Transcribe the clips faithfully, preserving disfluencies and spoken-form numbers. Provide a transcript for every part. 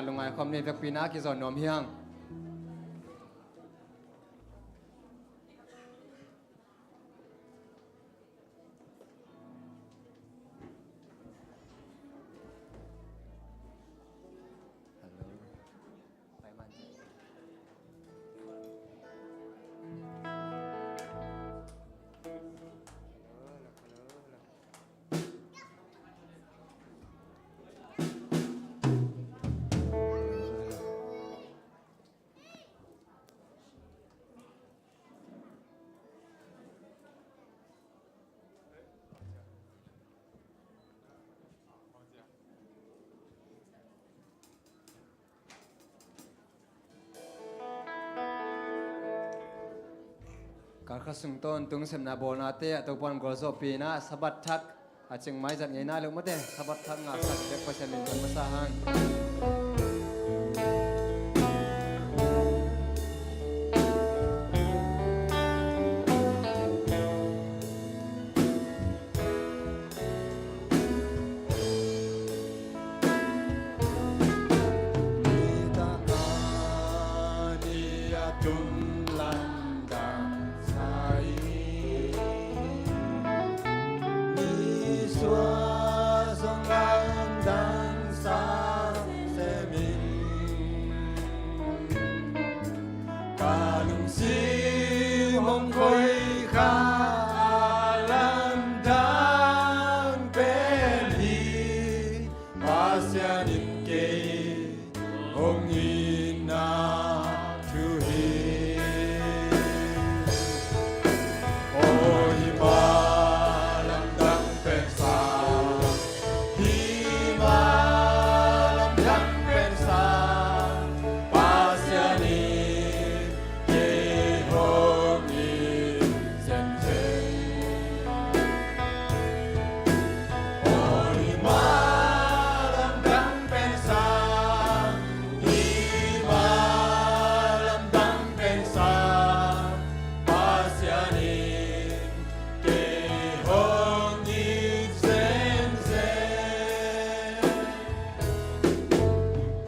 Lungngai khawm ni, vekpi-in a kizawn nuam hi hang. Kalkhat sung tawntung sepna bawlnate ah Topa'n gualzawhpih in ah Sabbath thak a cing maizat ngeina leh mate, Sabbath thak ngahsak bek Pasian min thang masa hang. Nitak a ni a tung lamdang sa hi. Nisuah zong lamdang sa sem in. Ka lungsim hong khoi kha a lamdang pen hi, Pasian in kei hong itna thu hi. Aw, hi mah lamdang pen sa, hi mah lamdang pen sa, Pasian in kei hong it zenzen. Aw, hi mah lamdang pen sa, hi mah lamdang pen sa, Pasian in kei hong it zenzen.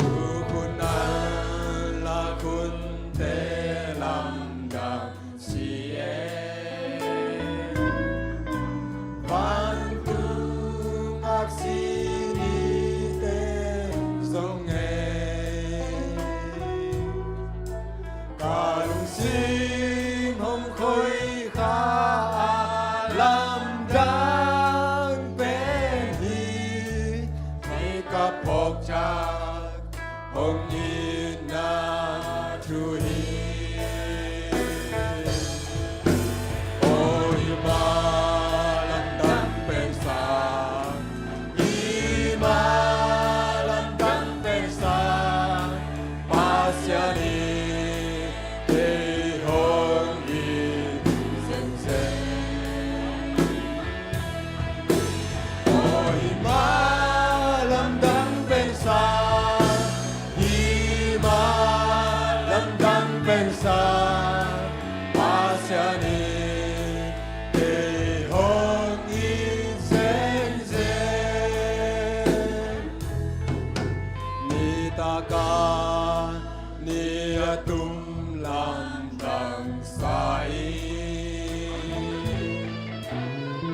Uk hun an lak hunte lamdang si e, vantung aksi nite zong e. Ka lungsim hong khoi kha a lamdang pen hi, kei ka phawk ciang hong itna thu hi. Aw, hi mah lamdang pen sa, hi mah lamdang pen sa, Pasian in kei hong it zenzen. Aw, hi mah lamdang pen sa, hi mah lamdang pen sa, Pasian in kei hong it zenzen. Nitak a ni a tung lamdang sa hi,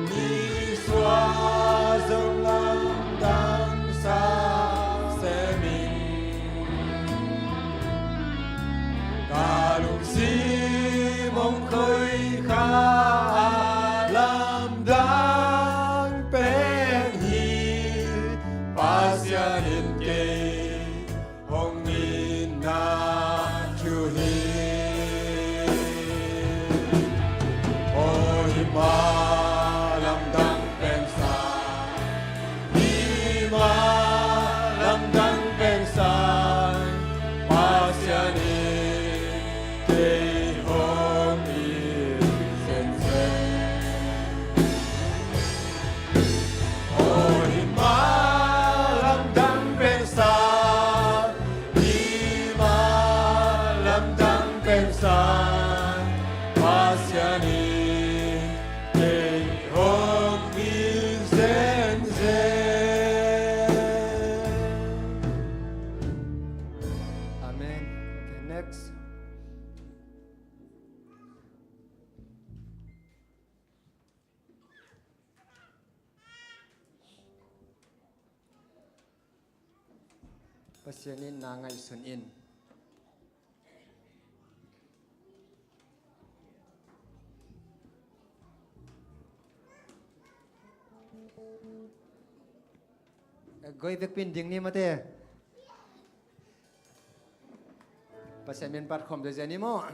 nisuah zong lamdang sa sem in. Ka lungsim hong khoi kha a lamdang pen hi, Pasian in kei hong itna thu hi. Aw, hi mah lamdang pen sa, hi mah lamdang pen sa, Pasian in kei Next. Pasian in na ngaihsun in. Goi vekpi in ding ni mate. Pasian min phat khawm zia ni maw.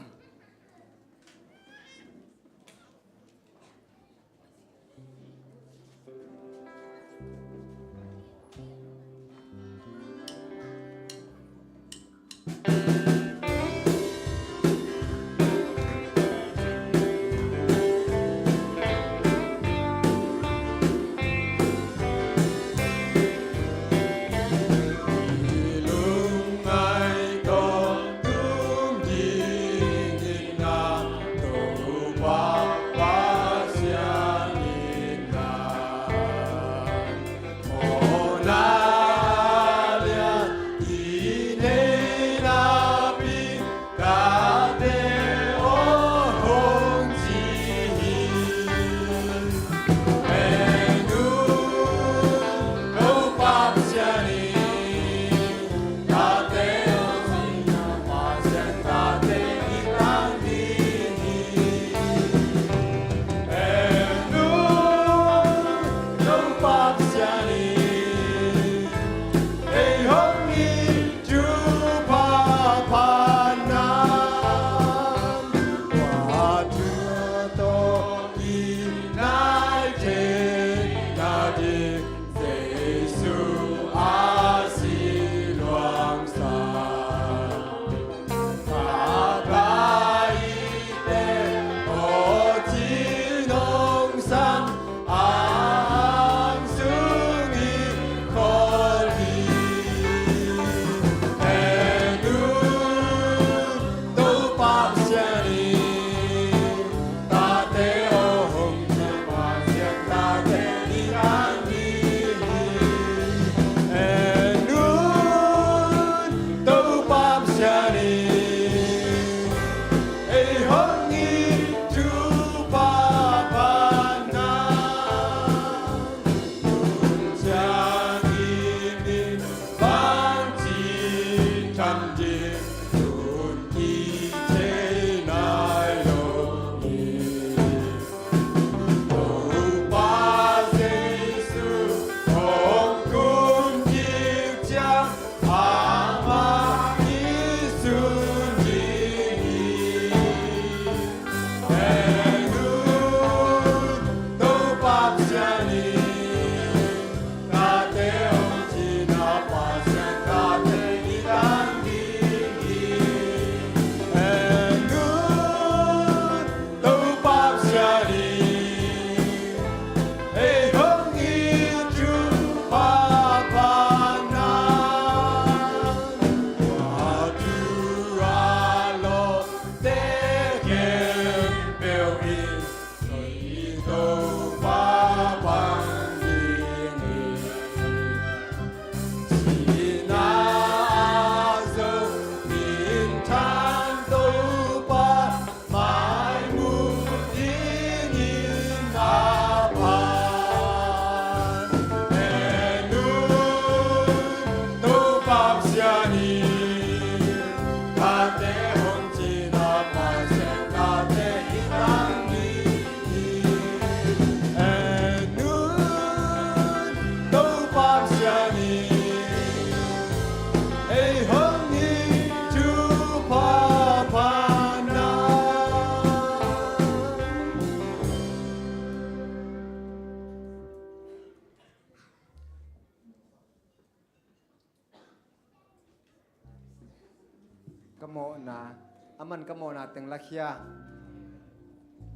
Ka mawhna, a man ka mawhna teng lakhia.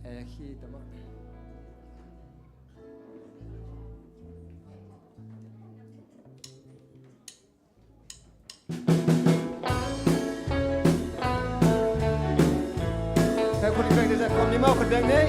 Eh, khi tama. Kai khun beng de kawm ni mau khun beng nei.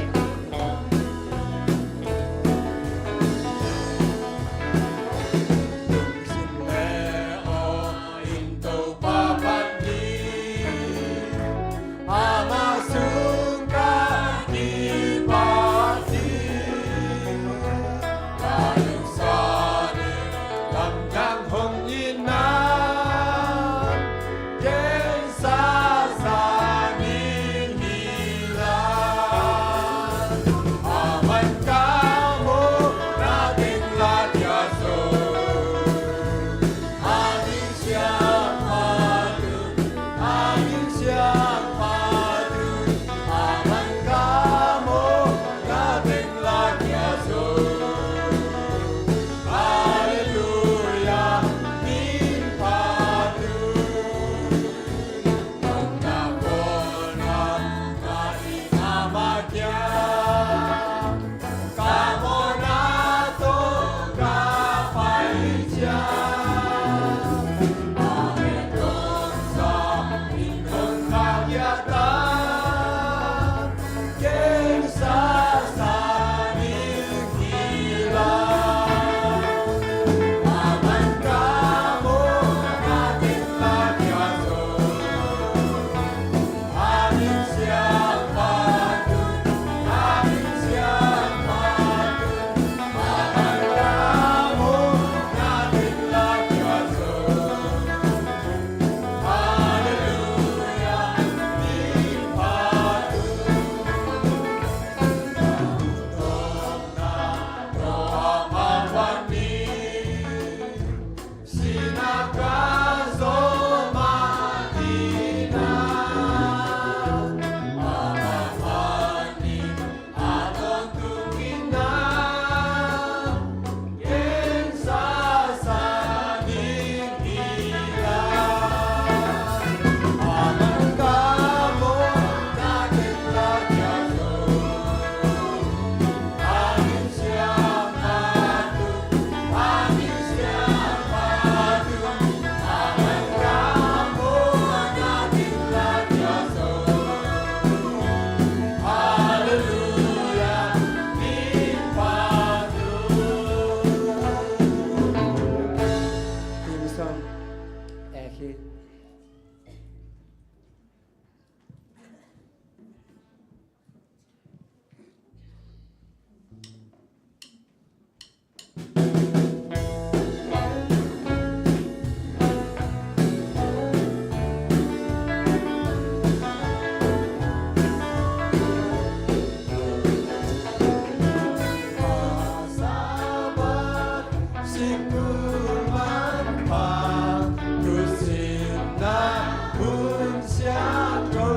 Hun siangtho,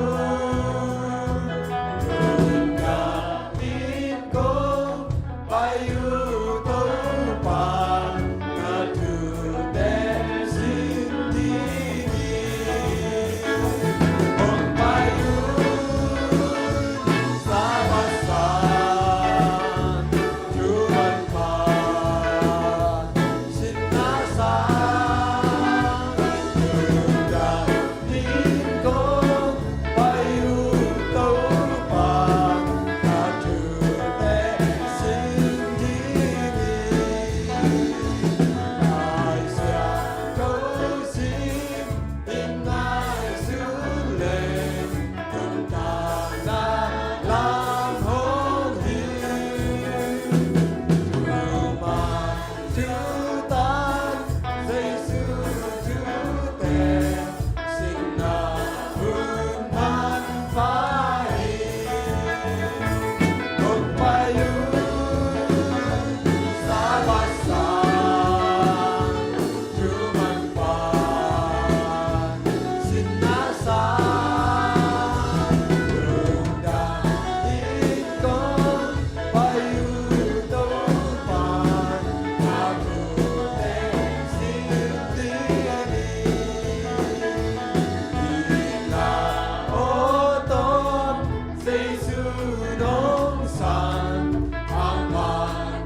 hun ngah in kong pai uh Topa, na thute sin ding hi. Kong pai uh Sabbath san, thu manpha, sinna sang, Tutan Jesu thute, sinna hun manpha hi. Kong pai uh Sabbath sang, thu manpha, sinna sang, lungdam in kong pai uh Topa, na thute sin ding hi. Ina aw tawm Jesu nong san, ama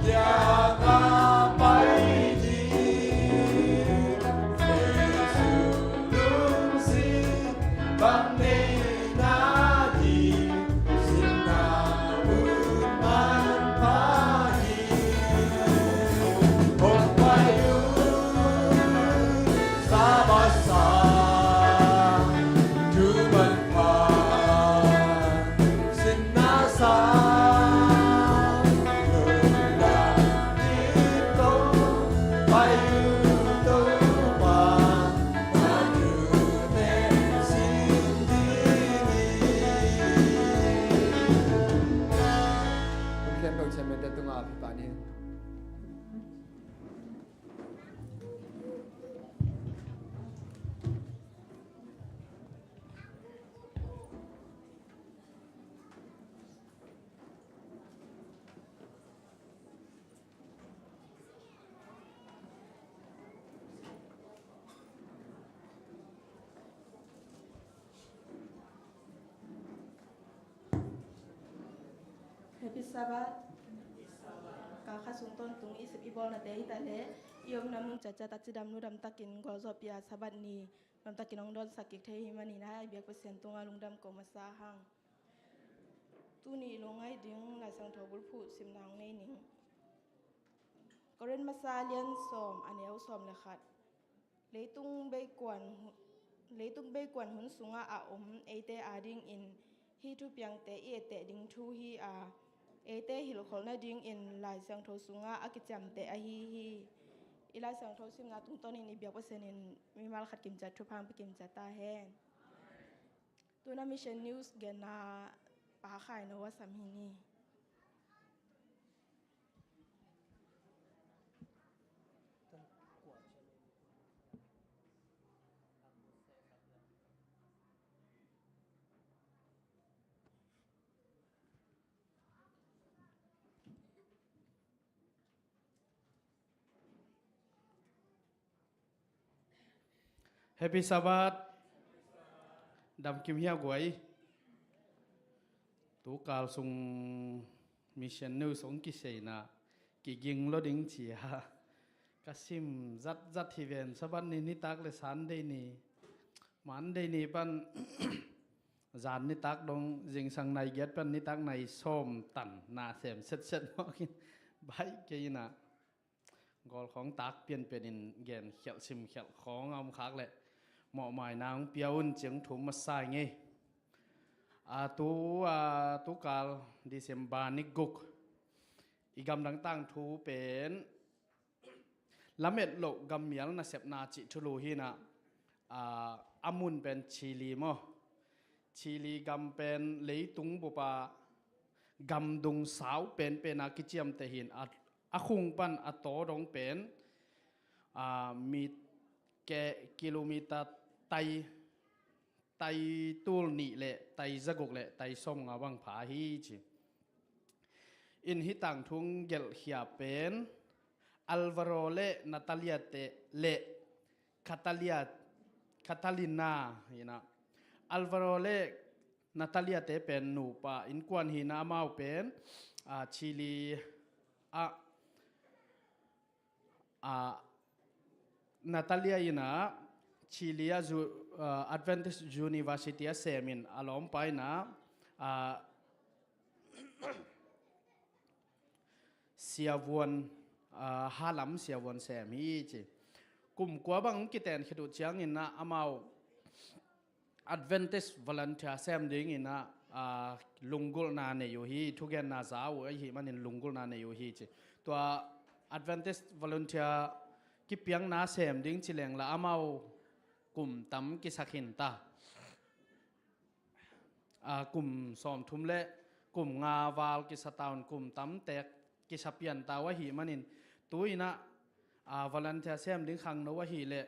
kiangah pai ding, Jesu lungsim bang nei na ding, sinna hun manpha hi. Kong pai uh Sabbath sang, thu manpha, sinna sang, lungdam in kong pai uh Topa, na thute sin ding hi. Hun khempeuh chairman te tungah a phi pan hi. Happy Sabbath. Kal khat sung tawntung i sep i bawlnate hi ta leh, i omna mun ciatciat ah cidam ludam takin gualzawhpih a Sabbath ni nuam takin hong dawnsak kik thei ahih manin a, i biak Pasian tungah lungdam ko masa hang. Tuni i lungngaih ding Lai Siangtho bulphuh simna hong nei ning. Korin masa lian sawm, a neu sawm le khat. Leitung beikuan hu-, leitung beikuan hun sungah a om eite adingin hih thupiangte i etteh ding thu hi a, eite hilhkholh nadingin Lai Siangtho sungah a kiciamteh ahi hi. I Lai Siangtho simna tungtawnin i biak Pasian in mimal khat kimciat thupha hong pia kimciat ta hen. Tu-in a Mission News genna Pa Khai No a sam hi ni. Happy Sabbath. Damkim hia guai. Tukal sung Mission News hong kiseina kiging lo ding ci a, ka sim zatzat hi ven. Sabbath ni nitak le Sunday ni, Monday ni pan zan nitak dong, zingsang nai giat pan nitak nai sawm tan na sem setset mawk in, baih kei in a, gawl khawng tak pianpian in gen khialh sim khialh khawng a om khak leh mawhmaina hong pia un ci-in thum masa ing ei. A tu, a tukal December ni guk, i gamdang tangthu pen lamet loh gammial nasepna cih thulu hi in a, a, a mun pen Chile maw. Chile gam pen leitung bup a gamdung sau penpen a kiciamteh hi in a, a khung pan a taw dong pen, a, mi ke kilometer tai tai tul nih le tai zaguk le tai sawmnga bang pha hi ci. In hih tangthu hong gelhkhia pen Alvaro le Natalia te le Catalia, Catalina hi na. Alvaro le Natalia te pen nupa innkuan hi na, amau pen, ah, Chile ah, ah, Natalia in ah Chile ah zu-, ah, Adventist University ah sem in a lawmpa in ah, ah, siavuan, ah, halam siavuan sem hi ci. Kum kua bang kiten khit uh ciangin ah amau Adventist volunteer sem dingin ah, ah, lunggulhna nei uh hi, thugenna za uh ahih manin lunggulhna nei uh hi ci. Tua Adventist volunteer kipiakna sem ding ci leng la amau kum tam kisak hi ta. Ah, kum sawmthum le kum nga val kisa ta un, kum tam tek kisa pian ta uh ahih manin tu in ah, ah, volunteer sem ding khangno ahih leh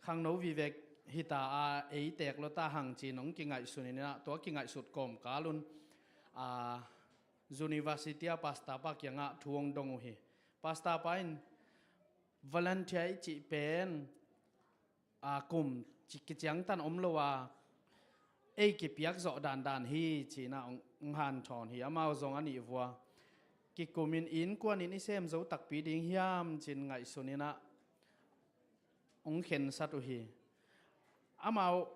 khangno vivek hi ta a, ei tek lua ta hang ci-in hong kingaihsun in ah, tua kingaihsut kawmkal un, ah, university ah pastor pa kiangah thu hong dong uh hi. Pastor pa in volunteer i cih pen, ah, kum ci-, kiciangtan om lo a, ei kipiak zawh dandan hi ci-in ah hong, hong hanthawn hi. Amau zong a nih vua, kikum in innkuan in i sem zo takpi ding hiam ci-in ngaihsun in ah hong khensat uh hi. Amau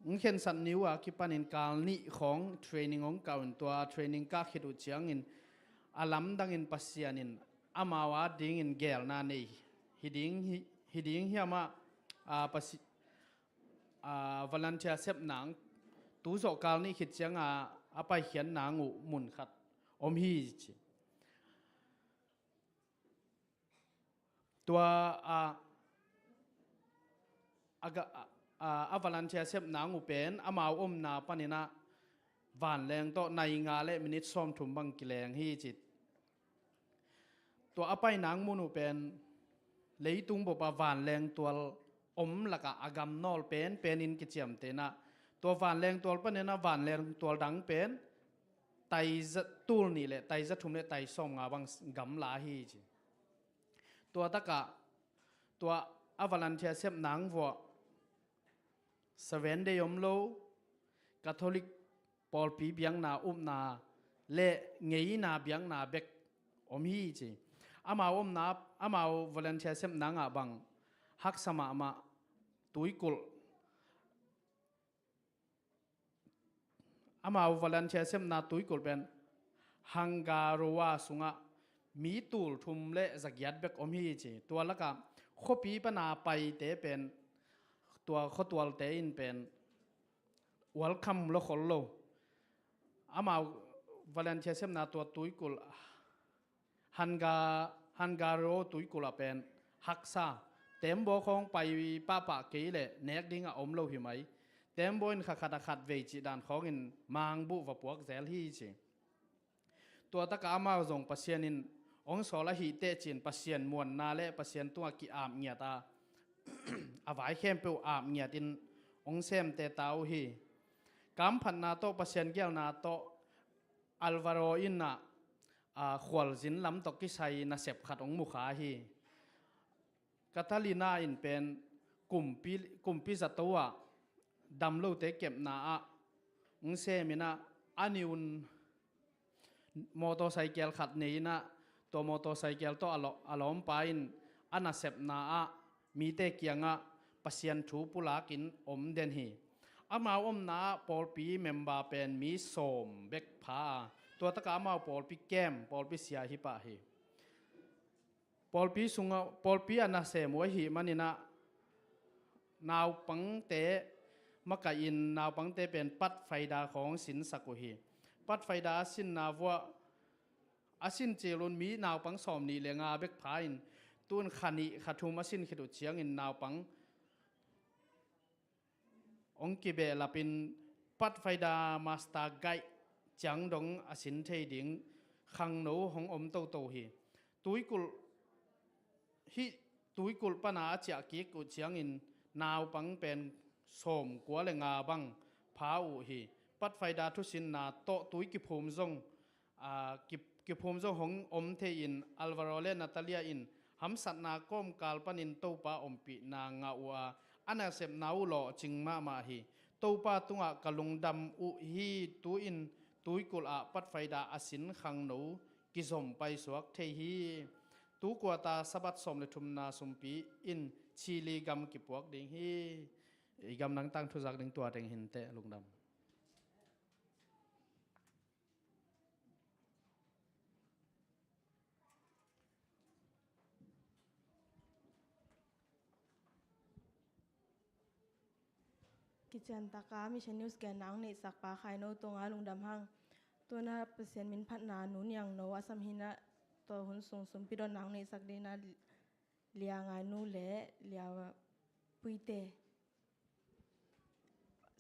hong khensat ni uh a kipanin kal nih khawng training hong kah un, tua training kah khit uh ciangin a lamdangin Pasian in amau adingin geelna nei hi ding hi, hi ding hiam ah, ah, Pasi-, ah, volunteer sep nang tu zawh kal nih khit cianga a paikhiat nang uh mun khat om hi ci. Tua, a, a ga-, a, a, a volunteer sep nang uh pen amau omna panin ah vanleng tawh nai nga le minit sawmthum bang kileng hi ci. Tua a pai nang mun uh pen leitung bup ah vanleng tual om lakah a gam nawl penpen in kiciamteh in ah, tua vanleng tual panin ah vanleng tual dang pen tai za, tul nih le tai za thum le tai sawmnga bang gamla hi ci. Tua takah tua a volunteer sep nang vuah Seventh Day om lo, Catholic pawlpi biakna upna le ngeina biakna bek om hi ci. Amau omna, amau volunteer sep nang ah bang haksa mahmah tuikulh, amau volunteer sepna tuikulh pen Hangaroa sungah mi tul thum le zagiat bek om hi ci. Tua lakah khuapi pana paite pen, tua khuatualte in pen welcome lo khol lo. Amau volunteer sepna tua tuikulh Hanga-, Hangaro tuikulh ah pen haksa, tembaw khawng pai pahpah kei leh nek dingah om lo hi mai. Tembaw in kha khat a khat vei cih dan khawngin mangbuh va puak zel hi ci. Tua takah amau zong Pasian in hong sawl ahih teh ci-in Pasian muanna le Pasian tungah ki-ap ngiat a, a vai khempeuh ap ngiatin hong semte ta uh hi. Kamphatna tawh Pasian gialna tawh Alvaro in ah, a, khualzin lam tawh kisai nasep khat hong mukha hi. Catalina in pen kumpi, kumpi zato ah damlote kepna ah hong sem in ah, a ni un motorcycle khat nei in ah, tua motorcycle tawh a law-, a lawmpa in a nasepna ah mite kiangah Pasian thu pulakin om den hi. Amau omna ah pawlpi member pen mi sawm bek pha a, tua takah amau pawlpi camp, pawlpi sia hi pah hi. Pawlpi sungah, pawlpi a nasem uh ahih manin ah naupangte makaih in naupangte pen Pathfinder khawng sinsak uh hi. Pathfinder a sinna vuah a sin cil un mi naupang sawmnih le nga bek pha in, tu-in kha nih kha thum a sin khit uh ciangin naupang hong kibehlapin Pathfinder Master Guide ciang dong a sin thei ding khangno hong om toto hi. Tuikulh, hih tuikulh pana a ciah kik uh ciangin naupang pen sawmkua le nga bang pha uh hi. Pathfinder thusinna tawh tui kiphum zong, aa, ki, kiphum zong hong om thei-in Alvaro le Natalia in hamsatna kawmkal panin Topa ompihna ngah uh a, a nasepna uh lawhcing mahmah hi. Topa tungah ka lungdam uh hi. Tu-in tuikulh ah Pathfinder a sin khangno kizom paisuak thei hi. Tu kuata Sabbath sawm le thumna sumpi in Chile gam kipuak ding hi. I gam nang tangthu zak ding tua teng hi inteh, lungdam. Kician taka Mission News genna hong neihsak Pa Khaino tungah lungdam hang. Tuna Pasian min phatna Nu Niang No, Assam hinah, tua hun sung sumpi dotna hong neihsak dingin Lia Ngai Nu le Lia Puite.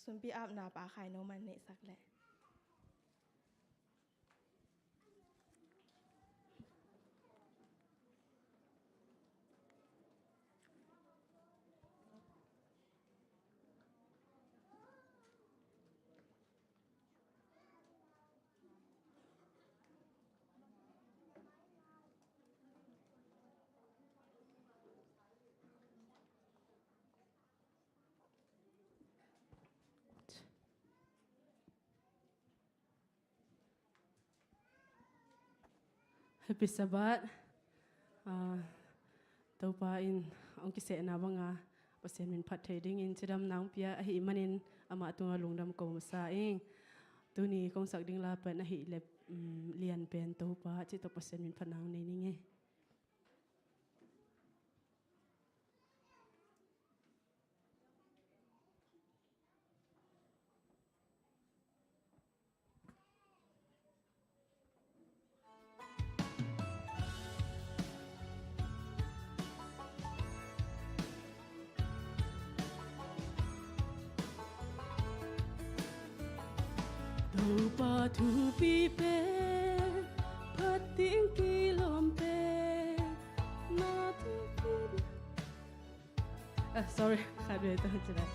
Sumpi apna Pa Khaino man neihsak leh. Happy Sabbath. Ah, Topa in hong kisehna banga Pasian min phat thei dingin cidamna hong pia ahih manin amah tungah lungdam ko masa ing. Tuni kong sak ding la pen ahih leh, um, Lian Pen Topa cih tawh Pasian min phatna hong nei ning ei. Topa thupi pen phat ding kilawm pen, na thupi. Ah, sorry, khat vei ta ci lai.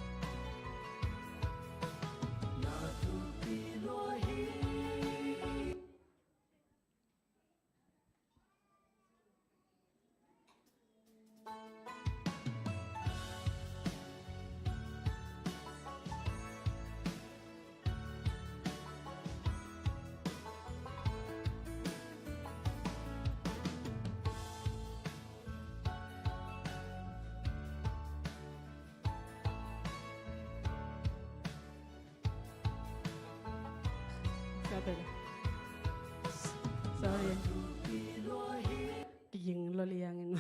Sorry. Kiging lo liangin.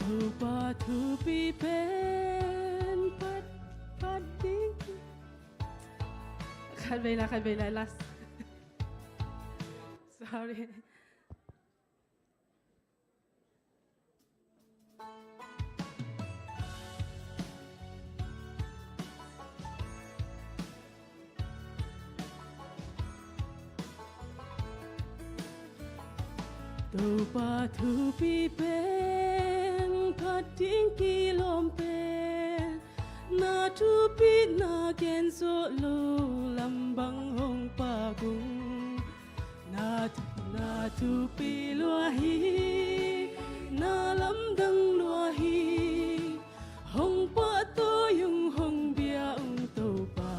Topa thupi pen phat, phat ding. Khat vei la, khat vei la, last. Sorry. Topa thupi pen phat ding kilawm pen, na thupina gen zawh lo lam bang hong pha kung. Na, na thupi lua hi, na lamdang lua hi, hong pahtawi ung, hong bia ung Topa.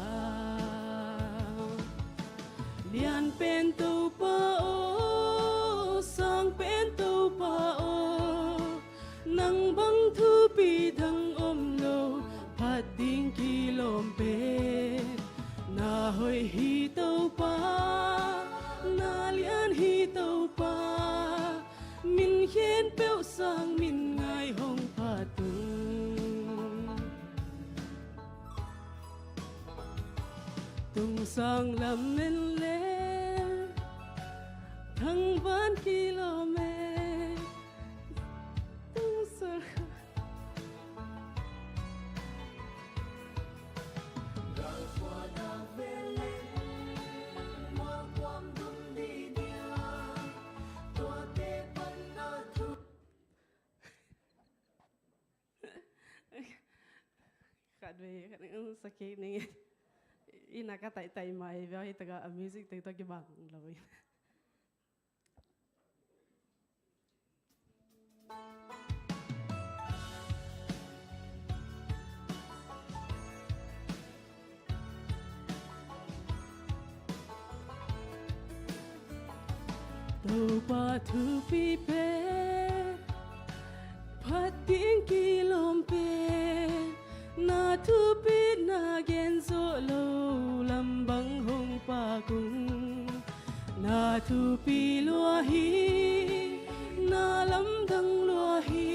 Lian pen Topa aw, sang pen Topa aw, nang bang thupi dang om lo, phat ding kilawm pen. Na hoih hi Topa, na lian hi Topa, min khempeuh sang min ngai hong phat ung. Tung sang lam en le, thang An kilawm e, tungsol. Khat vei khat ning, sakhi ning. Ina ka taihtaih mai vei hi taka a music te tawh kibang lo in. Topa thupi pen phat ding kilawm pen, na thupina gen zawh lo lam bang hong pak ung. Na thupi lua hi, na lamdang lua hi,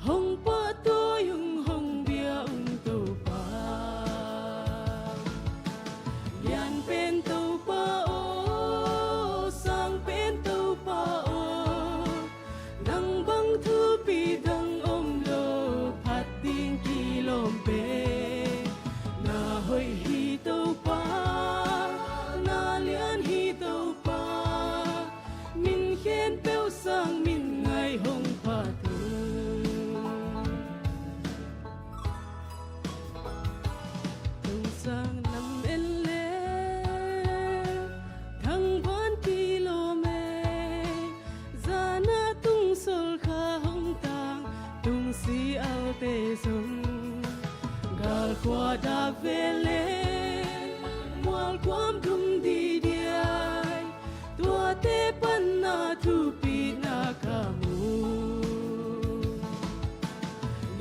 hong pahtawi ung, hong bia ung Topa. Lian pen Topa aw, sang pen Topa aw, nang bang thupi dang om lo, phat ding kilawm pen. Na hoih hi Topa, na lian hi Topa, min khempeuh sang min ngai hong phat ung. Tungsang nam en le, thangvan kilawm e, zana tungsol kha hong tang, tungsi alte zong. Galkhua dak ve le, mualkuam dum didiai, tuate pan na thupina ka mu.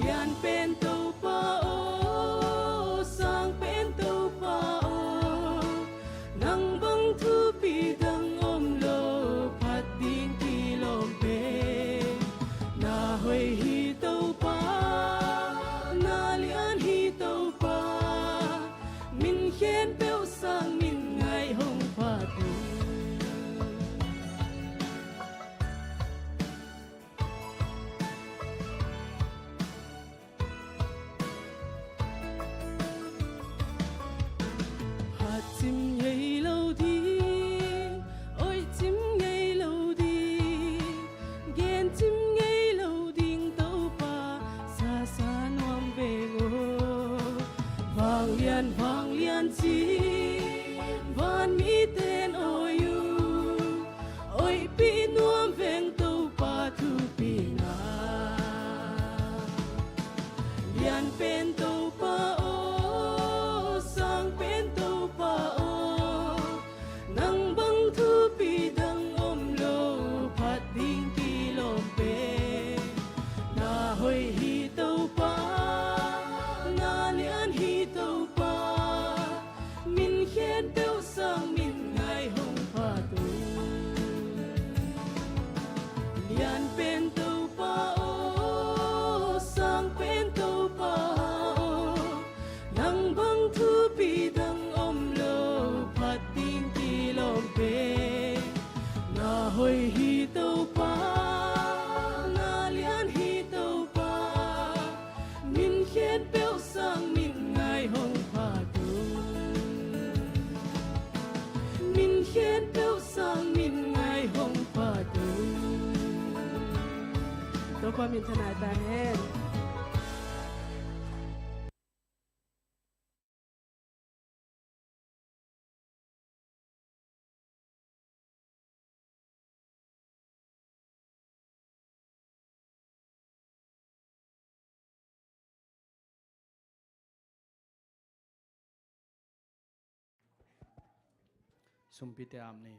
Lian pen Topa aw, sang pen Topa aw, nang bang thupi dang om lo, phat ding kilawm pen. Na hoih hi Topa, na lian hi Topa, min khempeuh sang min ngai hong phat ung. Phat cim ngei lo ding, oih cim ngei lo ding, gen cim ngei lo ding Topa, sasa nuam veng aw. Vanglian, vanglian ci vanmite'n awi uh, oihpih nuam veng Topa thupina. Lian pen Topa aw, sang pen Topa aw, nang bang thupi dang om lo, phat ding kilawm pen. Na hoih hi Topa, na lian hi Topa, min khempeuh sang min ngai hong phat ung. Lian pen Topa aw, sang pen Topa aw, nang bang thupi dang om lo, phat ding kilawm pen. Na hoih hi Topa, na lian hi Topa, min khempeuh sang min ngai hong phat ung. Min khempeuh sang min ngai hong phat ung. Topa minthanna ta hen. Sumpite ap ni.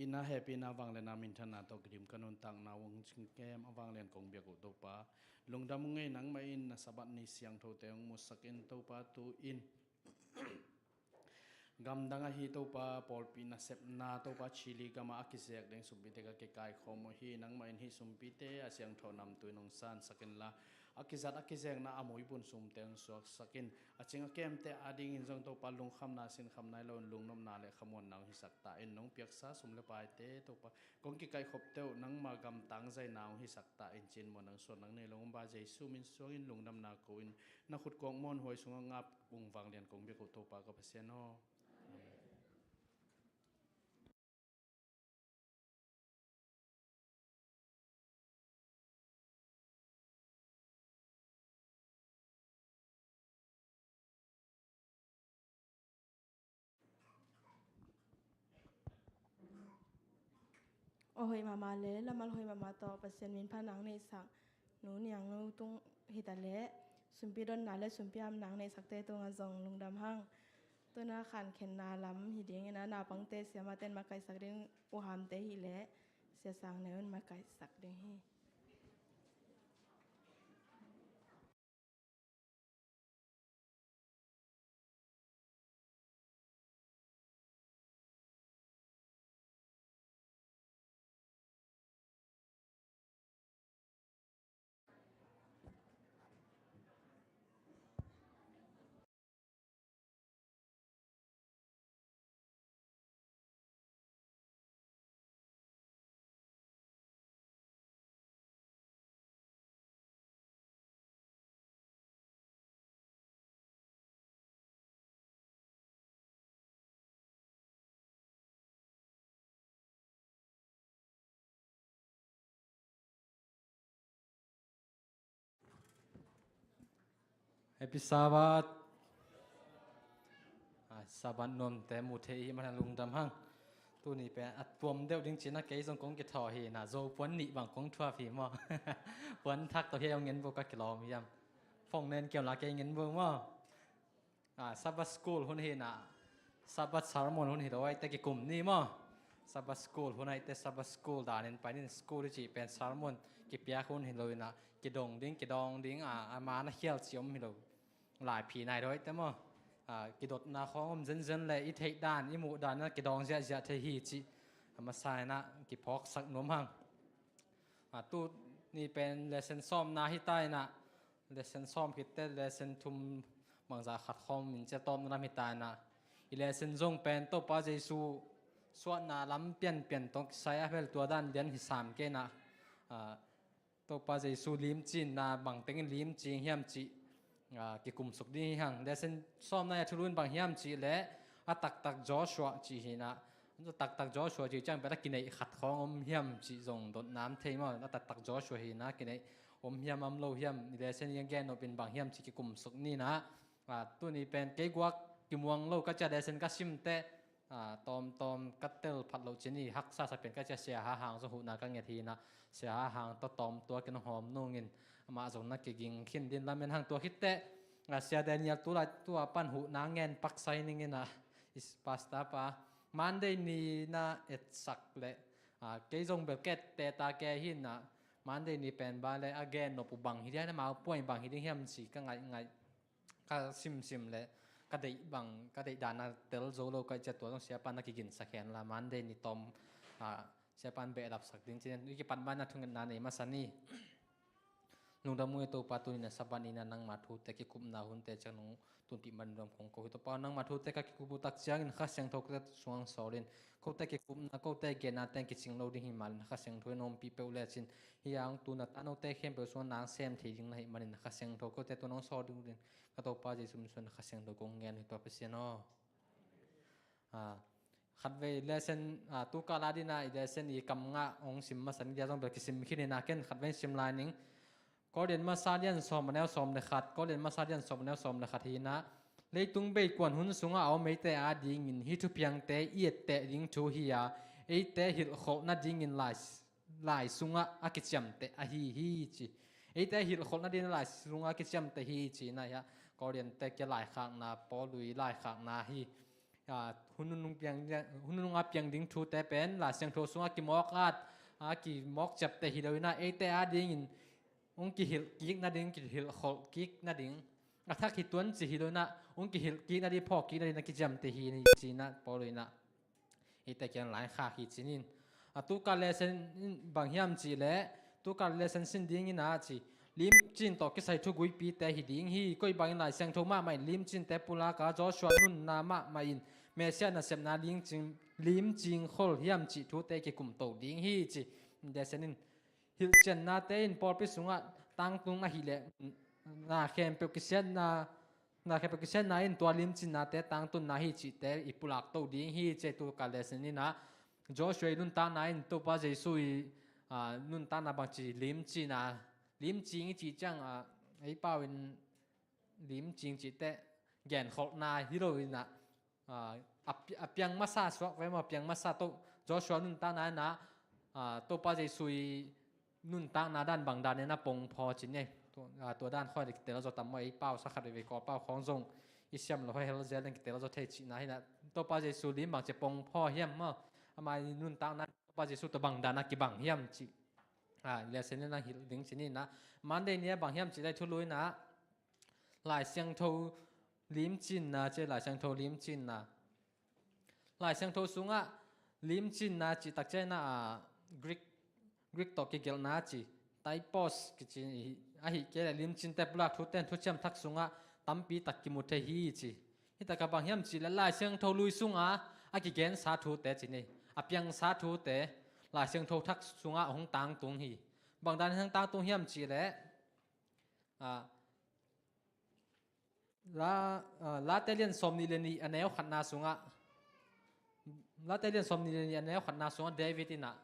Ina hehpihna, vangliatna, minthanna tawh kidim ka nuntakna uh hong cingkem a vanglian kong biak uh Topa. Lungdam ung ei, nangmah in na Sabbath ni siangthote hong musak in Topa, tu-in gamdang ahi Topa, pawlpi nasepna Topa, Chile gama a kizek ding sumpite ka kikaikhawm uh hi. Nangmah in hih sumpite a siangtho namtui in hong sansak inla, a kizat a kizengna a muibun sumte hong suaksak in, a cing a kemte adingin zong Topa lungkhamna sinkhamna hi loin lungnopna le khamuanna hong hisak ta in, nong piaksa sum le paite Topa kong kikaihkhopte uh nangma gamtang zaina hong hisak ta in, ci-in muan nang suan nang nei lo hong ba Jesu min suangin lungdamna ko in, na khut kawkmuan huai sungah ngap ung vanglian kong biak uh Topa ka Pasian aw. Amen. Aw hoih mahmah le lamal hoih mahmah tawh Pasian min pha nang neihsak nu Niang Nu tung hita le sumpi donna le sumpi am nang neihsakte tungah zong lungdam hang. Tuna khankhenna lam hi dingin a naupangte siamaten makaihsak ding uhamte hi le siasang neun makaihsak ding hi. Happy Sabbath. A, Sabbath nuamte mu thei i hih manin lungdam hang. Tuni pen a tuam deuh ding cina kei zong kong kithawh hi na, Zo puan nih bang kong thuap hi maw. Puan thak tawh hi hong ngen bo ka kilawm hiam. Phone nen kiam la kei ngen bo maw. A, Sabbath School hun hi na, Sabbath sermon hun hi lo ai te kikum ni maw. Sabbath School hun ai te Sabbath School danin pai nin school i cih pen sermon kipiak hun hi lo ina, kidong ding, kidawng ding, a, a man a khial ci om hi lo. Laiphi nai dawi te maw. A, kidotna khawng om zenzen le i theih dan, i muh dan na kidawng ziahziah thei hi cih a masa ina kiphawksak nuam hang. A, tuni pen lesson sawmna hi ta ina, lesson sawm khit te lesson thum bangza khat khawng min cia tawpna lam hi ta ina, i lesson zong pen Topa Jesu suahna lam pianpian tawh kisai a bel tua dan lian hi sam kei ina, a, Topa Jesu limcinna bangtengin limci hiam cih, a, kikumsuk ding hi hang. Lesson sawmna a thulu in bang hiam cih leh a taktak Joshua cih hi na. A taktak Joshua cih ciang pen a kineih khat khawng om hiam cih zong dotna om thei maw. A taktak Joshua hi na, kineih om hiam om lo hiam, i lesson i gen nop in bang hiam cih kikumsuk ni na. A, tuni pen kei guak kimuang lo ka cia lesson ka sim teh, a, tawmtawm ka tel phat loh cin i haksa sa pen ka cia Sia Ha Hang zong huhna ka nget hi na, Sia Ha Hang tawh tawm tua kinong hawm nungin amah zong na kiging khin din lamen hang tua khit teh, a, Sia Daniel tu lai tua pan huhna ngen paksa hi ning ina, is pastor pa, Monday ni na etsak leh, a, kei zong bel ka etteh ta kei hi na, Monday ni pen ba leh a gen nop uh bang hi dia na mau puai bang hi ding hiam ci ka ngaih ngaih. Ka simsim le ka deih bang, ka deih dan a tel zo lo ka hih ciang tua zong siapa na kiginsak hen la, Monday ni tawm, a, siapa in behlapsak ding cih nen i kipat ma-in a thungetna nei masa ni. Lungdam ung ei Topa, tuni na Sabbath ni na nangma thute kikupna hunte ciang nong tunpih man dam kong ko hi Topa, nangma thute ka kikup uh tak ciangin Kha Siangtho kote sungah sawl in, kote kikupna, kote genna teng kicing lo ding hi man in Kha Siangtho in hong ompih peuh lecin, hi a hong tun a ta note khempeuh sungah nang sem thei ding na hih manin Kha Siangtho kote tua nong sawl ding uh ding. Ka Topa Jesu min suang Kha Siangtho kong ngen hi tua Pasian aw. A, khatvei lesson, a, tu kal a ding a i lesson i kam ngah hong sim masa ni dia zong bel kisim khin hi na, ken khatvei sim lai ning. Korin masa lian sawm a neu sawm le khat, Korin masa lian sawm a neu sawm le khat hi na. Leitung beikuan hun sungah a om eite adingin hih thupiangte i etteh ding thu hi a, eite hilhkholh nadingin lai lai sungah a kiciamteh ahi hi ci. Eite hilhkholh nading lai sungah a kiciamteh hi ci na hi a, Korin te kia laikhakna, Paul lui laikhakna hi. A, hun nunung piang, hun nunung a piang ding thute pen Lai Siangtho sungah kimawk at, a, kimawk ciapteh hi lo ina, eite adingin hong kihilh kik nading, kihilhkholh kik nading, a thak hi tuan ci hi lo ina, hong kihilh kik nading, phawk kik nading na kiciamteh hi ci na Paul lui ina. Eite kiang laikhak hi ci nin. A, tu kal lesson bang hiam cih leh, tu kal lesson sin ding ina ci, Limcin tawh kisai thuguipite hi ding hi. Koi bangin Lai Siangtho mahmah in limcinte pulak a, Joshua nunna mahmah in Messiah nasepna limcing, limcing khol hiam cih thute kikumto ding hi ci. Desen in hilhciannate in pawlpi sungah tangtung ahih leh na khempeuh kisiatna, na khempeuh kisiatna in tua limcinnate tangtunna hi cihte i pulak to ding hi ci. Tu ka lesson in ah Joshua i nuntakna in Topa Jesu i, ah, nuntakna bangci limcin a, limcing i cih ciang, ah, ei pau in limcing cihte genkholhna hi lo in ah, ah, a pi-, a piang masa suak ve maw, a piang masa to Joshua nuntakna in ah, ah, Topa Jesu i nuntakna dan bang dan in a pongphaw ci ni. Tu-, ah, tua dan khawng le kitel zaw tam maw, ei pau sa khat veve Kawl pau khawng zong i siam lo hel zel in kitel zaw thei cihna hi na. Topa Jesu lim bangci pongphaw hiam maw, ama i nuntakna Topa Jesu tua bang dan a kibang hiam cih, ah, lesson in a hilh ding ci ni na. Monday ni a bang hiam cih leh thulu in ah Lai Siangtho limcinna ci, Lai Siangtho limcinna. Lai Siangtho sungah limcinna cih tak ciangin ah, Greek, Greek tawh kigelhna ci, typos kici, ahih kei leh limcinte pulak thute in Thuciam Thak sungah tampi tak kimu thei hi ci. Hi takah bang hiam cih leh Lai Siangtho lui sungah a kigensa thute ci ni, a piangsa thute Lai Siangtho Thak sungah hong tangtung hi. Bang dan in hong tangtung hiam cih leh, ah, La, ah, Late lian sawmnih le nih a neu khatna sungah, Late lian sawmnih le nih a neu khatna sungah David in ah,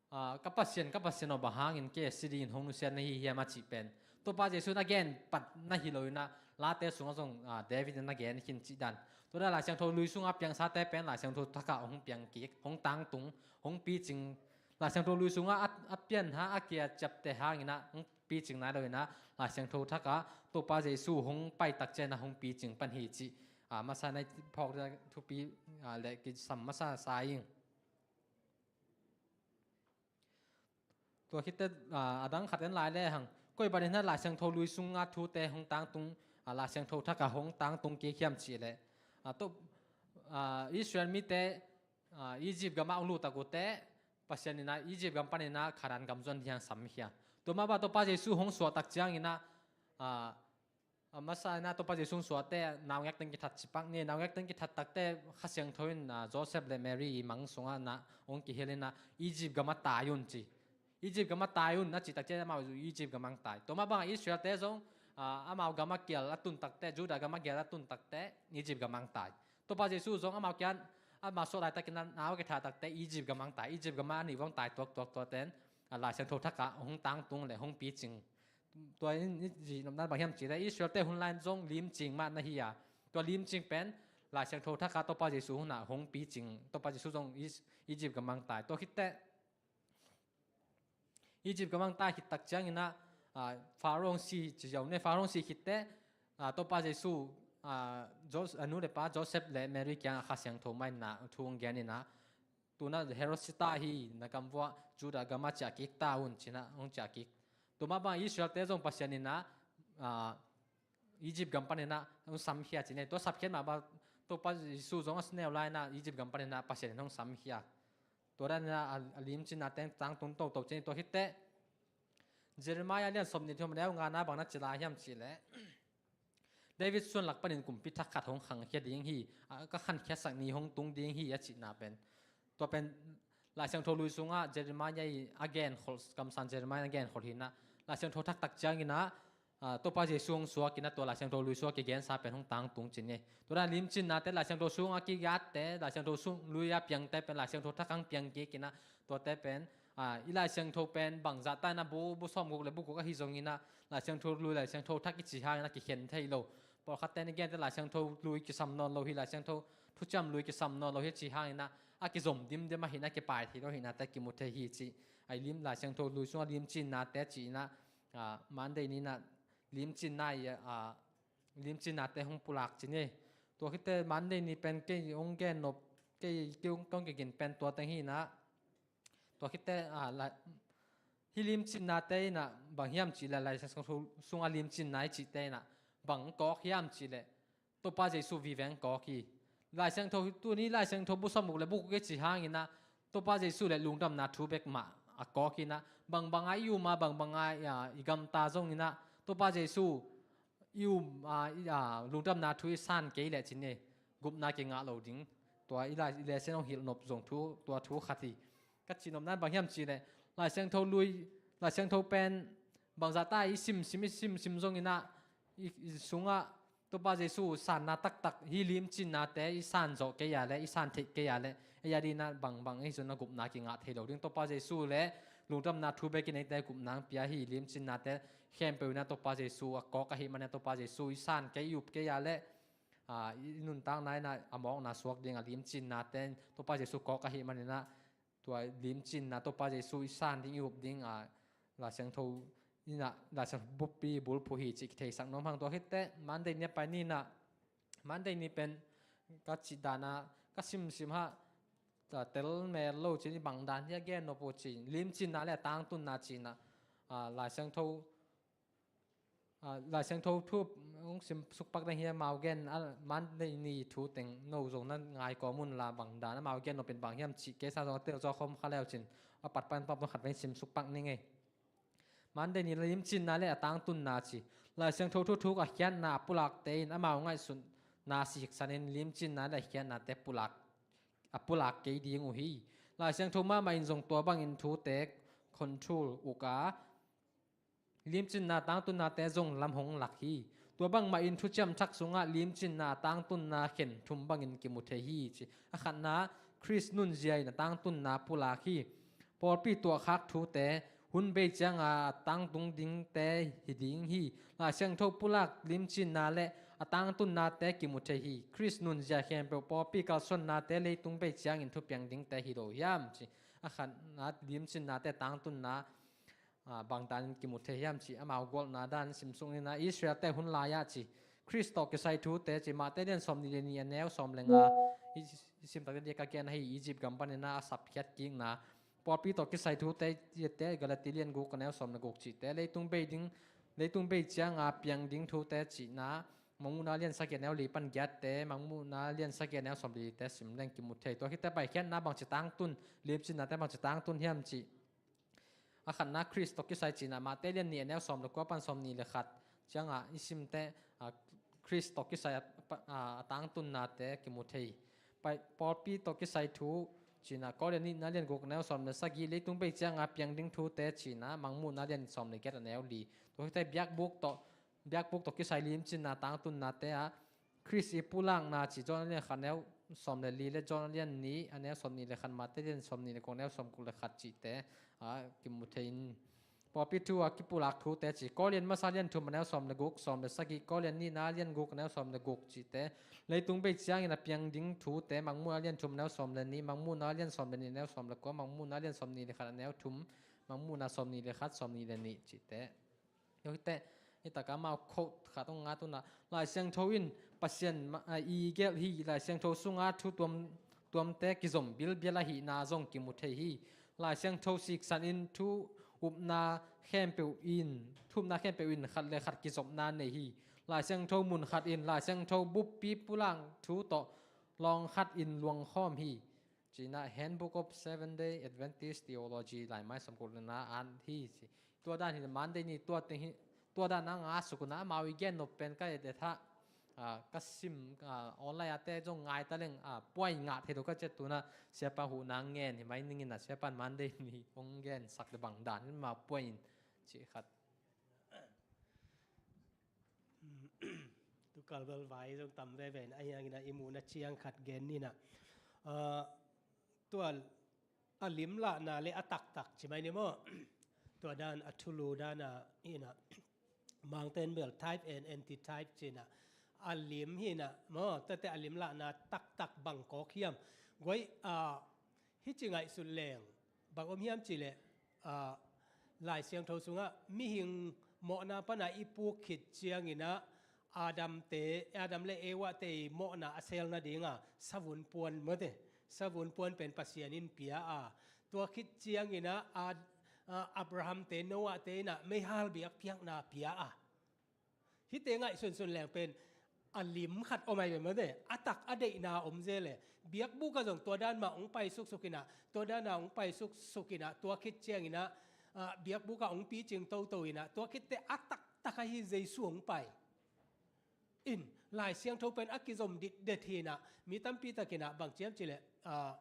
ah, "Ka Pasian, ka Pasian aw, bang hangin kei a si dingin hong nusia na hi hiam?" a cih pen Topa Jesu in a gen pat na hi lo in ah, Late sungah zong, ah, David in a gen khin cih dan. Tua dan Lai Siangtho lui sungah piangsate pen Lai Siangtho Thak ah hong piang kik, hong tangtung, hong picing. Lai Siangtho lui sungah a, a pianha, a kia ciapte hangin ah hong picing nai lo in ah, Lai Siangtho Thak ah Topa Jesu hong pai tak ciangin ah hong picing pan hi cih, ah, masa na i phawk thupi, ah, le kisam masa sa ing. Tua khit teh, ah, a dang khat en lai le hang. Koi bang in ah Lai Siangtho lui sungah thute hong tangtung, ah, Lai Siangtho Thak ah hong tangtung kik hiam cih leh, ah, to, ah, Israel mite, ah, Egypt gam ah hong lut tak uh teh, Pasian in ah Egypt gam panin ah Kanaan gam zuan ding hong samkhia. Tua mah bang Topa Jesu hong suah tak ciangin ah, ah, a masa in ah Topa Jesu hong suah teh naungek teng kithat ci pak ni, naungek teng kithat tak teh Kha Siangtho in, ah, Joseph le Mary i mang sungah na hong kihilh in ah Egypt gam ah tai un ci. Egypt gam ah tai un a cih tak ciang amau Egypt gam ah tai. Tua mah bang Israel te zong, ah, amau gam ah kial a tun tak teh, Judah gam ah kial a tun tak teh Egypt gam ah tai. Topa Jesu zong amau kiang, amau suah laitakin a nau a kithah tak teh Egypt gam ah tai, Egypt gam ah a nih vong tai tuaktuak. Tua teng, ah, Lai Siangtho Thak ah hong tangtung le hong picing. Tua in i cih nopna bang hiam cih leh Israel te hun lai in zong limcing mah na hi a, tua limcing pen Lai Siangtho Thak ah Topa Jesu hun ah hong picing, Topa Jesu zong Is-, Egypt gam ah tai. Tua khit teh Egypt gam ah tai khit tak ciangin ah, ah, Pharaoh si ci ziau ni, Pharaoh si khit teh, ah, Topa Jesu, ah, Jos-, a nu le pa Joseph le Mary kiangah Kha Siangtho mah in ah thu hong gen in ah, "Tu-in ah Herod si ta hi, na gam vuah Judah gam ah ciah kik ta un," ci-in ah hong ciah kik. Tua mah bang Israel te zong Pasian in ah, ah, Egypt gam panin ah hong samkhia ci ni. Tua sapkhiat mah bang Topa Jesu zong a si neu lai in ah Egypt gam panin ah Pasian in hong samkhia. Tua dan in ah a, a limcinna teng tangtung toto ci ni. Tua khit teh Jeremiah lian sawmnih le thum a neu ngana bang na ci lai hiam cih leh, David suan lak panin kumpi thak khat hong khangkhia ding hi, a, ka khankhiatsak ni hong tung ding hi a cihna pen. Tua pen Lai Siangtho lui sungah Jeremiah i a genkholh, kamsang Jeremiah in a genkholh hi in ah, Lai Siangtho Thak tak ciangin ah, ah, Topa Jesu hong suak in ah tua Lai Siangtho lui sungah kigensa pen hong tangtung ci ni. Tua dan limcinnate Lai Siangtho sungah kigatte, Lai Siangtho sung lui a piangte pen Lai Siangtho Thak ah hong piang kik in ah, tuate pen, ah, i Lai Siangtho pen bangzah ta in ah bu, bu sawmguk le bu guk ahi zongin ah, Lai Siangtho lui, Lai Siangtho Thak i cih hangin ah kikhen thei lo. Pawlkhatte in i gente Lai Siangtho lui kisam nawn lo hi, Lai Siangtho Thuciam lui kisam nawn lo hi a cih hangin ah, a kizom dimdim ahih in ah kipai thei lo ahih in ah te kimu thei hi cih. A lim, Lai Siangtho lui sungah limcinnate cih in ah, ah, Monday ni in ah limcinna i, ah, limcinnate hong pulak ci ni. Tua khit teh Monday ni pen kei hong gen nop, kei, kei hong, kong kigin pen tua teng hi in ah. Tua khit teh, ah, la, hih limcinnate in ah bang hiam cih leh, Lai Siangtho sungah limcinna i cihte in ah bang kawk hiam cih leh, Topa Jesu vive hong kawk hi. Lai Siangtho, tuni Lai Siangtho bu sawmguk le bu guk i cih hangin ah Topa Jesu le lungdamna thu bek mah a kawk inah, bangbang a i um a, bangbang a i, a, i gamta zong inah, Topa Jesu i um a, i, a, lungdamna thu i san kei leh cin e, gupna kingah lo ding. Tua i lai, i lesen hong hilh nop zong thu, tua thu khat hi. Ka cihnopna bang hiam cih leh, Lai Siangtho lui, Lai Siangtho pen bangzah ta i simsim, i simsim zong inah, i, i sungah Topa Jesu sanna taktak, hih limcinnate i san zawh kei a leh, i san theih kei a leh, ei a dinah bangbang ei zong a gupna kingah thei lo ding. Topa Jesu le lungdamna thu bek in eite gupna hong pia hi. Limcinnate khempeuh inah Topa Jesu a kawk ahih manin Topa Jesu i san kei, i up kei a leh, a, i nuntakna inah a mawkna suak ding a, limcinnate Topa Jesu kawk ahih manin ah, tua limcinna Topa Jesu i san ding, i up ding a, Lai Siangtho inah, Lai Siangtho buppi bulphuh hi cih kitheisak nuam hang. Tua khit teh Monday ni a pai ni inah, Monday ni pen ka cih dan a, ka simsim hah, a, tel mel lo cin, i bang dan hi a gen nop uh cin, limcinna le a tangtunna ci inah, a, Lai Siangtho, a, Lai Siangtho thu hong sim sukpak ding hi. Amau gen a, Monday ni thu teng no zong na ngai kawm un la, bang dan amau gen nop in bang hiam cih kei sa zong a tel zaw khawm kha leu cin, a pat pan pap khat veng sim sukpak ning ei. Monday ni limcinna le a tangtunna ci. Lai Siangtho thuthuk a khiatna a pulakte in amau ngaihsutna siksanin limcinna le a khiatnate pulak, a pulak kei ding uh hi. Lai Siangtho mahmah in zong tua bangin thute control uk a, limcinna tangtunnate zong lam hong lak hi. Tua bangmah in Thuciam Thak sungah limcinna tangtunna khen thum bangin kimu thei hi ci. A khatna, Khrist nunzia in a tangtunna pulak hi. Pawlpi tuahkhak thute, hun bei cianga a tangtung dingte hi ding hi. Lai Siangtho pulak limcinna le a tangtunnate kimu thei hi. Khrist nunzia khempeuh pawlpi kalsuannate leitung bei ciangin thupiang dingte hi lo hiam ci. A khatna limcinnate tangtunna, a, bang danin kimu thei hiam ci, amau gualna dan simsuk ni inah, Israel-te hun lai-ah ci, Khrist tawh kisai thute ci, Mate lian sawm nih le nih a neu sawm le nga, i, i sim takte dia ka gen ahi, Egypt gam panin a sapkhiat kikna, pawlpi tawh kisai thute, te Galati lian guk a neu sawm le guk cihte, leitung bei ding, leitung bei cianga piang ding thute cihna, Mangmuhna lian sagih a neu li pan giatte, Mangmuhna lian sagih a neu sawm le lite sim leng kimu thei. Tua khit teh paikhiatna bangci tangtun, limcinnate bangci tangtun hiam cih. A khatna Khrist tawh kisai cihna, Mate lian nih a neu sawm le kua pan sawm nih le khat ciangah i simte, a, Khrist tawh kisai a, a, a tangtunnate kimu thei. Pai, pawlpi tawh kisai thu cihna, Korin nihna lian guk a neu sawm le sagih, leitung bei cianga piang ding thute cihna, Mangmuhna lian sawm le giat a neu li. Tua khit teh biakbuk tawh, biakbuk tawh kisai limcinna tangtunnate ah, Khrist i pulakna ci, John a lian khat neu sawm le li le John a lian nih a neu sawm nih le khat, Mate lian sawm nih le kua neu sawm guk le khat cihte, a, kimu thei in. Pawlpi thu a kipulak thute ci, Korin masa lian thum a neu sawm le guk, sawm le sagih, Korin nihna lian guk a neu sawm le guk cihte, leitung bei ciangin a piang ding thute, Mangmuhna lian thum a neu sawm le nih, Mangmuhna lian sawm le nih a neu sawm le kua, Mangmuhna lian sawm nih le khat a neu thum, Mangmuhna sawm nih le khat, sawm nih le nih cihte. Tua khit teh, hi takah amau quote khat hong ngat un ah, Lai Siangtho in Pasian ma-, a, i gelh hi, Lai Siangtho sunga thu tuam, tuamte kizom bilbial ahihna zong kimu thei hi. Lai Siangtho siksan in thu upna khempeuh in, thu upna khempeuh in khat le khat kizopna nei hi. Lai Siangtho mun khat in, Lai Siangtho buppi pulak thu tawh lawng khat in luangkhawm hi. Ci inah Handbook of Seventh Day Adventist Theology, laimai sawmkua le nga ah hi ci. Tua dan hi, Monday ni tua teng hi, tua dan a nga suk un ah, amau i gen nop pen ka et et hah, a, ka sim, a, online ah te zong ngai ta leng, a, puai ngah thei lo ka ciat tu inah, Siapa huhna ngen hi mai ning inah, Siapa in Monday ni hong gensak le bang dan hi, amau puai in ci khat. Tu kalbal vai zong tam veve in, ahi hangin ah i muhna ciang khat gen ni inah. Ah, tua a limlahna le a taktak ci mai ni maw? Tua dan a thulu dan a hi inah. Mangten bel type and antitype ci inah. A lim hi inah maw, tate a limlahna taktak bang kawk hiam. Guai, ah, Hih ci ngaihsut leng bang om hiam cih leh, ah, Lai Siangtho sungah mihing mawhna pana i puk khit ciangin ah Adam te, Adam le Eva te i mawhna a sel nadinga savun puan mate, savun puan pen Pasian in pia a, tua khit ciangin ah, ah, ah, Abraham te, Noah te in ah meihal biakpiakna pia a. Hihte ngaihsunsun leng pen a lim khat om ai ve mate, a tak a deihna om zel e. Biakbuk ah zong tua dan mah hong pai suksuk inah, tua dan ah hong pai suksuk inah, tua khit ciang inah, ah, biakbuk ah hong picing toto inah, tua khitte a taktak ahi Jesu hong pai. In, Lai Siangtho pen a kizom ditdet hi inah, mi tampi tak inah bang ci hiam cih leh, ah,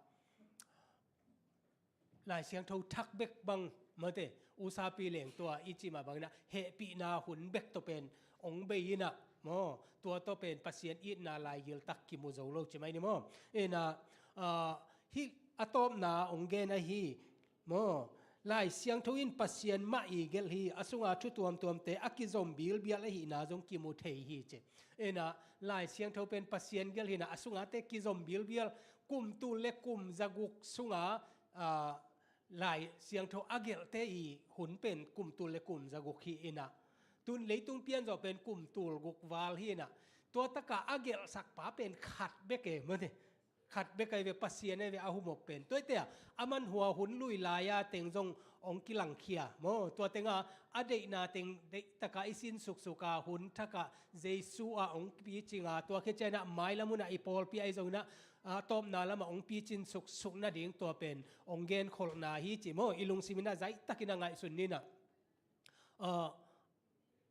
Lai Siangtho thak bek bang mate, usapi leng tua i cih mah bang inah, hehpihna hun bek tawh pen hong bei inah, maw, tua tawh pen Pasian itna laigil tak kimu zo lo ci mai ni maw. Inah, ah, hih a tawpna hong gen ahi, maw, Lai Siangtho in Pasian mah i gelh hi, a sunga thu tuamtuamte a kizom bilbial ahihna zong kimu thei hi ci. Inah, Lai Siangtho pen Pasian gelh hi inah, a sungate kizom bilbial, kum tul le kum zaguk sunga, ah, Lai Siangtho a gelhte i hun pen kum tul le kum zaguk hi inah, tun leitung pian zawh pen kum tul guk val hi inah, tua taka a gelhsakpa pen khat bek e mate. Khat bek ai ve, Pasian ai ve, a humop pen. Tua hi te ah, a man hua hun lui lai-a teng zong hong kilangkhia maw. Tua tengah a deihna teng deih taka i sin suksuk a, hun thakah Jesu ah hong picing a, tua khit ciang inah mailam hun ah i pawlpi ahi zong inah, a tawpna lamah hong picin suksuk nading tua pen hong genkholhna hi ci maw. I lungsim inah zai takin a ngaihsun ni inah. Ah,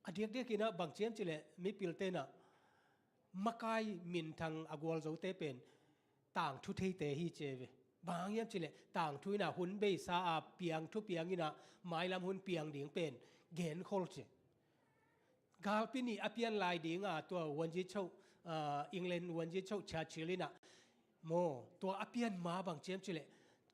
a diakdiak inah bang ci hiam cih leh mipilte inah makai minthang a gualzote pen tangthu theite hi ci ve. Bang hang hiam cih leh tangthu inah hun beisa a piang, thu piang inah mailam hun piang ding pen genkhol ci. Galpi nih a pian lai dinga tua Wuan Zi Cho, ah, England Wuan Zi Cho Churchill inah, maw, tua a pian ma bang ci hiam cih leh,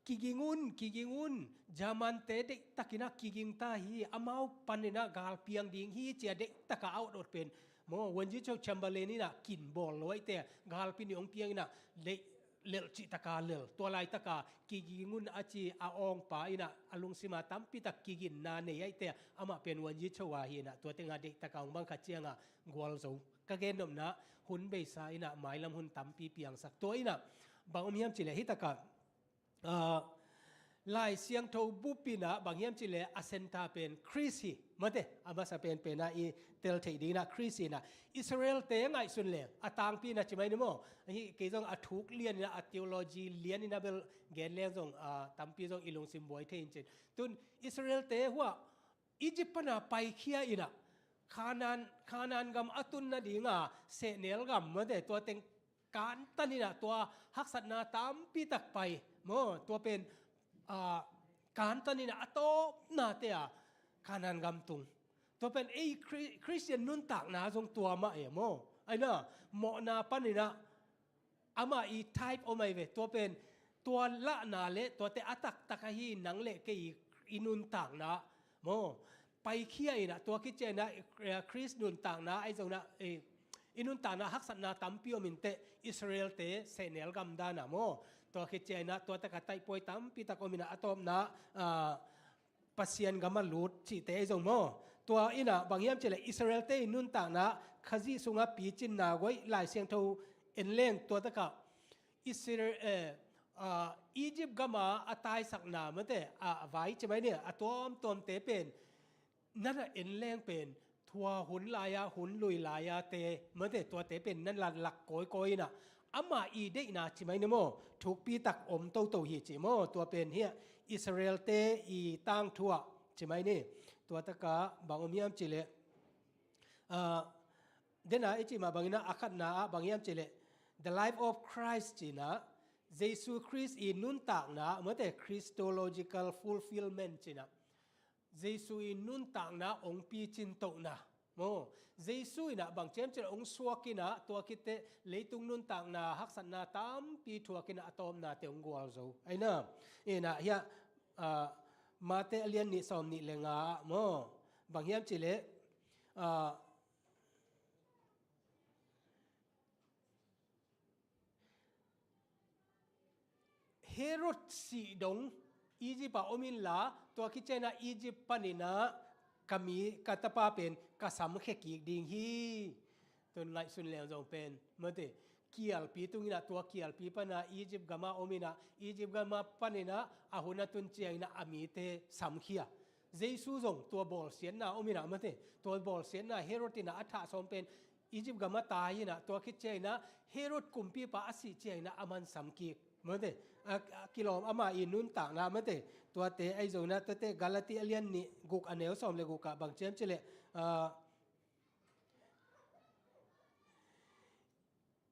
kiging un, kiging un, Germante deih takin ah kiging ta hi, amau pan inah gal piang ding hi ci a deih taka a awt awt pen, maw, Wuan Zi Cho Chamberlain inah kin bawl lo ai te, galpi nih hong piang inah deih lelh cih taka lelh, tua lai taka kiging un a ci a awngpa inah a lungsima tampi tak kiginna nei ai te, amah pen Wuan Zi Cho a hi inah, tua tenga deih taka hong bang khat cianga gualzo. Ka gennopna, hun beisa inah mailam hun tampi piangsak. Tua inah bang om hiam cih leh hih taka, ah, Lai Siangtho bup inah bang hiam cih leh a center pen Khrist hi mate, a masa penpen ah i tel theih ding inah Khrist hi inah. Israelte ngaihsun leng a tangpi inah ci mai ni maw. Ahi kei zong a thuk lian inah, a theology lian inah bel gen leng zong, ah, tampi zong i lungsim buai thei in cin. Tun Israelte hua Egypt pana paikhia inah, Khanaan, Khanaan gam a tun nadinga sehnel gam mate, tua teng kantan inah, tua haksatna tampi tak pai maw, tua pen, ah, kantan inah a tawpna te ah Khanaan gam tung. Tua pen ei Khri-, Khristian nuntakna zong tua mah e maw. Ai na, mawhna pan inah amah i type om ai ve, tua pen, tua lahna le tuate a taktak ahi nang le kei i, i nuntakna maw. Paikhia inah, tua khit ciang inah, eh, Khrist nuntakna ahi zong inah, eh, i nuntakna haksatna tampi om in teh, Israelte sehnel gam dan ah maw. Tua khit ciang inah, tua taka taihpuai tampi tak om inah, a tawpna, ah, Pasian gam a lut cihte ahi zong maw. Tua inah bang hiam cih leh Israelte i nuntakna Khazih sungah picinna guai Lai Siangtho en leng tua takah Israel, eh, ah, Egypt gama a taisakna mate, a, a vai ci mai ni, a tuamtuamte pen nan a en leng pen thua hun lai-a, hun lui lai-a te mate, tuate pen nan laklak kawikawi inah, amah i deihna ci mai ni maw, thukpi tak om toto hi ci maw. Tua pen hiah Israelte i tangthu ah ci mai ni. Tua takah bang om hiam cih leh, ah, dena i cih mah bang inah, a khatna ah bang hiam cih leh, The Life of Christ ci inah, Jesu Khrist i nuntakna mate, Christological fulfillment ci inah, Jesu i nuntakna hong picin tohna maw. Jesu inah bang ci hiam cih leh hong suak inah, tua khit teh leitung nuntakna haksatna tampi thuak inah a tawpnate hong gualzo. Ai na, inah hiah, ah, Mate a lian nih sawm nih le nga ah maw, bang hiam cih leh, ah, Herod sih dong Egypt ah om inla, tua khit ciang inah Egypt pan inah ka mi, ka tapa pen ka samkhia kik ding hi. Tun ngaihsun leng zong pen mate, kialpi tung inah, tua kialpi pan ah Egypt gama om inah, Egypt gama pan inah a hun a tun ciang inah a mite samkhia. Jesu zong tua bawlsiatna om inah mate, tua bawlsiatna Herod inah a thah sawm pen Egypt gam a tai inah, tua khit cianginah Herod kumpipa a sih cianginah a mansam kik. Mate, a, a kilawm ama i nuntakna mate, tuate ahi zonginah tuate Galati a lian nih guk a neu sawm le guk ah bang ci hiam cih leh, ah,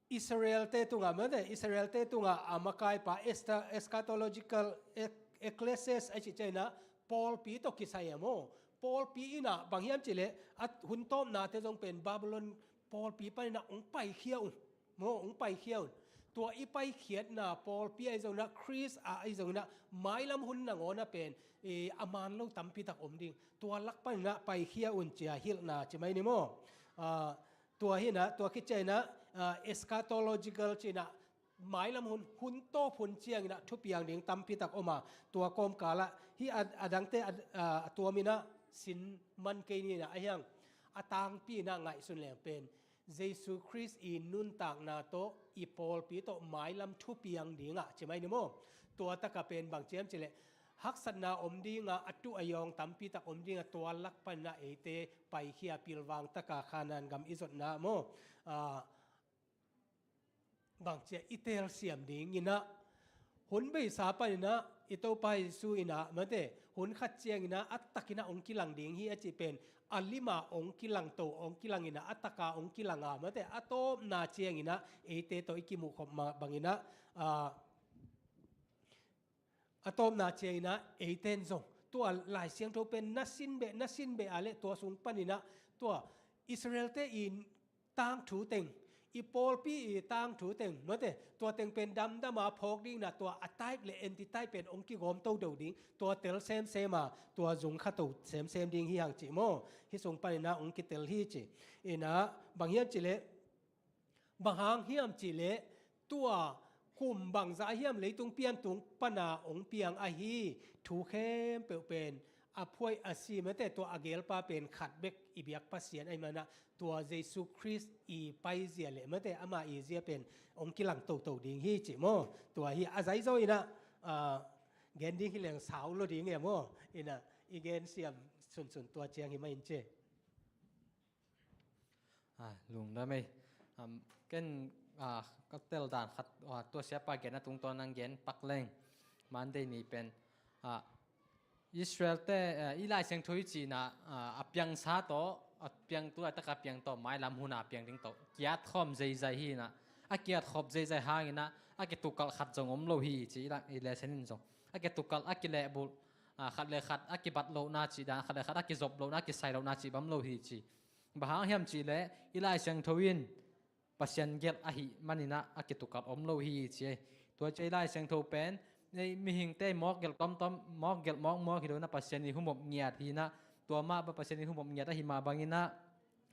Israel-te tungah mate, Israel-te tungah a makaipa esta-, eschatological e-, ecclesias a cih cianginah pawlpi tawh kisai a maw. Pawlpi inah bang hiam cih leh a hun tawpnate zong pen Babylon pawlpi paninah hong paikhia un. Maw, hong paikhia un. Tua i paikhiatna pawlpi ahi zonginah, Khrist a ahi zonginah, mailam hun nangawnah pen, eh, a man lo tampitak om ding. Tua lak paninah paikhia un ci-a hilhna ci mai ni maw. Ah, tua hinah, tua khit cianginah, ah, eschatological cinah, mailam hun, hun tawp hun cianginah thupiang ding tampitak om a, tua kawmkalah hih a, a dangte a, a, a tuaminah sin man kei ninah, a hiang a tangpi inah ngaihsun leng pen Jesu Khrist i nuntakna tawh, i pawlpi tawh mailam thupiang dingah ci mai ni maw. Tua takah pen bang ci hiam cih leh haksatna om dingah a tuh a yawng tampitak om dingah, tua lak paninah eite paikhia pilvang takah Khanaan gam i zotna maw. Ah, bang ci-a i telsiam dinginah, hun beisa paninah i Topa Jesu inah mate, hun khat cianginah a takinah hong kilang ding hi a cih pen a lima hong kilangto, hong kilanginah a taka hong kilanga mate, a tawpna cianginah eite tawh i kimuhkhop mah banginah, ah, a tawpna cianginah eite in zong tua Lai Siangtho pen na sin beh, na sin beh a leh tua sung paninah tua Israel-te i tangthu teng, i pawlpi i tangthu teng mate, tua teng pen damdama phawk dinginah tua a type le anti-type pen hong kigawm toto ding, tua tel semsem a, tua zung khato semsem ding hi hang cih maw. Hih sung paninah hong kitel hi ci. Inah bang hiam cih leh, bang hang hiam cih leh tua kum bangzah hiam leitung piantung pana hong piang ahi thu khempeuh pen a phuai a si mate, tua a gelpa pen khat bek i biak Pasian ahi manah, tua Jesu Khrist i paizia le mate, ama i zia pen hong kilang toto ding hi cih maw. Tua hi a zaizaw inah, ah, gen ding hi leng sau lo ding e maw. Inah i gen siam sunsun tua ciang hi mah in ci. Ah, lungdam ei. Am, ken, ah, ka tel dan khat, ah, tua siapa gen a tungtawn nang gen pak leng. Monday ni pen, ah, Israel-te, ah, i Lai Siangtho i cihna, ah, a piangsa tawh, a piang tu laitaka piang tawh, mailam huna piang ding tawh kiat khawm zeizai hinah, a kiat khawp zeizai hanginah a kitukalh khat zong om lo hi ci, i la-, i lesson in zong a kitukalh, a kilehbulh, ah, khat le khat a kibat lohna cih dan, khat le khat a kizop lohna, a kisai lohna cih bang om lo hi ci. Bang hang hiam cih leh i Lai Siangtho in Pasian gelh ahih maninah a kitukalh om lo hi ci ei. Tua ci ei, Lai Siangtho pen ei mihingte mawk gelh tomtom, mawk gelh mawkmawk hi lo inah Pasian i humop ngiat hinah, tua mah bang Pasian i humop ngiat ahih mah banginah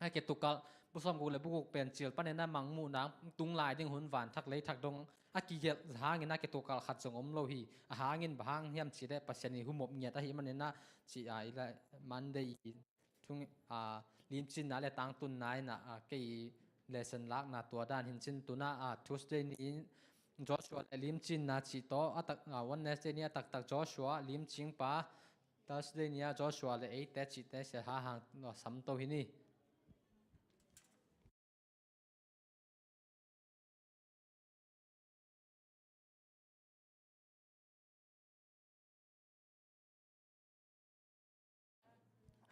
a kitukalh, bu sawmguk le bu guk pen cil paninah mangmuhna tung lai ding hun vanthak leithak dong a kigelh hanginah a kitukalh khat zong om lo hi. A hangin bang hang hiam cih leh Pasian i humop ngiat ahih maninah ci a, i Lai Monday i Thung, ah, limcinna le tangtunna inah, ah, kei lesson lakna tua dan hi in cin, tuna, ah, Tuesday ni in Joshua le limcinna cih tawh a tak, ah, Wednesday ni a taktak Joshua limcingpa, Thursday ni a Joshua le eite cihte sia ha hang, ah, samto hi ni.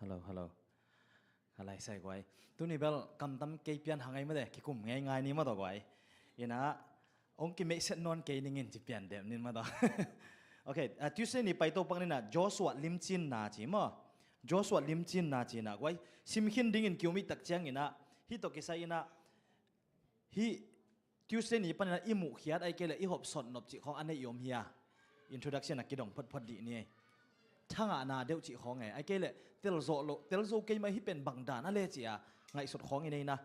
Hello, hello. Ka lai sai guai. Tuni bel kamtam kei pian hangai mate, kikum ngeingai ni mataw guai. Ina, ong kimeihset nawn kei ningin ci pian dem nin mataw. Ok, ah, Tuesday ni paito pak nina, Joshua limcinna ci maw. Joshua limcinna ci na guai. Simkhin dingin kiumih tak ciang ina, hih tawh kisai ina, hih Tuesday ni panina i muhkhiat ai kei le i hopsot nop cih khawng a nei i om hi a. Introduction a kidong photphot dih ni. Thangahna deuh cih khawng e. Ai kei le telzawh lo, telzo kei mai hi pen bangdan a le cih a ngaihsut khawng i nei na.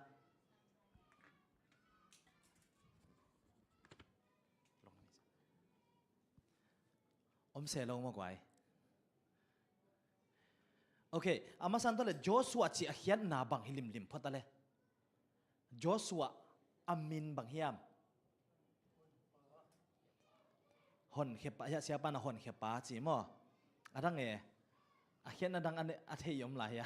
Om se lo maw guai. Ok, a masan tawh le Joshua cih a khiatna bang hi limlim phot a le. Joshua a min bang hiam? Honkhia pa, siapa na honkhia pa ci maw. A dang e. A khiatna dang a ne, a thei om lai hia.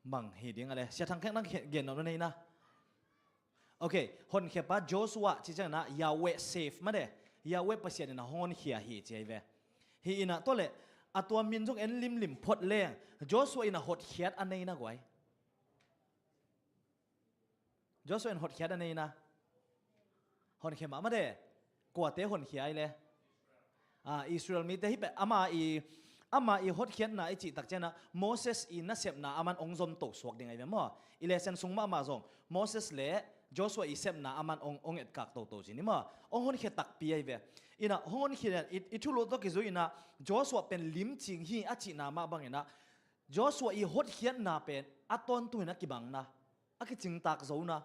Bang hi ding a le, Sia Thang Khek nang gen nop na nei na. Ok, honkhiapa Joshua ci ciangin ah Yahweh save mah de. Yahweh Pasian in a hong honkhia hi ci ahi ve. Hi in ah tua le, a tua min zong en limlim phot leng, Joshua in a hotkhiat a nei na guai. Joshua in hotkhiat a nei na. Honkhia mahmah de. Kuate honkhia i le. Ah, Israel mite hi peh, ama i, ama i hotkhiatna i cih tak ciangin ah Moses i nasepna aman ong zom to suak ding ahi ve maw. I lesson sung mahmah zong Moses le Joshua i sepna aman ong, ong etkak toto ci ni maw. Ong honkhia takpi ahi ve. In ah hong honkhia i, i thulu tawh kizui in ah Joshua pen limcing hi a cihna mah bangin ah Joshua i hotkhiatna pen a tawntung in a kibang na, a kicingtak zo na.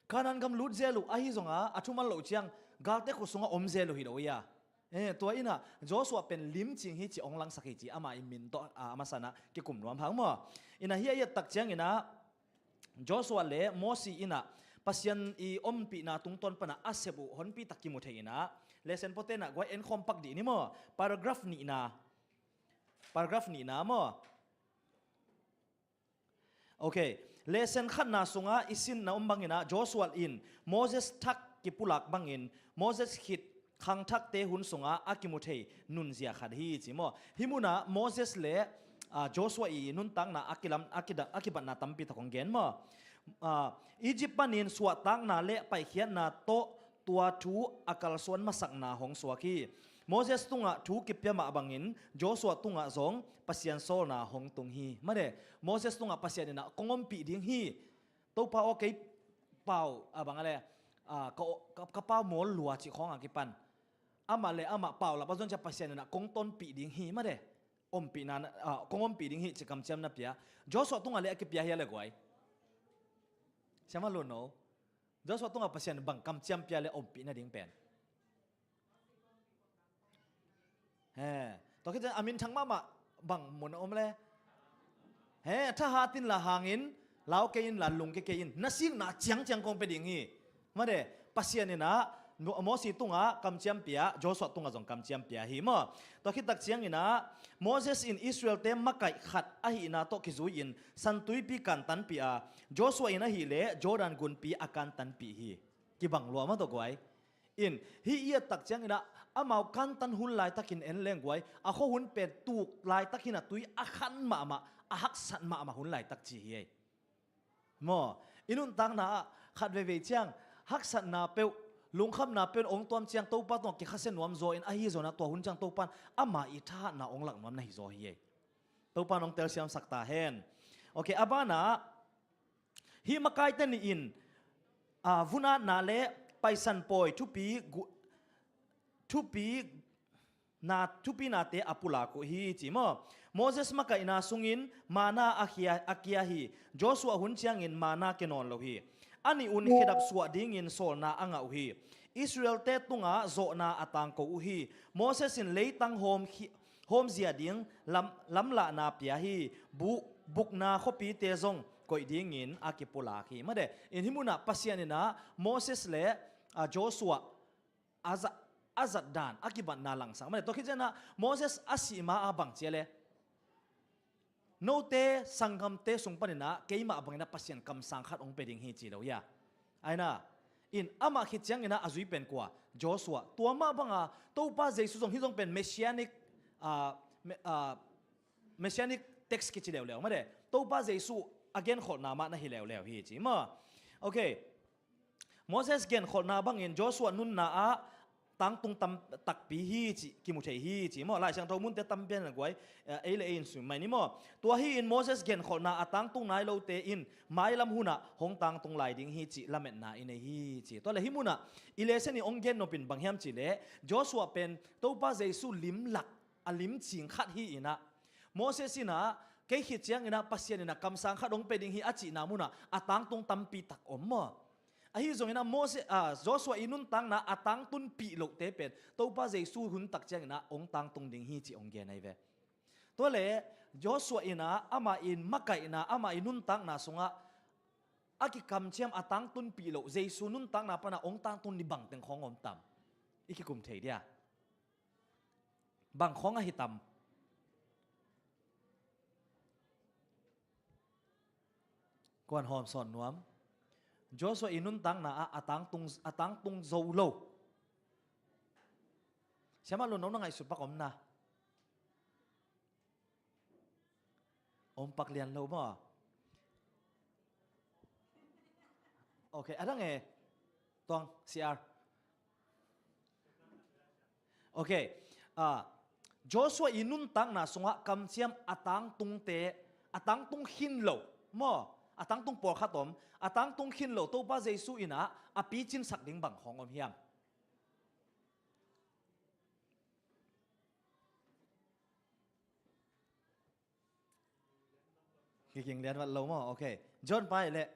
Kanaan gam lut zel uh ahi zongin a thuman loh ciang galte khut sungah om zel uh hi lo hi a. Eh, tua in ah Joshua pen limcing hi ci ong langsak hi ci ama i min tawh, ah, a masa in ah kikum nuam hang maw. In ah hi a i et tak ciangin ah Joshua le Moses in ah Pasian i ompihna tungtawn pan ah a sep uh honpi tak kimu thei in ah lesson pawlte in ah guai en khawm pak dih ni maw. Paragraph nihna. Paragraph nihna maw. Ok. Lesson khatna sungah i sinna om bangin ah Joshua in Moses thak kipulak bangin Moses khit khangthakte hun sungah a kimu thei nunzia khat hi ci maw. Hih munah Moses le, ah, Joshua i nuntakna a kilam, a kida-, a kibatna tampi tak hong gen maw. Ah, Egypt panin suahtakna le paikhiatna tawh tua thu a kalsuan masakna hong suak hi. Moses tungah thu kipia mah bangin Joshua tungah zong Pasian sawlna hong tung hi. Mah de, Moses tungah Pasian in ah kong ompih ding hi. Topa aw, kei pau, a bang a le, ah, ka, ka, ka pau mawl lua cih khawng a kipan amah le amah pau lap a zon ciang Pasian in ah kong tonpih ding hi. Mah de, ompihna, ah, kong ompih ding hi ci kamciam na pia. Joshua tungah le a kipia hi a le guai. Siama lun no. Joshua tungah Pasian bang kamciam pia le ompih nading pen. He, tua khit ciang a minthang mahmah bang mun a om le. He, thahat in la hang in, lau kei in la lungke kei in, na sikna ciangciang kong pia ding hi. Mah de, Pasian in ah, Mo-, Moses tungah kamciam pia, Joshua tungah zong kamciam pia hi maw. Tua khit tak ciangin ah, Moses in Israel-te makaih khat ahihna tawh kizui in Santuipi kantanpih a, Joshua in ahih leh Jordan gunpi a kantanpih hi. Kibang lua mah tawh guai. In, hih i et tak ciangin ah, amau kantan hun laitakin en leng guai, a khuahun pen tuk laitakin a tui a khan mahmah, a haksat mahmah hun laitak ci hi ei. Maw, i nuntakna ah khat veivei ciang, haksatna peuh, lungkhamna peuh in ong tuam ciang, Topa tungah kikhasia nuam zaw in ahi zongin ah tua hun ciang Topa in ama i thahatna ong lak nuam na hi zaw hi ei. Topa in ong telsiamsak ta hen. Ok, a banah, hih makaite nih in, ah, vunatna le paisan pawi thupi gu-, thupi na, thupinate a pulak uh hi ci maw. Moses makaihna sungin manna a kia, a kia hi. Joshua hun ciangin manna kia nawn lo hi. A nih un khedap suah dingin sawlna a ngah uh hi. Israel-te tungah zawhna a tangko uh hi. Moses in leitang hawm khi-, hawmzia ding lam, lamlahna pia hi. Bu-, bukna khuapite zong koih dingin a kipulak hi. Mah de, in hih munah Pasian in ah Moses le, ah, Joshua a zat, a zat dan, a kibatna langsak. Mah de, tua khit ciangin ah Moses a sih ma a bang ci a le, note sanggamte sung panin ah keimah bangin ah Pasian kamsang khat ong pia ding hi ci lo hi a. Ai na, in amah khit ciangin ah a zui pen kua, Joshua. Tua mah banga Topa Jesu zong hih zong pen messianic, ah, me-, ah, messianic text kici leuleu. Mah de, Topa Jesu a genkholhna mah na hi leuleu hi ci maw. Ok. Moses genkholhna bangin Joshua nunna ah tangtung tam takpi hi ci, kimu thei hi ci maw. Lai Siangtho munte tampi a na guai, eh, ei le ei in sum mai ni maw. Tua hi in Moses genkholhna a tangtung nai lote in mailam hunah hong tangtung lai ding hi ci lametna i nei hi ci. Tua le hih munah i lesson i ong gen nop in bang hiam cih leh, Joshua pen Topa Jesu limlak a limcing khat hi in ah, Moses in ah kei khit ciangin ah Pasian in ah kamsang khat ong pia ding hi a cihna munah a tangtung tampi tak om maw. Ahi zongin ah Moses, ah, Joshua i nuntakna a tangtunpih lohte pen Topa Jesu hun tak ciangin ah ong tangtung ding hi ci ong gen ahi ve. Tua le Joshua in ah ama i makaihna, ama i nuntakna sungah a kikamciam a tangtunpih loh Jesu nuntakna pana ong tangtung ni bangteng khawng om tam? I kikum thei dia. Bang khawng ahi tam? Kuan hawm sawn nuam. Joshua i nuntakna ah a tangtung, a tangtung zo lo. Siamah Lun, no na ngaihsut pak om na. Om pak lian lo maw? Ok, a dang e. Tuang, C R. Ok. Ah, Joshua i nuntakna sungah kamciam a tangtungte, a tangtung khin lo maw, a tangtung pawlkhat om, a tangtung khin lo Topa Jesu in ah a picinsak ding bang khawng om hiam? Kiking lian vat lo maw? Ok. John pai leh.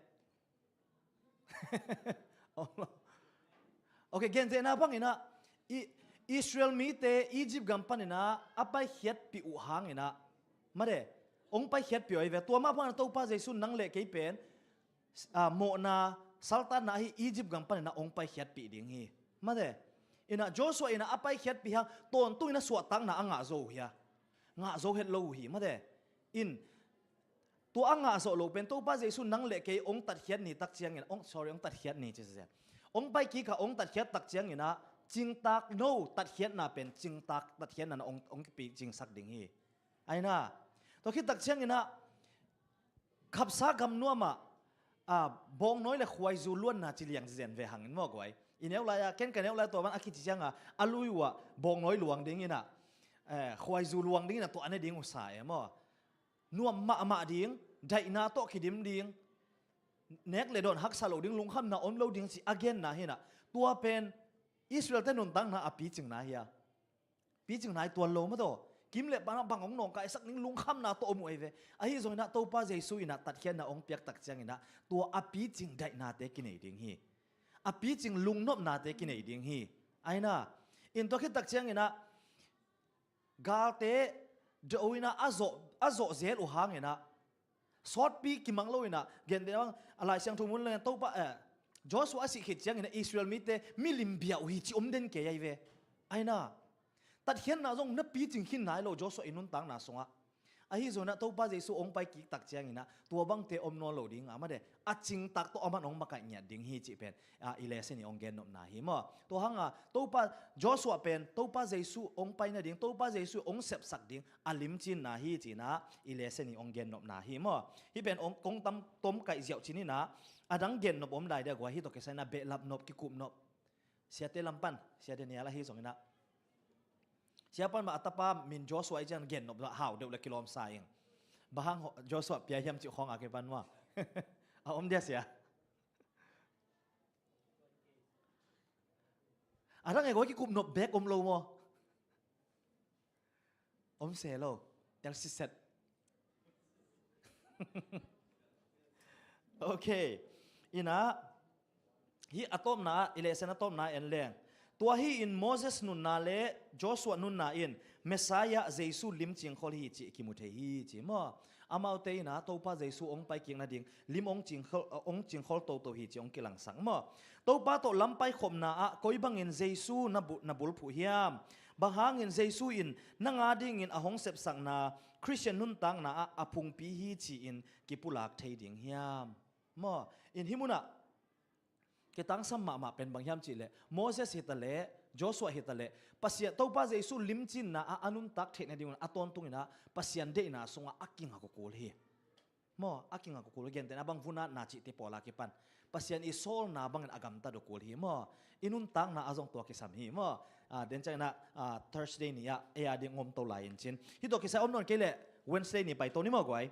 Ok, gentehna bangin ah, i, Israel mite Egypt gam panin ah a paikhiatpih uh hangin ah, mate, hong paikhiatpih uh ahi ve. Tua mah bangin ah Topa Jesu nang le kei pen, ah, mawhna, saltanna ahi Egypt gam panin ah hong paikhiatpih ding hi. Mate, in ah Joshua in ah a paikhiatpih hang tawntung in ah suahtakna a ngah zo uh hi a. Ngah zo het lo uh hi. Mate, in tua a ngah zawh lo pen Topa Jesu nang le kei hong tatkhiat ni tak ciangin, hong, sorry, hong tatkhiat ni ci sia. Hong paikik a hong tatkhiat tak ciangin ah cingtak no tatkhiatna pen cingtak tatkhiatna na hong, hong kipicingsak ding hi. Aina. Tua khit tak ciangin ah khapsa gam nuam ah, ah, bawngnawi le khuaizu luanna ci liang zen ve hangin maw guai. I neu lai ah, ken ka neu lai tua bang a kici ciang ah, a lui uh ah bawngnawi luang dingin ah, eh, khuaizu luang dingin ah tua a ne ding uh sa e maw. Nuam mahmah ding, daihna tawh kidim ding, nek le dawn haksa lo ding, lungkhamna om lo ding ci a genna hi in ah. Tua pen Israel te nuntakna a picingna hi a. Picingna hi tuan lo maw taw. Kim le pan ah bang hong nawngkaisak ding, lungkhamna tawh om uh ahi ve. Ahi zongin ah Topa Jesu in ah tatkhiatna hong piak tak ciangin ah tua a picing daihnate kinei ding hi. A picing lungnopnate kinei ding hi. Aina. In tua khit tak ciangin ah galte do in ah a zawh, a zawh zel uh hangin ah sawtpi kimang lo in ah, gentehna bang a Lai Siangtho mun leng Topa, eh, Joshua a sih khit ciangin ah Israel mite milim bia uh hi ci om den kei ahi ve. Aina. Tatkhiatna zong na picing khin nai lo Joshua i nuntakna sungah. Ahi zongin ah Topa Jesu hong paikik tak ciangin ah tua bangte om nawn lo ding a, mate, a cingtak tawh aman hong makaih ngiat ding hi cih pen, ah, i lesson i hong gennopna hi maw. Tua hang a Topa, Joshua pen Topa Jesu hong pai nading, Topa Jesu hong sepsak ding a limcinna hi ci in ah i lesson i hong gennopna hi maw. Hih pen hong, kong tam tom kaih ziau cin in ah, a dang gennop om lai dia guai, hih tawh kisai in ah behlap nop, kikup nop. Siate lam pan, Sia Daniel ahi zongin ah, sia pan mah a tapa min Joshua i ciang gennop hau deuh le kilawm sa ing. Bang hang Joshua pia hiam cih khawng a kipan maw. A om dia sia. A dang e guai, kikup nop bek om lo maw. Om se lo. Telsiset. Ok. In ah, hih a tawpna ah, i lesson a tawpna ah en leng, tua hi in Moses nunna le Joshua nunna in Messiah Jesu lim cingkhol hi cih kimu thei hi ci maw. Amaute in ah Topa Jesu hong paikik nading lim hong cingkhol, hong cingkhol toto hi ci hong kilangsak maw. Topa tawh lam paikhopna ah koi bangin Jesu na bu-, na bulphuh hiam? Bang hangin Jesu in nang a dingin a hong sepsakna Khristian nuntakna ah a phungpi hi ci-in kipulak thei ding hiam? Maw, in hih munah kitangsam mahmah pen bang hiam cihleh, Moses hitaleh, Joshua hitaleh, Pasian, Topa Jesu limcinna ah a nuntak theih nadingun a tawntungin ah Pasian deihna sungah a kingak uh kul hi. Maw, a kingak uh kul, gentehna bang vunatna cihte pawl a kipan Pasian i sawlna bangin a gamtat uh kul hi maw. I nuntakna ah zong tua kisam hi maw. Ah, den ciangin ah, ah, Thursday ni ah ei a ding ngomto lai in cin. Hih tawh kisai om nawn kei leh Wednesday ni paito ni maw guai.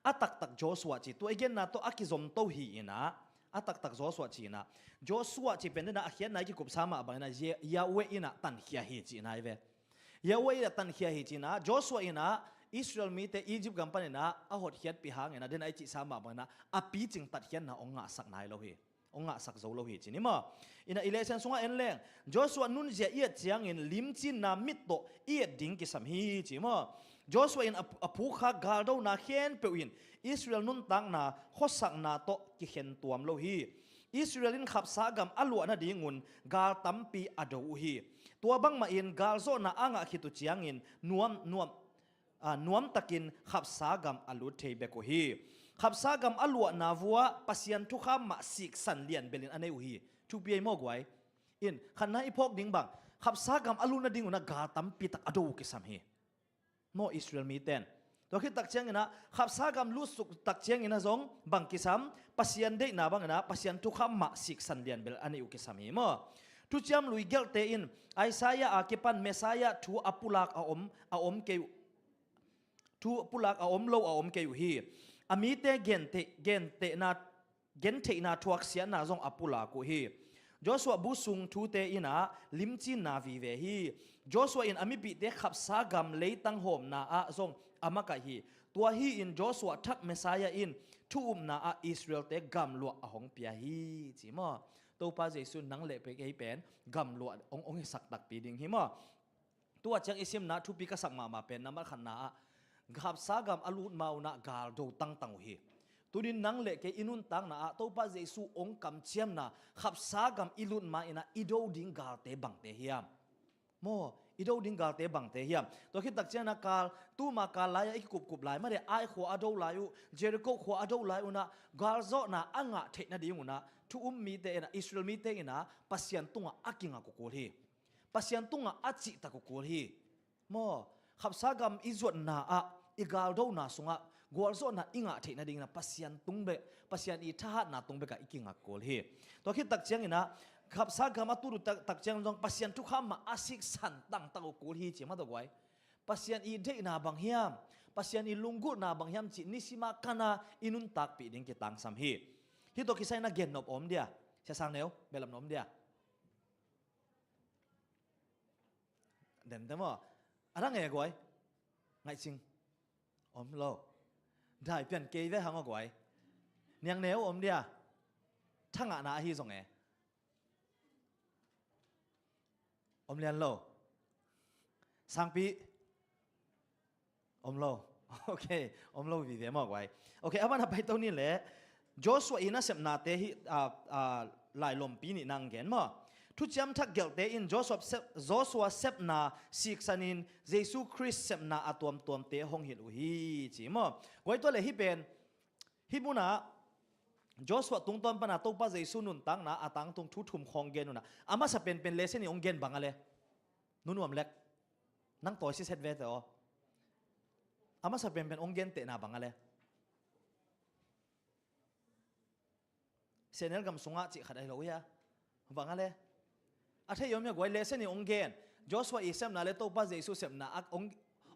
A taktak Joshua ci, tua i genna tawh a kizomto hi in ah, a taktak Joshua ci in ah, Joshua ci pen den ah a khiatna i kikupsa mah bangin ah Ye-, Yahweh in ah tankhia hi ci in ah hi ve. Yahweh in ah tankhia hi ci in ah, Joshua in ah Israel mite Egypt gam panin ah a hotkhiatpih hangin ah, den ah i cihsa mah bangin ah a picing tatkhiatna hong ngahsak nai lo hi. Hong ngahsak zo lo hi ci ni maw. In ah i lesson sungah en leng, Joshua nunzia i et ciangin limcinna mit tawh i et ding kisam hi ci maw. Joshua in a, a phukkhak galdona khempeuh in Israel nuntakna khuasakna tawh kikhen tuam lo hi. Israel in khapsa gam a luah nadingun gal tampi a do uh hi. Tua bangmahin galzawhna a ngah khit uh ciangin nuam, nuam, ah, nuamtakin khapsa gam a lut thei bek uh hi. Khapsa gam a luahna vua Pasian thukham mah siksan lianbelin a nei uh hi. Thupi ei maw guai? In, khatna i phawk ding bang, khapsa gam a lut nading unah gal tampi tak a do uh kisam hi. Maw Israel miten. Tua khit tak cianginah, khapsa gam lutsuk tak cianginah zong bang kisam, Pasian deihna banginah, Pasian thukham mah siksan lianbel a nei uh kisam hi maw? Thuciam lui gelhte in, Isaiah a kipan Messiah thu a pulak a om, a om kei uh. Thu pulak a om lo a om kei uh hi. A mite gente, gentehna gentheihna thuaksiatna zong a pulak uh hi. Joshua bu sung thute inah limcinna vive hi. Joshua in a mipihte khapsa gam leitang hawmna ah zong a makaih hi. Tua hi-in Joshua thak Messiah in thu upna ah Israelte gamluah a hong pia hi ci maw? Topa Jesu nang le kei pen gamluah hong, hong hisak takpi ding hi maw? Tua ciang i simna thupi ka sak mahmah pen nambat khatna ah, khapsa gam a lut ma unah galdo tangtang uh hi. Tunin nang le kei i nuntakna ah Topa Jesu hong kamciamna khapsa gam i lut ma inah i do ding galte bangte hiam? Maw, i do ding galte bangte hiam? Tua khit tak cianginah kal, tuma kal lai-ah i kikupkup lai, made Ai khua a do lai uh, Jericho khua a do lai unah galzawhna a ngah theih nading unah thu um mite inah, Israel mite inah Pasian tungah a kingak uh kul hi. Pasian tungah a cihtak uh kul hi. Maw, khapsa gam i zuatna ah, i galdona sungah gualzawhna i ngah theih nadingin ah Pasian tung bek, Pasian i thahatna tung bekah i kingak kul hi. Tua khit tak cianginah khapsa gam a tut uh tak, tak ciang zong Pasian thukham mah a siksan tangtang uh kul hi ci mah tawh guai. Pasian i deihna bang hiam, Pasian i lunggulhna bang hiam cih nisima kana i nuntakpih ding kitangsam hi. Hih tawh kisai na gennop om dia, Sia Sang Neu, behlap na om dia. Dente maw? A dang e guai. Ngaihcing. Om lo. Dai pian kei ve hang aw guai. Niang neu om dia. Thangahna ahi zong e. Om lian lo. Sangpi. Om lo. Ok, om lo vive maw guai. Ok, a ban a paito ni le Joshua i nasepnate hi, a, a, lailompi nih nang gen maw? Thuciam thak gelhte in Joshua sep, Joshua sepna siksanin Jesu Khrist sepna a tuamtuamte hong hilh uh hi ci maw? Guai tua le hi pen, hi munah Joshua tungtawn pana Topa Jesu nuntakna a tangtung thu thum khawng gen unah a masa penpen lesen i hong gen bang a le? Nunuam lek. Nang tawi siset vete aw. A masa penpen hong gentehna bang a le? Senel gam sungah cih khat ahi lo hia. Bang a le? A thei om hia guai, lesen i hong gen. Joshua i sepna le Topa Jesu sepna a hong,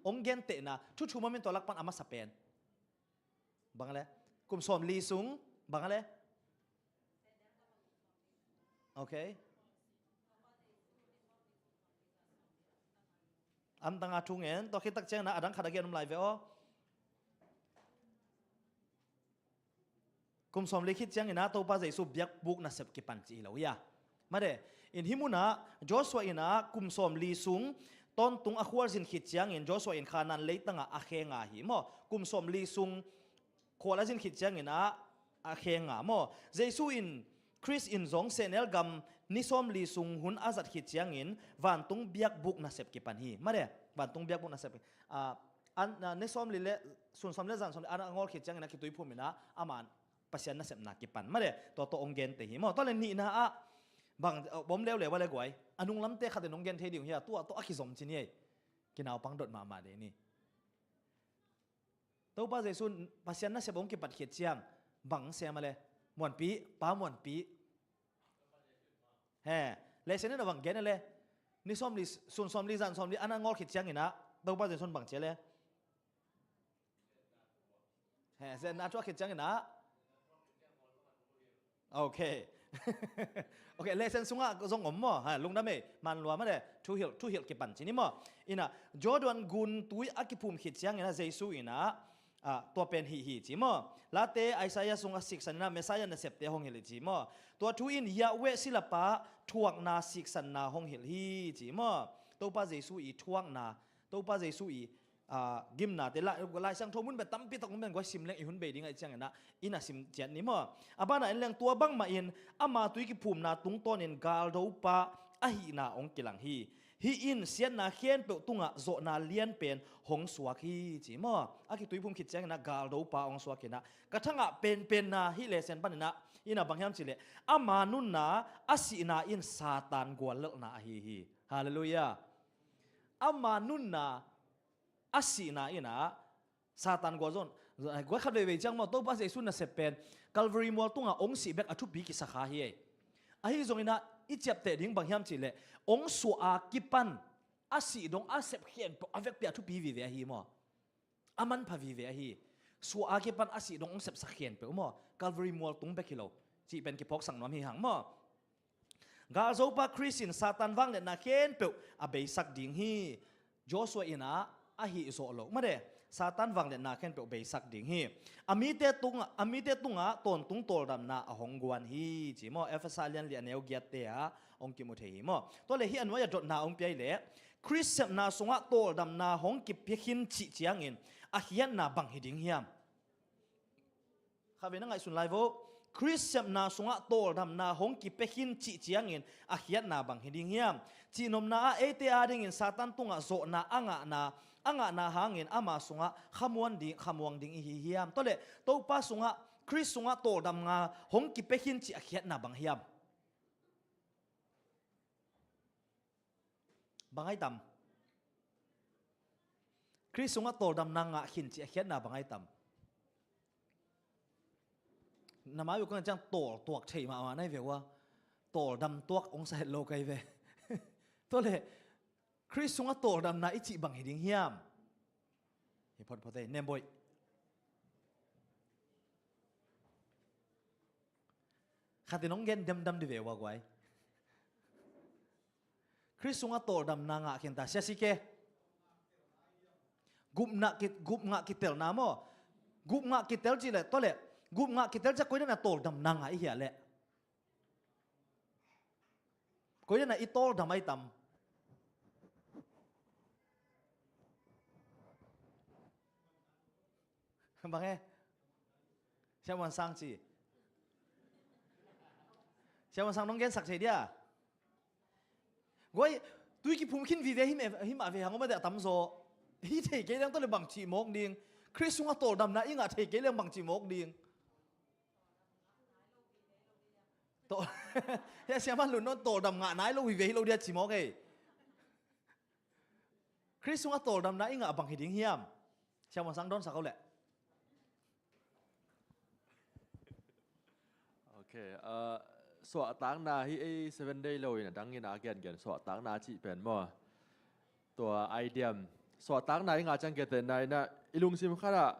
hong gentehna thu thum om in tua lak pan a masa pen. Bang a le? Kum sawmli sung. Bang a le? Ok. Amtang a thu ngen, tua khit tak ciangin a dang khat a gen om lai ve aw. Kum sawmli khit ciangin a Topa Jesu biakbuk nasep kipan ci hi lo hia. Made, in hi munah Joshua in a kum sawmli sung tawntung a khualzin khit ciangin Joshua in Khanaan leitangah a khenga hi maw. Kum sawmli sung khual a zin khit ciangin a, a khenga maw. Jesu in, Khrist in zong sehnel gam ni sawmli sung hun a zat khit ciangin vantung biakbuk nasep kipan hi. Made, vantung biakbuk nasep, a, an, a, ni sawmli le, sun sawmli le zan sawmli an a ngawl khit ciangin a kituiphum in a, aman Pasian nasepna kipan. Made, tua tawh hong gente hi maw. Tua le nihna ah, bang, a, bawm leuleu a le guai. A nunglamte khat in hong gen thei ding uh hia, tua tawh a kizom cin hi ei. Kinaupang dot mahmah dei ni. Topa Jesu Pasian nasep hong kipat khit ciang bang sem a le? Muanpi, pa muanpi. He, lesen in a bang gen a le? Ni sawmli, sun sawmli, zan sawmli, an a ngawl khit ciangin a, Topa Jesu bang ci a le? He, zen a thuak khit ciangin a. Ok. Ok, lesen sungah zong om maw? Ha, lungdam ei, man lua made, thuhilh, thuhilh kipan ci ni maw? Ina, Jordan gun tui a kiphum khit ciangin a Jesu ina, a, tua pen hih hi ci maw? Late Isaiah sungah siksan ina Messiah nasepte hong hilh hi ci maw? Tua thu in Yahweh silapa thuakna siksanna hong hilh hi ci maw? Topa Jesu i thuakna, Topa Jesu i a, gimnate, Lai, Lai Siangtho mun pen tampi tak mun pen guai sim leng i hun bei ding ahih ciangin a, ina sim ciat ni maw? A banah en leng tua bangmah in ama tui kiphumna tungtawnin galdopa ahihna hong kilang hi. Hih in siatna khempeuh tungah zawhna lianpen hong suak hi, ci maw? A kituiphum khit ciangin ah galdopa hong suak in ah, ka thangah penpenna hih lesson panin ah, in ah bang hiam cih leh, ama nunna a sihna in Satan guallelhna ahi hi. Halleluiah. Ama nunna a sihna in ah Satan gualzawh, guai khat veivei ciang maw, Topa Jesu nasep pen Calvary mual tungah hong sih bek a thupi kisa kha hi ei. Ahi zongin ah i ciapteh ding bang hiam cih leh, hong suah a kipan a sih dong a sep khempeuh a vekpi a thupi vive ahi maw? A manpha vive ahi. Suah a kipan a sih dong hong sepsak khempeuh maw? Calvary mual tung bek hi lo cih pen kiphawksak nuam hi hang maw? Galzopa Khrist in Satan vangliatna khempeuh a beisak ding hi. Joshua in ah a hih zawh lo mah de. Satan vangliatna khempeuh beisak ding hi. A mite tungah, a mite tungah tawntung tawldamna a hong guan hi, ci maw? Efesa lian li a neu giatte ah hong kimu thei hi maw? Tua leh hih a nuai-ah dotna hong pia hi leh, Khrist sepna sungah tawldamna hong kipia khin cih ciangin a khiatna bang hi ding hiam? Kha ve na ngaihsun lai vo. Khrist sepna sungah tawldamna hong kipia khin cih ciangin a khiatna bang hi ding hiam? Cihnopna ah eite adingin Satan tungah zawhna a ngahna, a ngahna hangin ama sungah khamuan ding, khamuang ding i hi hiam? Tua leh Topa sungah, Khrist sungah tawldamna hong kipia khin cih a khiatna bang hiam? Bang ai tam? Khrist sungah tawldamna ngah khin cih a khiatna bang ai tam? Na mai uh kong ciang tawl tuak thei mahmah nai ve ua. Tawldam tuak hong sa het lo kai ve. Tua leh Khrist sungah tawldamna i cih bang hi ding hiam? Hi photphot ei, Nemboih. Khatin hong gen demdam di ve ua guai. Khrist sungah tawldamna ngah khin ta, sia si ke. Gupna ki, gup ngah kitelna maw? Gup ngah kitel cih leh, tua leh. Gup ngah kitel cih a koi dan a tawldamna ngah i hia leh? Koi dan a i tawldam ai tam? Bang e? Siamuan Sang ci. Siamuan Sang nong gensak thei dia. Guai, tui kiphum khin vive hi mah, hi mah ve hang om a deh a tamzaw. Hi thei kei leng tua leh bang cih mawk ding. Khrist sungah tawldamna i ngah thei kei leng bang cih mawk ding. Taw, hia siaman lun nawn tawldam ngah nai lo hi ve hi lo dia ci mawk ei. Khrist sungah tawldamna i ngah bang hi ding hiam? Siamuan Sang dawnsak o leh. Ok, ah, suahtakna hi ei Seven Day lo in a dang in a gengen suahtakna cih pen maw? Tua idea, suahtakna i ngah ciang kiatehna in a i lungsim khat ah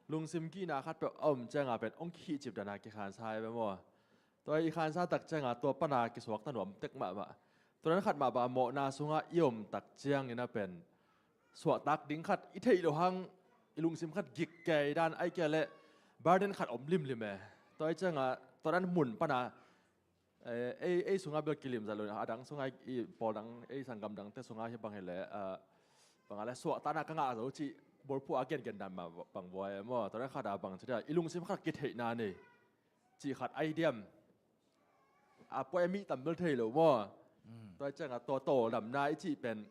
lungsim kihna khat peuh a om ciang a pen hong kihcip dan a kikhansa hi ve maw? Tua i khansa tak ciang a tua pan a kisuakta nuam tek mahmah. Tua dan khat mah bang a mawhna sungah i om tak ciangin a pen suahtak ding khat i theih loh hang i lungsim khat gik kei dan ai kia leh burden khat om limlim e. Tua ai ciang a tua dan mun pan a, eh, ei, ei sungah bel kilim zat lo, a dang sungah i pawl dang, ei sanggam dangte sungah hi bang hi leh, ah, bang a leh suahtakna ka ngah zo cih bulphuh a gengen dan mah bang buai e maw? Tua dan khat a bang ci dia i lungsim khat kitheihna nei cih khat ai diam. A puai a mi tam bel thei lo maw? Tua ai ciang a tua tawldamna i cih pen,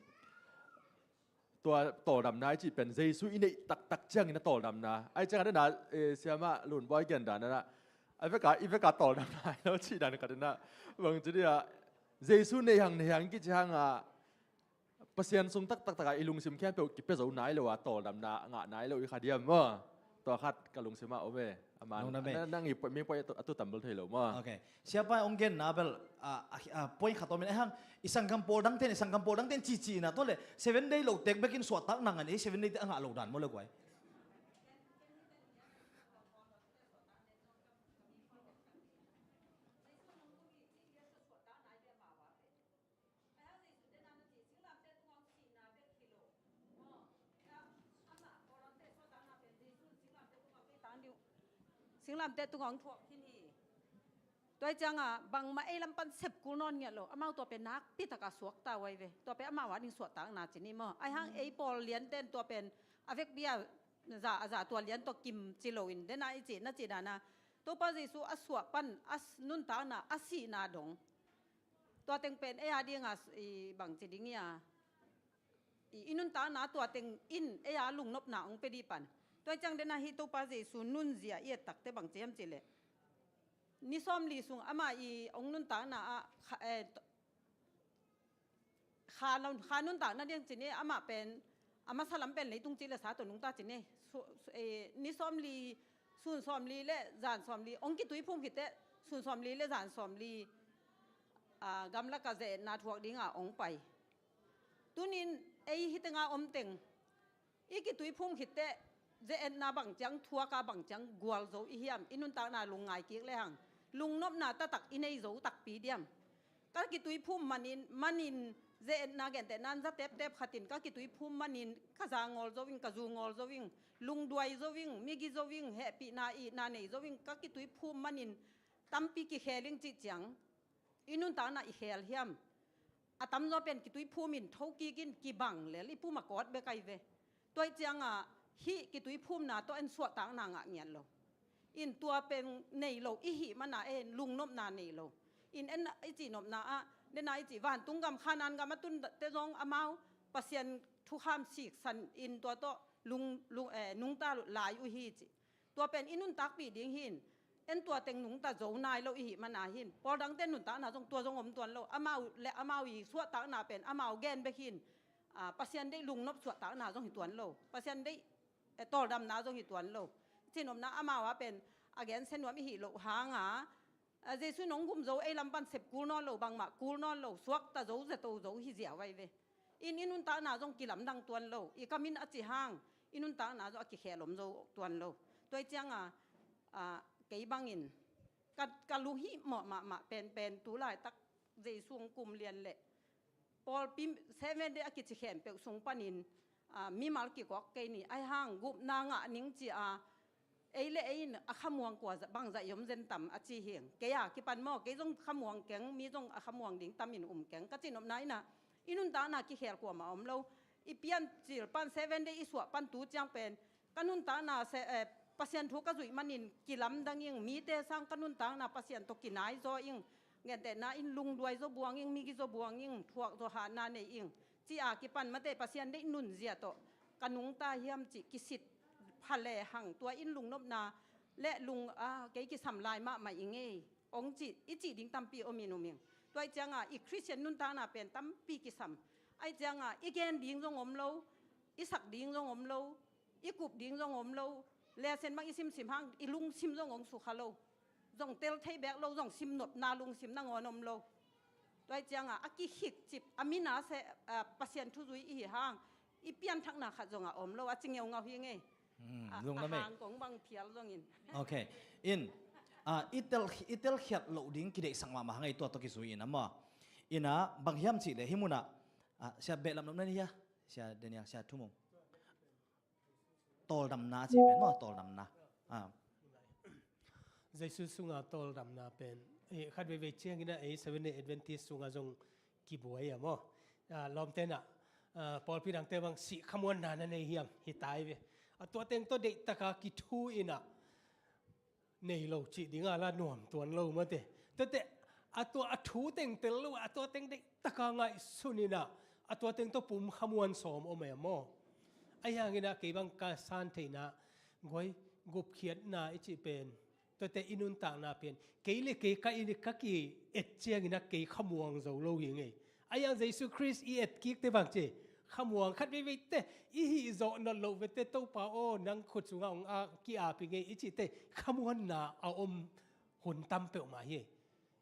tua tawldamna i cih pen Jesu i neih taktak ciangin a tawldamna. Ai ciang a dena, eh, siamah Lunbuai gen dan a, a veka, i veka tawldamna hi lo cih dan khat in a, bang ci dia Jesu nei hang nei hang kici hang a Pasian sung taktak tak a i lungsim khempeuh kipia zo nai lo a tawldamna ngah nai lo i kha diam maw? Tua khat ka lungsim ah om e. Aman nang, nang i point, mi point a tu, a tu tam bel thei lo maw? Ok. Siapa hong genna bel, a, a, a, point khat om in a hang, i sanggam pawl dangte in, i sanggam pawl dangte in cici in a tua leh Seven Day lo tek bekin suahtakna ngah in, ei Seven Day te a ngah lo dan maw le guai? Singlamteh tungah hong thuak khin hi. Tua hi ciangah bangmah ei lam pan sep kul nawn ngiat lo. Amau tua pen nakpi takah suakta uh ahi ve. Tua pen amau ading suahtakna ci ni maw? Ahi hang ei pawl lianten tua pen a vekpi a za, a za tua lian tua kim ci loin dena i cih na cih dana Topa Jesu a suah pan a nuntakna a sihna dong Tua teng pen ei a dinga i bangci ding ia, i, i nuntakna tua teng in ei a lungnopna hong pia dih pan. Tua ciang dena hih Topa Jesu nunzia i et takte bangci hiam cihleh, ni sawmli sung ama i hong nuntakna ah kha, eh, kha lo, kha nuntakna ding cin e, amah pen a masa lam pen leitung cih le sa tawh nungta cin e. Su, su, eh, ni sawmli, sun sawmli le zan sawmli hong kituiphum khit teh, sun sawmli le zan sawmli, ah, gamlak ah ze-etna thuak dinga hong pai. Tunin ei hih tenga om teng i kituiphum khit teh, ze-etna bang ciang thuak a, bang ciang gual zo i hiam? I nuntakna lungngai kik lehang lungnopna taktak i nei zo takpi diam? Ka kituiphum manin, manin ze-etna gentehna in za teptep khatin ka kituiphum manin ka za ngawl zo ing, ka zu ngawl zo ing, lungduai zo ing, migi zo ing, hehpihna itna nei zo ing, ka kituiphum manin tampi kikhel ing cih ciang i nuntakna i khel hiam? A tamzaw pen kituiphum in thokik in kibang lel i pum a kawt bek ahi ve. Tua ih cianga hih kituiphumna tawh en suahtakna ngah ngiat lo. In tua pen nei lo i hih mana en lungnopna nei lo. In en i cihnopna ah, dena i cih vantung gam Khanaan gam a tunte zong amau Pasian thukham siksan in tua tawh lung, lung, eh, nungta lai uh hi ci. Tua pen i nuntakpih ding hi in, en tua teng nungta zo nai lo i hih mana hi in, pawl dangte nuntakna zong tua zong om tuan lo. Amau le amau i suahtakna pen amau gen bek hi in, ah, Pasian deih lungnop suahtakna zong hi tuan lo. Pasian deih, eh, tawldamna zong hi tuan lo. Cihnopna amau a pen a gensia nuam i hih loh hanga, ah, Jesu in hong gum zo ei lam pan sep kul nawn lo, bangmah kul nawn lo, suakta zo, zato zo hi ziau ahi ve. In i nuntakna zong kilamdang tuan lo, i kam in a ci hang i nuntakna zong a kikhel om zo tuan lo. Tua ih cianga, ah, kei bangin ka, ka lunghimawh mahmah penpen tu laitak Jesu hong kum lian leh pawlpi Seven Day a kici khempeuh sung panin, ah, mimal kikawk kei ni, ahi hang gupna ngah ning ci a, ei le ei in a khamuang kua za, bang zah i om zen tam a ci hi ing. Kei a kipan maw, kei zong khamuang keng, mi zong a khamuang ding tamin um keng. Ka cihnopna in ah, i nuntakna kikhel kuamah om lo. I piancil pan Seven Day i suah pan tu ciang pen ka nuntakna se, eh, Pasian thu ka zuih manin kilamdang ing, mite sang ka nuntakna Pasian tawh kinai zaw ing, gentehna in lungduai zaw buang ing, migi zaw buang ing, thuak zaw hatna nei ing, ci a kipan mate Pasian deih nunzia tawh ka nungta hiam cih kisit pha lehang tua in lungnopna le lung, ah, kei kisam lai mahmah i ngei hong cih, i cih ding tampi om in um ing. Tua ih cianga i Khristian nuntakna pen tampi kisam. Aih cianga i gen ding zong om lo, i sak ding zong om lo, i kup ding zong om lo, lesen bang i simsim hang i lungsim zong hong sukha lo, zong tel thei bek lo, zong simnopna lungsim nangawn om lo. Tua ih cianga a kikhikcip a mina se, ah, Pasian thu zui i hih hang i pianthakna khat zong a om lo, a ci ngeungau hi ngei. Hmm, a, lungdam ei. A hang kong bang phial zongin. Ok. In, ah, i tel, i telkhiat loh ding kideihsak mahmah hang ei tua tawh kizui in a maw. In ah bang hiam cihleh hih munah, ah, sia Behlap nopna ni hia, sia Daniel, sia Thumung. Tawldamna cih pen maw, tawldamna. Ah. Jesu sunga tawldamna pen, eh, khat veivei ciangin ah ei Seven Day Adventist sunga zong kibuai a maw. Ah, lawmte in ah, ah, pawlpi dangte bang sih khamuanna na nei hiam, hi tai ve. A tua teng tawh deihtaka kithu in ah nei lo cih dinga la nuam tuan lo mate. Tuate, a tua a thu teng tel lo, a tua teng deihtaka ngaihsun in ah, a tua teng tawh pum khamuan sawm om e maw. Ahi hangin ah kei bang ka san theihna, guai, gupkhiatna i cih pen, tuate i nuntakna pen, kei le kei ka i, ka ki-et ciangin ah kei khamuang zo lo hi ngei. Ahi hang Jesu Khrist i et kikte bang ci, khamuang khat veiveite, i hih zawh nawn loh vete, Topa aw, nang khut sungah hong a, ki-ap hi ngei i cihte, khamuanna a om hun tam peuhmah hi.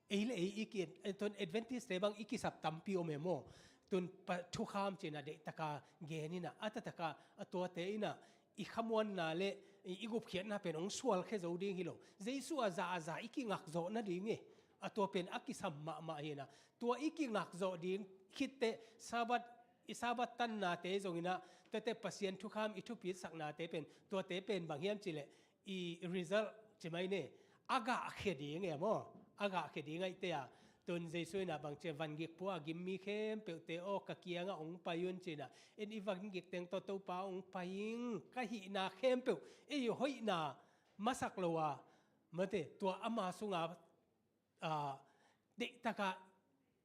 Ei le ei i ki, eh, tun Adventist te bang i kisap tampi om e maw. Tun pa, thukham cih in ah deihtaka gen in ah, a taktak a, a tuate in ah i khamuanna le i, i gupkhiatna pen hong sualkhia zo ding hi lo. Jesu a za a za i kingak zawh nading e. A tua pen a kisam mahmah hi in ah. Tua i kingak zawh ding khitteh Sabbath, i Sabbath tannate zongin ah, tuate Pasian thukham i thupitsaknate pen, tuate pen bang hiam cihleh, i result ci mai ni, a gahkhia ding e maw, a gahkhia ding ahihte a. Tun Jesu in ah bang ci a, van gikpua a gim mi khempeuhte aw, ka kiangah hong pai un ci in ah, en i van gik teng tawh Topa hong pai ing, ka hihna khempeuh, ei hoihna masak lo a, mate, tua ama sunga, ah, deihtaka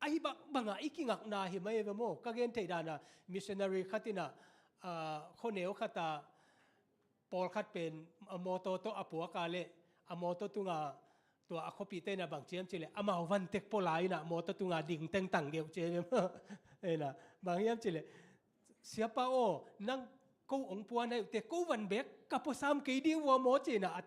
ahi bangbanga i kingakna hi mai ve maw. Ka gen theih dana missionary khat inah, ah, khuaneu khata pawlkhat pen a mawtaw tawh a puaka le a mawtaw tunga tua a khuapihte inah bang ciam cileh amau vantek pawla inah mawtaw tunga ding tengtang geuh ciam inah bang hiam cileh, "Siapa aw, nang ko ong puan hai uhte, ko van bek ka puasam kei ding vua maw?" ci inah a,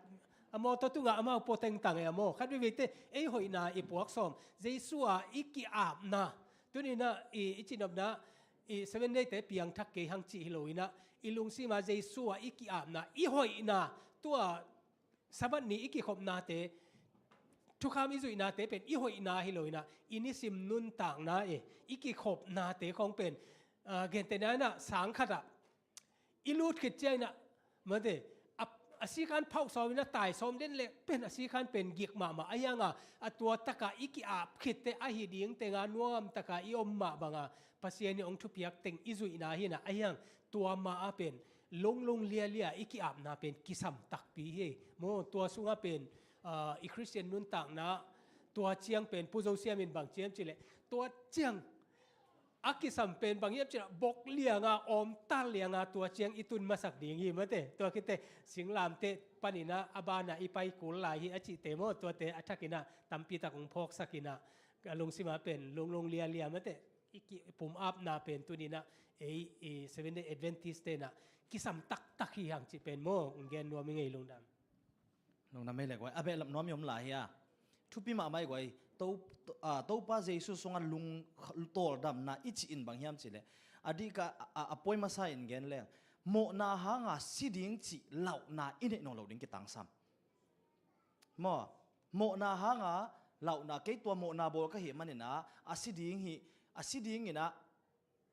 a mawtaw tungah amau pua tengtang e a maw. Khat veiveite ei hoihna i puak sawm, Jesu a i ki-apna, tuninah i, i cinopna i Seven Day te piangthak kei hang cih hi lo inah, i lungsima Jesu a i ki-apna, i hoihna, tua Sabbath ni i kikhopnate, thukham i zuihnate pen i hoihna hi lo inah, i nisim nuntakna e, i kikhopnate khong pen, ah, gentehna inah sang khatah i lut khit ciang inah, mate, a, a sikhan phauh sawm inah tai sawm den le pen a sikhan pen gik mahmah a hianga, a tua taka i ki-ap khitte ahi ding tenga nuam taka i om mah banga Pasian i ong thupiak teng i zuihna hi inah a hiang, tua ma a pen lunglung lialia i ki-apna pen kisam takpi hi. Maw, tua sunga pen, ah, i Khristian nuntakna tua ciang pen Pu Zo Siam in bang ciam cileh, tua ciang a kisam pen bang hiam cileh, bok lianga, awmtal lianga tua ciang i tun masak ding hi mate. Tua khite singlamteh paninah a bana i pai kul lai hi a cihte maw, tuate a thakinah tampitak ong phawksakinah a lungsima pen lunglung lialia mate. I ki-, i pum apna pen tuninah ei, i Seven Day Adventist tenah kisam taktak hi hang cih pen maw, ong gen nuam i ngei lungdam. Lungdam ei le guai, a behlap nuam i om lai hi a. Thupi mahmah ei guai, to, to, ah, Topa Jesu sunga lung tawldamna i cih in bang hiam cileh, a dika a, a, a puai masa in gen leng, mawhna hanga si ding cih lauhna i neih nawn lo ding kitangsam. Maw, mawhna hanga lauhna, kei tua mawhna bawl ka hih manina a si ding hi, a si dinginah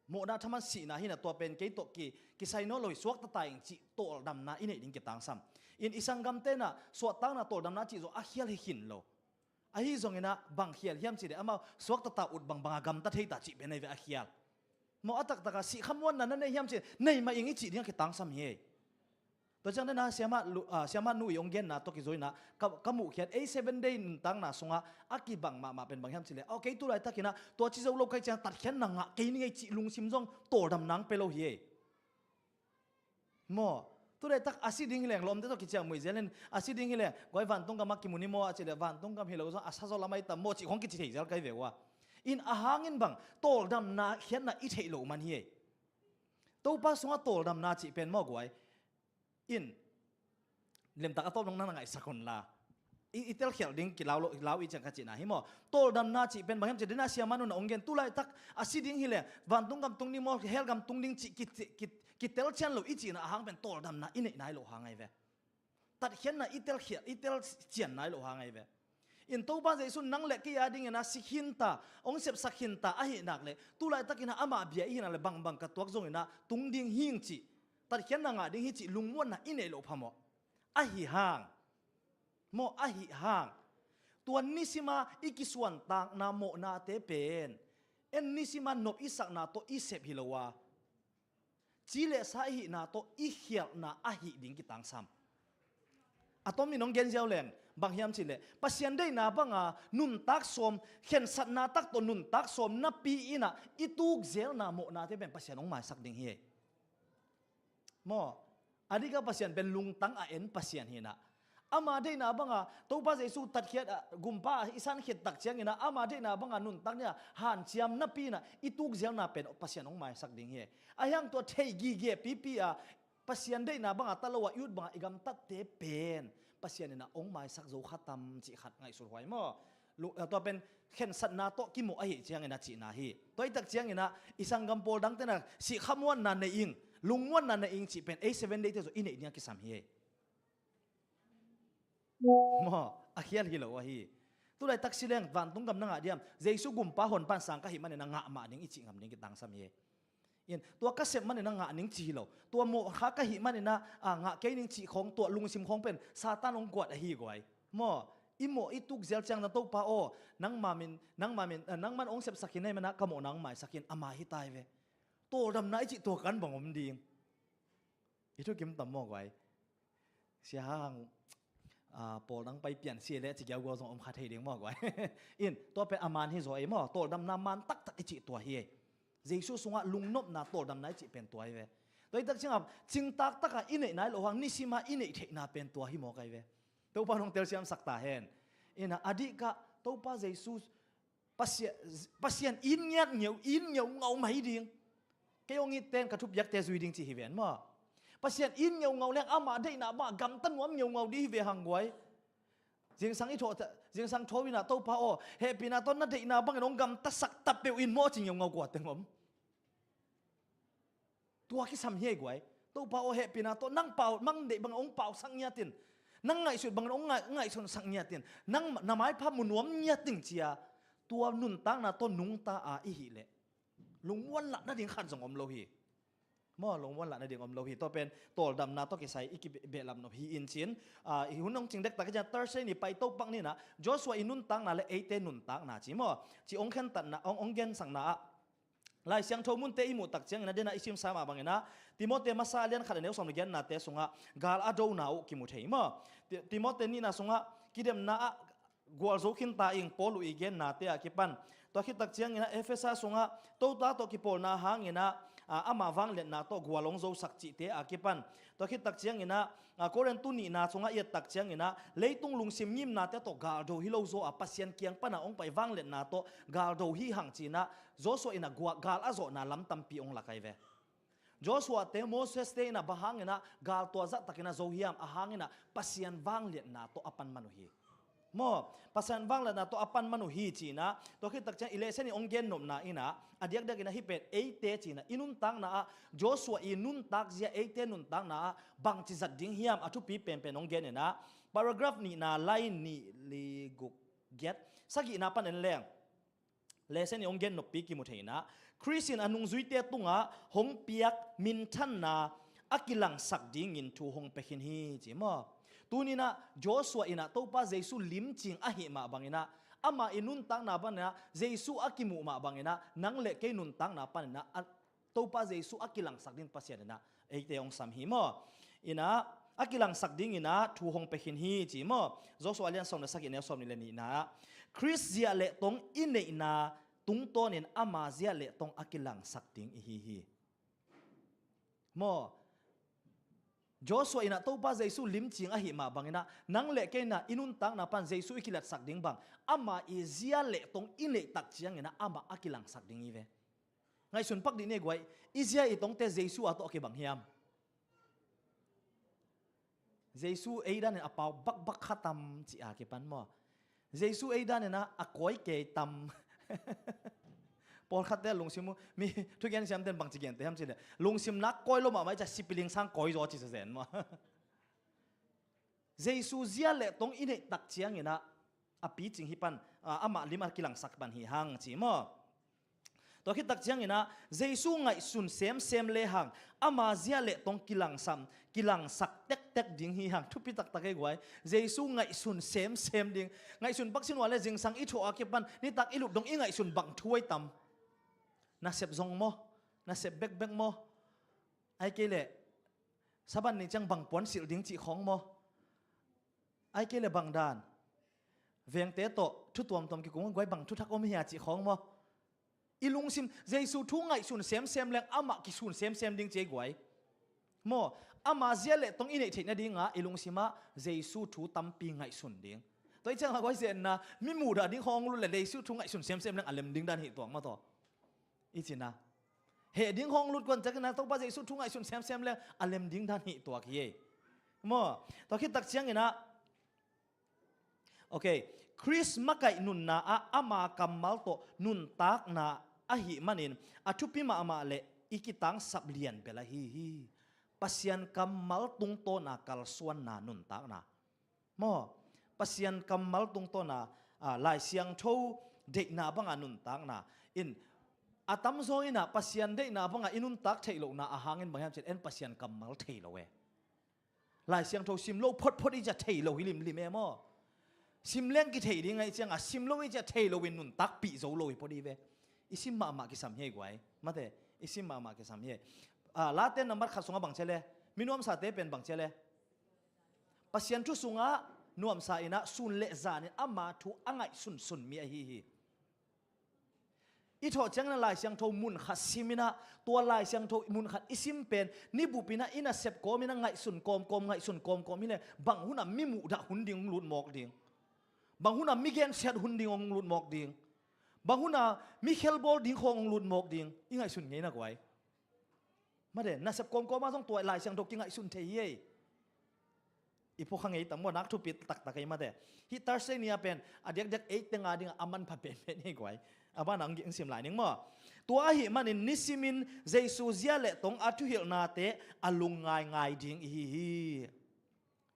mawhna thaman sihna hinah tua pen kei tawh ki, kisai nawn lo hi, suakta ta ing cih tawldamna i neih ding kitangsam. In i sanggamte inah suahtakna tawldamna cih zong a khial hi khin lo. Ahi zonginah bang khial hiam cileh, amau suakta ta ut bangbanga gamta thei ta cih pen ei ve a khial. Maw, a taktaka sih khamuanna na nei hiam cileh, nei mah ing i cih dingah kitangsam hi ei. Tua ciang dena siamah lu-, ah, siamah nu i ong genna tawh kizo inah ka, ka muhkhiat ei Seven Day nuntakna sungah a kibang mahmah pen bang hiam cileh, aw, kei tulaitakinah tua ci zo lo ka hih ciang tatkhiatna ngah kei ning ei cih lungsim zong tawldamna ong pia lo hi ei. Maw, tulaitak a si ding hileng lawmte tawh kiciang muih zelin a si ding hileng guai vantung gamah kimu ni maw a cileh, vantung gam hi lo zong a sa zaw lamai tam maw cih khong kici thei zel kai ve uh a. In a hangin bang tawldamna khiatna i theih loh man hi ei. Topa sungah tawldamna cih pen maw guai, in lemtak a tawp dong nang na ngaihsak unla, i, i telkhialh ding kilau lo, lau i ciang ka cihna hi maw. Tawldamna cih pen bang hiam cih, dena siamah nunah ong gen, tulaitak a si ding hileh vantung gam tung ding maw, hell gam tung ding cih ki, ki, kitel cian lo i cihna a hang pen tawldamna i neih nai loh hang ei ve. Tatkhiatna i telkhialh, i tel cian nai loh hang ei ve. In Topa Jesu nang le kei a dinginah si khinta, ong sepsak khinta ahi nak leh, tulaitakinah amah bia i hi nak leh bangbang ka tuak zonginah tung ding hing cih, tatkhiatna ngah ding hi cih lungmuanna i neih loh phamawh. Ahi hang, maw, ahi hang, tua nisima i kisuantakna mawhnate pen en nisima nop i sakna tawh i sep hi lo a, ci le sa i hihna tawh i khialhna ahi ding kitangsam. A tomin ong gen ziau leng bang hiam cileh, Pasian deihna banga nuntak sawm, khensatna tak tawh nuntak sawm napi inah i tukzelna mawhnate pen Pasian ong maisak ding hi ei. Maw, a dika Pasian pen lungtang a en Pasian hinah, ama deihna banga Topa Jesu tatkhiat a, gumpa a i san khit tak cianginah ama deihna banga nuntak nia hanciam napi inah i tukzelna pen Pasian ong maisak ding hi. A hiang tua thei gige pipi a Pasian deihna banga ta lo a i ut banga i gamtatte pen Pasian inah ong maisak zo kha tam cih khat ngaihsut huai maw. Lu-, eh, tua pen khensatna tawh kimawh ahi ciangin a cihna hi. Tua i tak cianginah i sanggam pawl dangte na sih khamuanna nei ing, lungmuanna nei ing cih pen ei Seven Day te zong i neih ding a kisam hi. Maw, a khial hi lo ahi. Tulaitak si leng vantung gam na ngah diam, Jesu gumpa honpan sang ka hih maninah ngah mah ning i cih ngam ding kitangsam hi. In, tua ka sep maninah ngah ning ci hi lo. Tua mawh kha ka hih maninah, a, ngah kei ning cih khong, tua lungsim khong pen Satan ong guat ahi guai. Maw, i mawh i tukzel ciang na Topa aw, nangma min, nangma min, eh, nangman ong sepsak hi na hih manah ka mawhna ong maisak in, ama hi tai ve. Tawldamna i cih tua kan bang om ding. I thukim tam maw guai. Sia Hang, Paul dang pai pian si le ci giauguau zong om kha thei ding maw guai. In tua pen a man hi zaw ei maw, tawldamna man taktak i cih tua hi ei. Jesu sungah lungnopna tawldamna i cih pen tua hi ve. Tua hi tak ciangah cingtak takah i neihna i loh hang nisima i neih theihna pen tua hi mawk ai ve. Topa nong telsiamsak ta hen. Ina a dihkah Topa Jesu Pasian, Pasian in ngiat ngeu, in ngeu ngau mai ding. Kei hong it ten ka thupiakte zui ding ci hi ven maw. Pasian in ngeu ngau leng amah deihna mah gamta nuam ngeu ngau ding hi ve hang guai. Zingsang i thawh, zingsang tho inah Topa aw, hehpihna tawh na deihna bangin hong gamtasak ta peuh in maw ci ngeu ngau kua teng om. Tua kisam hi ei guai. Topa aw hehpihna tawh nang pau mang deih bangin hong pausak ngiatin, nang ngaihsut bangin hong ngai, ngaihsunsak ngiatin, nang na maipha mu nuam ngiatin cia. Tua nuntakna tawh nungta a i hih leh lungmuan lah nading khat zong om lo hi. Maw, lungmuan lah nading om lo hi. Tua pen tawldamna tawh kisai i kibehlap nop hi in cin. Ah, i hun hong cing dektak i cian Thursday ni pai topak ninah Joshua i nuntakna le eite nuntakna ci maw, ci hong khentatna, hong, hong gensakna ah Lai Siangtho munte i muh tak ciangin a dena i simsa mah banginah Timote masa a lian khat a neu sawm le giatnate sungah gal a dona uh kimu thei maw. Ti-, Timote nihna sungah kidemna ah gualzo khinta ing Paul uh i gennate a kipan. Tua khit tak cianginah Efesa sungah tota tawh kipawlna hanginah, ah, ama vangliatna tawh gual hong zosak cihte a kipan. Tua khit tak cianginah, ah, Korintu nihna sungah i et tak cianginah leitung lungsim ngimnate tawh galdo hi lo zaw a Pasian kiang pana hong pai vangliatna tawh galdo hi hang cinah Joshua inah gua-, gal a zawhna lam tampi hong lak ai ve. Joshua te, Moses te inah bang hanginah gal tua zahtakinah zo hiam, a hanginah Pasian vangliatna tawh a pan man uh hi. Maw, Pasian vangliatna tawh a pan man uh hi cinah, tua khit tak ciang i lehsen i hong gennopna inah a diakdiakinah hih pen eite cinah i nuntakna ah Joshua i nuntak zia eite nuntakna ah bangci zat ding hiam a thupi penpen hong gen inah paragraph nihna lai nih li guk giat sagihna pan en leng. Lehsen i hong gen noppi kimu thei inah Khrist in a nungzuite tungah hong piak minthanna a kilangsak dingin thu hong pia khin hi ci maw. Tuninah Joshua inah Topa Jesu limcing ahih mah banginah ama i nuntakna banah Jesu a kimuh mah banginah nang le kei nuntakna paninah a Topa Jesu a kilangsak ding Pasian inah eite hong sam hi maw. Inah a kilangsak dinginah thu hong pia khin hi ci maw. Joshua lian sawm le sagih neu sawm nih le nihna ah Khrist ziah le tong i neihna tungtawnin ama ziah le tong a kilangsak ding i hi hi. Maw, Joshua inah Topa Jesu limcing ahih mah banginah nang le kei inah i nuntakna pan Jesu i kilatsak ding bang ama i ziah le tong i neih tak cianginah amah a kilangsak ding hi ve. Ngaihsun pak dih ni guai, i zia i tongte Jesu a tawh a kibang hiam? Jesu ei danin a pau bakbak kha tam ci a kipan maw. Jesu ei daninah a kawi kei tam. Pawlkhatte lungsim uh mi thugen siamten bangci gente hiam cileh lungsim nak kawi lo mahmah i ca sipiling sang kawi zaw ci sazen maw. Jesu zia le tong i neih tak cianginah a picing hi pan, ah, amah lim a kilangsak pan hi hang ci maw. Tua khit tak cianginah Jesu ngaihsun semsem le hang ama zia le tong kilangsam, kilangsak tektek ding hi hang. Thupi taktak ei guai. Jesu ngaihsun semsem ding. Ngaihsun pak sin ua le zingsang i thuah a kipan nitak i lup dong i ngaihsun bang thu ai tam. Nasep zong maw? Nasep bekbek maw? Ai kei leh Saban ni ciang bang puan silh ding cih khawng maw? Ai kei le bang dan vengte tawh thu tuamtuam kikum guai bang thuthak om hia cih khawng maw? I lungsim Jesu thu ngaihsun semsem leng amah kisun semsem ding ci ei guai. Maw, ama zia le tong i neih theih nadinga i lungsimah Jesu thu tampi ngaihsun ding. Tua i ciangah guai zenna mi muhdah ding khawng lut le Jesu thu ngaihsun semsem leng a lem ding dan hih tuak maw taw. I cina heh ding hong lut kuan ciangin a Topa Jesuh thu ngaihsun semsem leng a lem ding dan hih tuak hi ei. Maw, tua khit tak ciangin ah, okay, Khrist makaih nunna ah ama kammal tawh nuntakna ahih manin a thupi mahmah le i kitangsap lian bel ahi hi. Pasian kammal tungtawna kalsuanna nuntakna. Maw, Pasian kammal tungtawna, ah, Lai Siangtho deihna banga nuntakna in a tamzaw inah Pasian deihna banga i nuntak theih lohna a hangin bang hiam cih en Pasian kammal thei lo e. Lai Siangtho sim lo photphot i ciah thei lo hi limlim e maw. Sim leng kithei ding ahi cianga sim lo i ciah thei lo in nuntakpih zo lo hi phot hi ve. I sim mahmah kisam hi ei guai. Mate, i sim mahmah kisam hi ei. Ah, Late nambat khat sungah bang cia le? Mi nuamsate pen bang cia le? Pasian thu sungah nuamsa in ah sun le zan in ama thu a ngaihsunsun mi ahi hi. I thawh ciangin ah Lai Siangtho mun khat sim in ah, tua Lai Siangtho mun khat i sim pen ni bup in ah i nasep kawm in ah ngaihsun kawmkawm, ngaihsun kawmkawm hi leh bang hun ah mi muhdah hun ding hong lut mawk ding, bang hun ah mi gensiat hun ding hong lut mawk ding, bang hun ah mi khelbawl ding khawng hong lut mawk ding i ngaihsun ngei na guai. Mate, nasep kawmkawm ah zong tua Lai Siangtho kingaihsun thei hi ei. I phuakha ngei tam maw, nak thupi taktak ei mate. Hih Thursday ni a pen a diakdiak eite nga dingah a manpha penpen hi guai. A banah hong sim lai ning maw. Tua ahih manin nisimin Jesu zia le tong a thuhilhnate a lungngaingai ding ihi hi.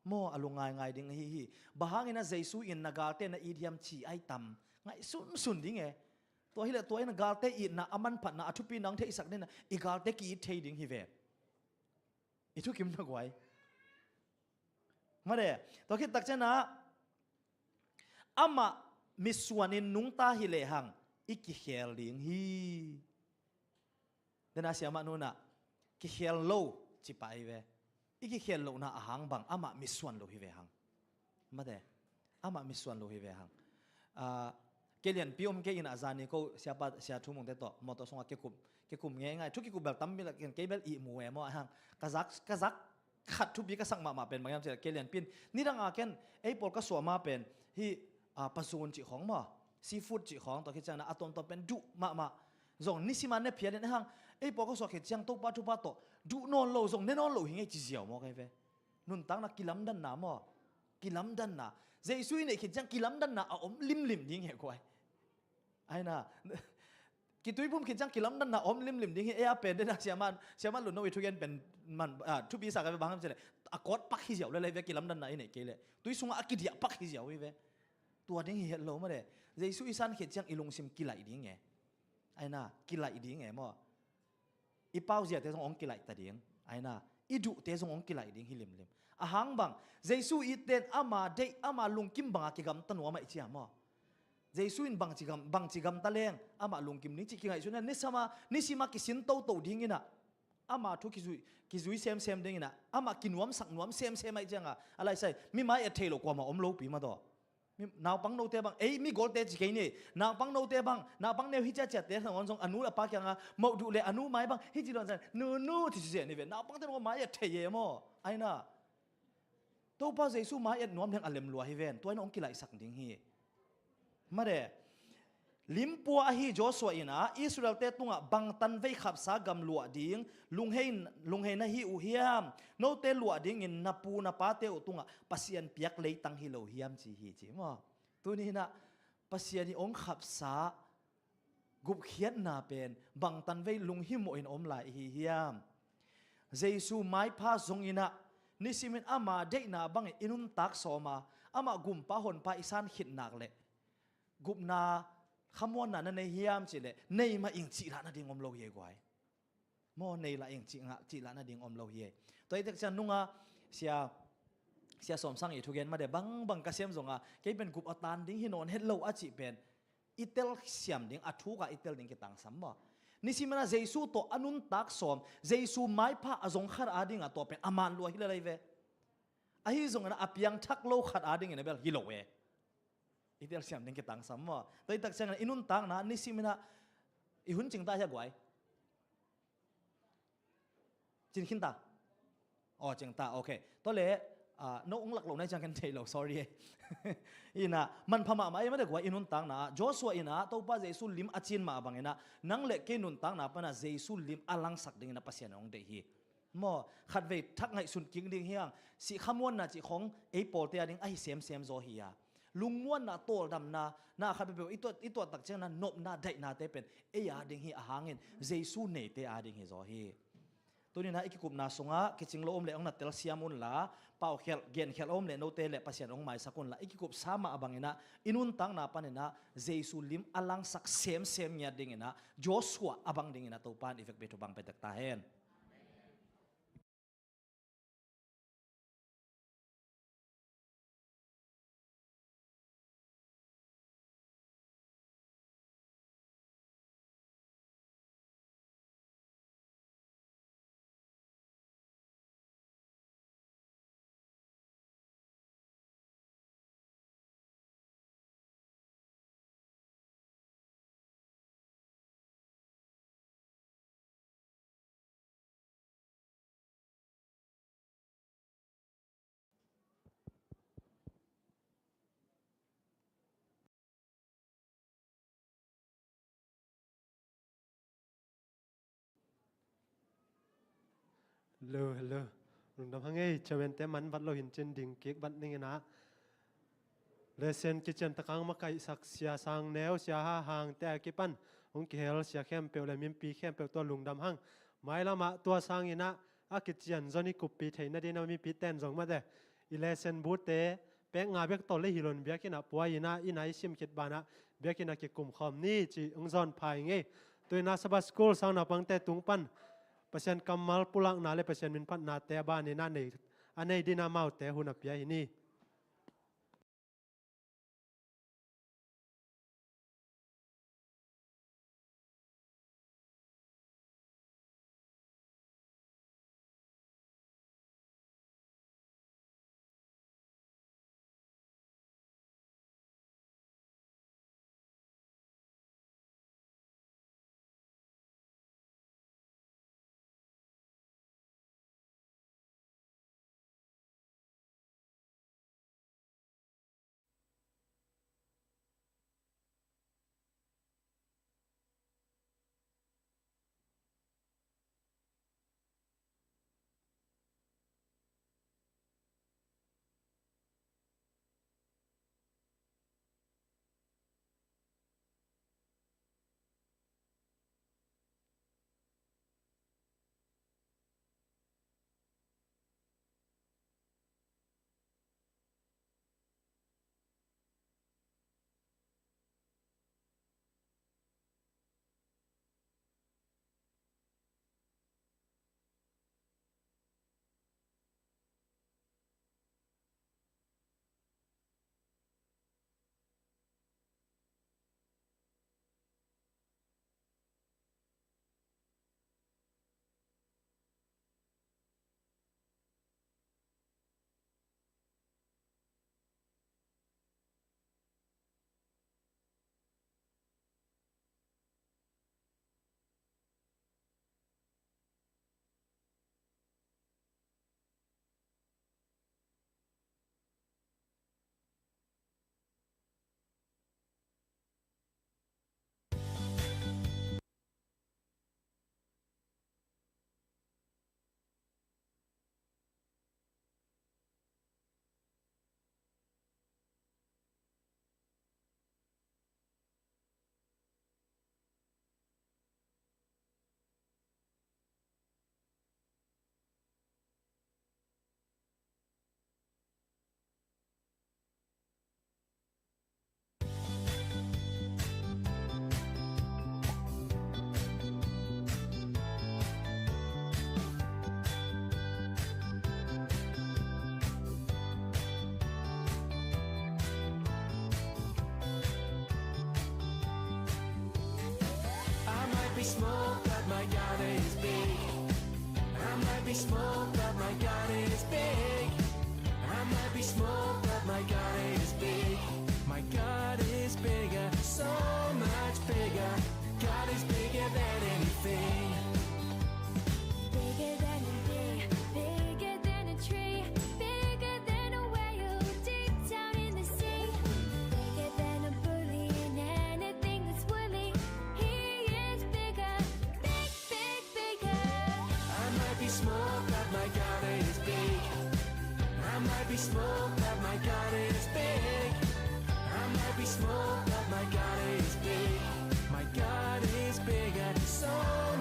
Maw, a lungngaingai ding ihi hi. Bang hangin ah Jesu in na galte na it hiam ci ai tam. Ngaihsunsun ding e. Tua hileh tua in galte itna a manphatna a thupina hong theihsak ding in ah i galte ki-it thei ding hi ve. I thukim na guai. Mate, tua khit tak ciangin ah amah mitsuan in nungta hi lehang i kikhel ding hi. Dena siamah nunah kikhel lo ci pah hi ve. I kikhel lohna ahang bang amah mitsuan lo hi ve hang. Mate, amah mitsuan lo hi ve hang. Ah, kei lianpi om kei in ah zani ko siapa, sia Thu Mungte tawh mawtaw sungah kikup, kikup ngeingai. Thu kikup bel tam bel kei bel ihmu e maw ahang. Ka zak, ka zak khat thupi ka sak mahmah pen bang hiam cih leh kei lianpi in nidang a ken ei pawl ka suah ma pen hih, ah, pazun cih khawng maw, seafood cih khawng, tua khit ciangin ah a tuamtuam pen duh mahmah. Zong nisim a ne phiat in ahang, ei pawl ka suah khit ciang Topa thupha tawh duh nawn lo, zong ne nawn lo hi ngei ci ziau maw kei ve. Nuntakna kilamdanna maw, kilamdanna. Jesu i neih khit ciang kilamdanna a om limlim ding hi guai. Ai na. Kituiphum khit ciang kilamdanna om limlim ding hi. Ei a pen dena siamah, siamah Lunno i thugen pen man, ah, thupi sa ka ve bang hiam cih leh a kawt pak hi ziau lel hi ve kilamdanna i neih kei leh. Tui sungah a kidiah pak hi ziau hi ve. Tua ding hi het lo mate. Jesu i san khit ciang i lungsim kilaih ding e. Ai na, kilaih ding e maw. I pau ziate zong hong kilaih ta ding. Ai na, i duhte zong hong kilaih ding hi limlim. Ahang bang, Jesu i ten ama deih, ama lungkim banga kigamta nuam aih cia maw. Jesu in bangci gam, bangci gamta leng amah lungkim ding cih kingaihsun in ah, nisama, nisima kisin toto ding in ah, ama thu kizui, kizui semsem ding in ah, amah kinuamsak nuam semsem aih cianga, a laisai, mi mai et thei lo kuamah om lopi mataw. Mi, naupang note bang, ei, mi golte ci kei ni. Naupang note bang, naupang neu hi ciaciate hnawn zong a nu a pa kianga moh duh le a nu mai bang hi ci luan zan, nu, nu, ci ci zia ni ve. Naupangte bang mai et thei e maw. Ai na. Topa Jesu mai et nuam leng a lem lua hi ven. Tua in hong kilaihsak ding hi. Mate. Limpua ahi Joshua in ah Israelte tungah bangtan vei khapsa gam luah ding lunghei, lunghei na hi uh hiam? Note luah dingin na pu na pate uh tungah Pasian piak leitang hi lo hiam ci hi ci maw. Tuni in ah Pasian i hong khapsa gupkhiatna pen bangtan vei lunghimawh in om lai ihi hiam? Jesu maipha zong in ah nisimin ama deihna bangin i nuntak sawma, amah gumpa honpa i san khit nak leh gupna khamuanna na nei hiam cih leh nei mah ing cih lah nading om lo hi ei guai. Maw, nei lah ing cih ngah, cih lah nading om lo hi ei. Tua i tek ciang nunga sia, sia Sawm Sang i thugen mate bangbang ka sem zonga kei pen gup a tan ding hi nawn het lo a cih pen i telsiam ding, a thuka i tel ding kitangsam maw. Nisimana Jesu tawh a nuntak sawm, Jesu maipha a zong khat a dinga tua pen a man lua hi lalai ve. Ahi zongin a piangthak lo khat a dingin a bel hi lo e. I telsiam ding kitangsam maw. Tua i tak ciangin i nuntakna nisimina i hun cingta hi a guai. Cin khinta. Aw, cingta, ok. Tua le, ah, no ung lak lo nai ciang ken thei lo, sorry e. Ina, manpha mahmah e mate guai i nuntakna. Joshua ina, Topa Jesu lim a cin mah bangina, nang le kei nuntakna pana Jesu lim a langsak dingina Pasian hong deih hi. Maw, khatvei thak ngaihsun kik ding hiang, sih khamuanna cih khong ei pawlte a ding ahi semsem zaw hi a. Lungmuanna, tawldamna, na khat peuhpeuh i tuat, i tuat tak ciangna nopna, daihnate pen ei a ding hi a hangin, Jesu neite a ding hi zaw hi. Tunina i kikupna sungah kicing lo om le hong na telsiam unla, paukhelh, genkhelh om le note le Pasian hong maisak unla, i kikupsa mah a bangina, i nuntakna panina, Jesu lim a langsak semsem ngiat dingina, Joshua a bang dingina Topa in i vekpi thupha pia tek ta hen. Hello, hello. Lungdam hang ei, chairman te man vat lo hin cin ding kik vat ning in ah. Lesson kician takang makaihsak Sia Sang Neu, Sia Ha Hang te a kipan hong kihel sia khempeuh le mipi khempeuh tua lungdam hang. Mailam ah tua sang in ah a kician zon i kuppi theihna ding in ah mipi ten zong mate i lesson bu te pek nga bek tol le hi lo in biakinn ah pua in ah i na i sim khit ban ah biakinn ah kikum khawm ni ci hong zawn pha ing ei. Tu in ah Sabbath School sang naupangte tung pan Pasian kammal pulakna le Pasian min phatnate a ban in ah nei, a nei ding in ah amaute hun a pia hi ni. I might be small, but my God is big. I might be small, but my God is big. I might be small, but my God is big. My God is bigger, so much bigger. God is bigger than anything. Bigger than a bee, bigger than a tree, bigger than a whale deep down in the sea. Bigger than a bully and anything that's woolly. He is bigger, big, big, bigger. I might be small, but my God is big. I might be small, but my God is big. I might be small, but my God is big. My God is bigger, so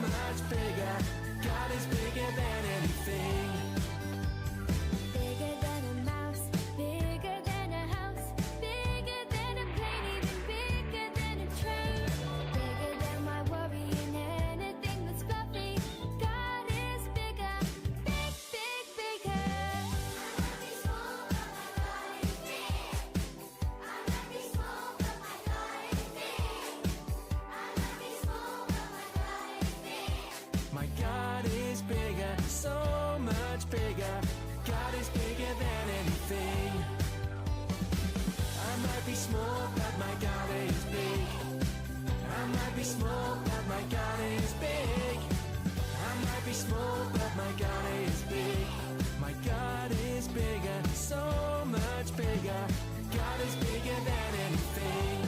much bigger. God is bigger than anything. Bigger than a mouse, bigger than a house, bigger than a plane, even bigger than a train. Bigger than my worry and anything that's fluffy. God is bigger, big, big, bigger. I might be small, but my God is big. I might be small, but my God is big. I might be small, but my God is big. My God is bigger, so much bigger. God is bigger than anything. I might be small, but my God is big. I might be small, but my God is big. I might be small, but my God is big. My God is bigger, so much bigger. God is bigger than anything.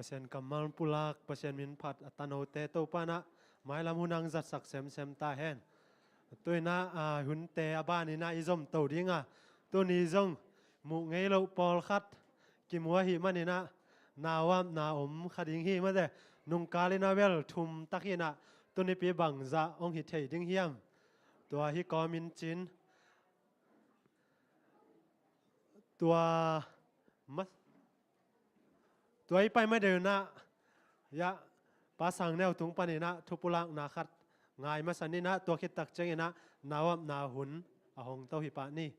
Pasian kammal pulak, Pasian min phat a tanote Topa in ah mailam hun hong zatsak semsem ta hen. Tu in ah, a, hunte a ban in ah i zom to ding a, tuni zong muh ngei loh pawlkhat kimu ahih manin ah, na uap na om kha ding hi mate. Nungkal in ah bel thum tak hi in ah, tunipi bangzah hong hi thei ding hiam? Tua hi kawmin cin. Tua ma-, tua i pai ma deuh in ah, ya, Pa Sang Neu tung panin ah thupulakna khat ngai masa ni in ah, tua khit tak ciangin ah na uapna hun a hong to hi pah ni.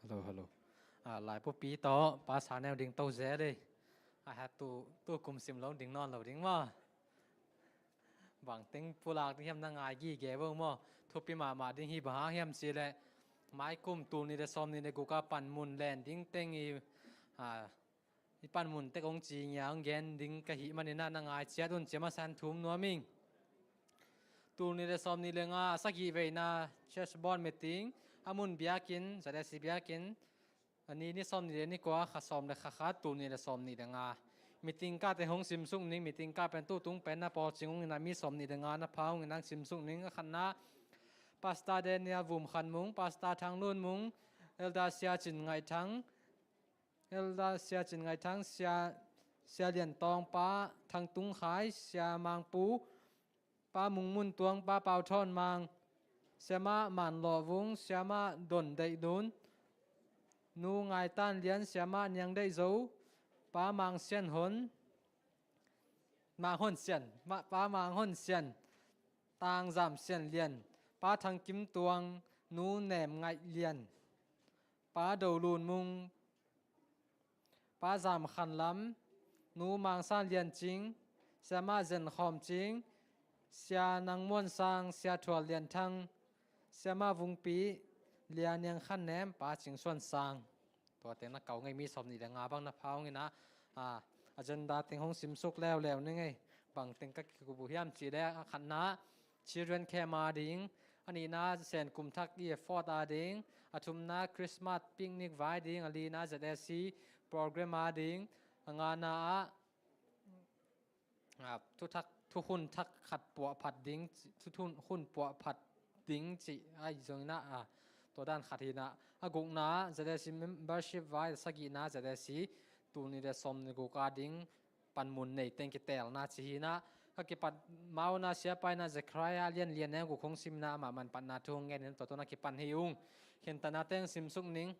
Hello, hello. A, laipupi tawh Pa Sang Neu ding to zel ei. A, ha, tu, tu kum sim lo ding nawn lo ding maw? Bangteng pulak ding hiam na ngai gige vo maw? Thupi mahmah ding hi, bang hang hiam cih leh mai kum tul nih le sawm nih le guk a panmun len ding teng i, a, i panmun tek hong ci ngia hong gen ding ka hih manin ah, na ngai ciat un, cia masa in thum nuam ing. Tul nih le sawm nih le nga, a sagih veina church board meeting, a mun biakinn, Z S C biakinn, a ni, ni sawm nih le ni kua, kha sawm le kha khat, tul nih le sawm nih le nga. Meeting card teng hong simsuk ning, meeting card pen tu tung pen na pawl cing ung in ah, mi sawm nih le nga na pha ung in ah simsuk ning. A khatna, Pastor Daniel Vum Khan Mung, Pastor Thang Lun Mung, Elder Sia Cin Ngaih Thang, Elder Sia Cin Ngaih Thang, Sia, Sia Lian Tawng, Pa Thang Tung Khai, Sia Mang Pu, Pa Mung Mun Tuang, Pa Pau Thawn Mang, Siamah Man Lawh Vung, Siamah Don Deih Lun, Nu Ngai Tan Lian, Siamah Niang Deih Zo, Pa Mang Sian Hon, Mang Hon Sian, Ma-, Pa Mang Hon Sian, Tang Zam Sian Lian, Pa Thang Kim Tuang, Nu Nem Ngaih Lian, Pa Do Lun Mung, Pa Zam Khan Lam, Nu Mang San Lian Cing, Siamah Zen Khawm Cing, Sia Nang Muan Sang, Sia Thual Lian Thang, Siamah Vung Pi, Lia Niang Khan Nem, Pa Cing Suan Sang. Tua teng na kau ngei, mi sawm nih le nga bang na pha ung in ah, a, agenda teng hong simsuk leuleu ni ngei. Bangteng ka kikup uh hiam cih leh, a khatna, children camp a ding, a nihna Sen Kum Thak i effort a ding, a thumna Christmas picnic vai ding, a lina Z S C program a ding, a ngana ah, a, thuthak, thuhun thak khat puahphat ding, thuhun, hun puahphat ding cih ahi zongin ah, a, tua dan khat hi in ah, a gukna Z S C membership vai, a sagihna Z S C tul nih le sawm nih le guk a ding panmun nei teng kiteelna ci hi in ah, ka kipat ma-un ah Siapa in ah Zechariah lian li a neu guk hong sim in ah, amah manphatna thu hong gen in, tua tawh na kipan hi ung. Khentatna teng simsuk ning.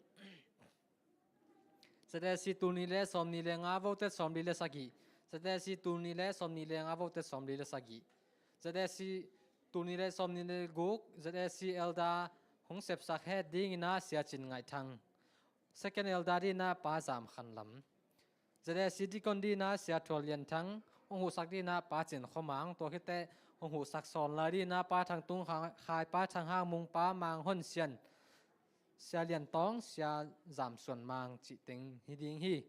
Z S C tul nih le sawm nih le nga, voted sawm li le sagih. Z S C tul nih le sawm nih le nga, voted sawm li le sagih. Z S C tul nih le sawm nih le guk, Z S C elder hong sepsak head dingin ah Sia Cin Ngaih Thang. Second elder dingin ah Pa Zam Khan Lam. Z S C deacon dingin ah Sia Thual Lian Thang, hong huhsak dingin ah Pa Cin Khua Mang, tua khit teh hong huhsak sawn lai dingin ah Pa Thang Tung Khai, Pa Thang Hang Mung, Pa Mang Hon Sian, Sia Lian Tawng, Sia Zam Suan Mang cih teng hi ding hi.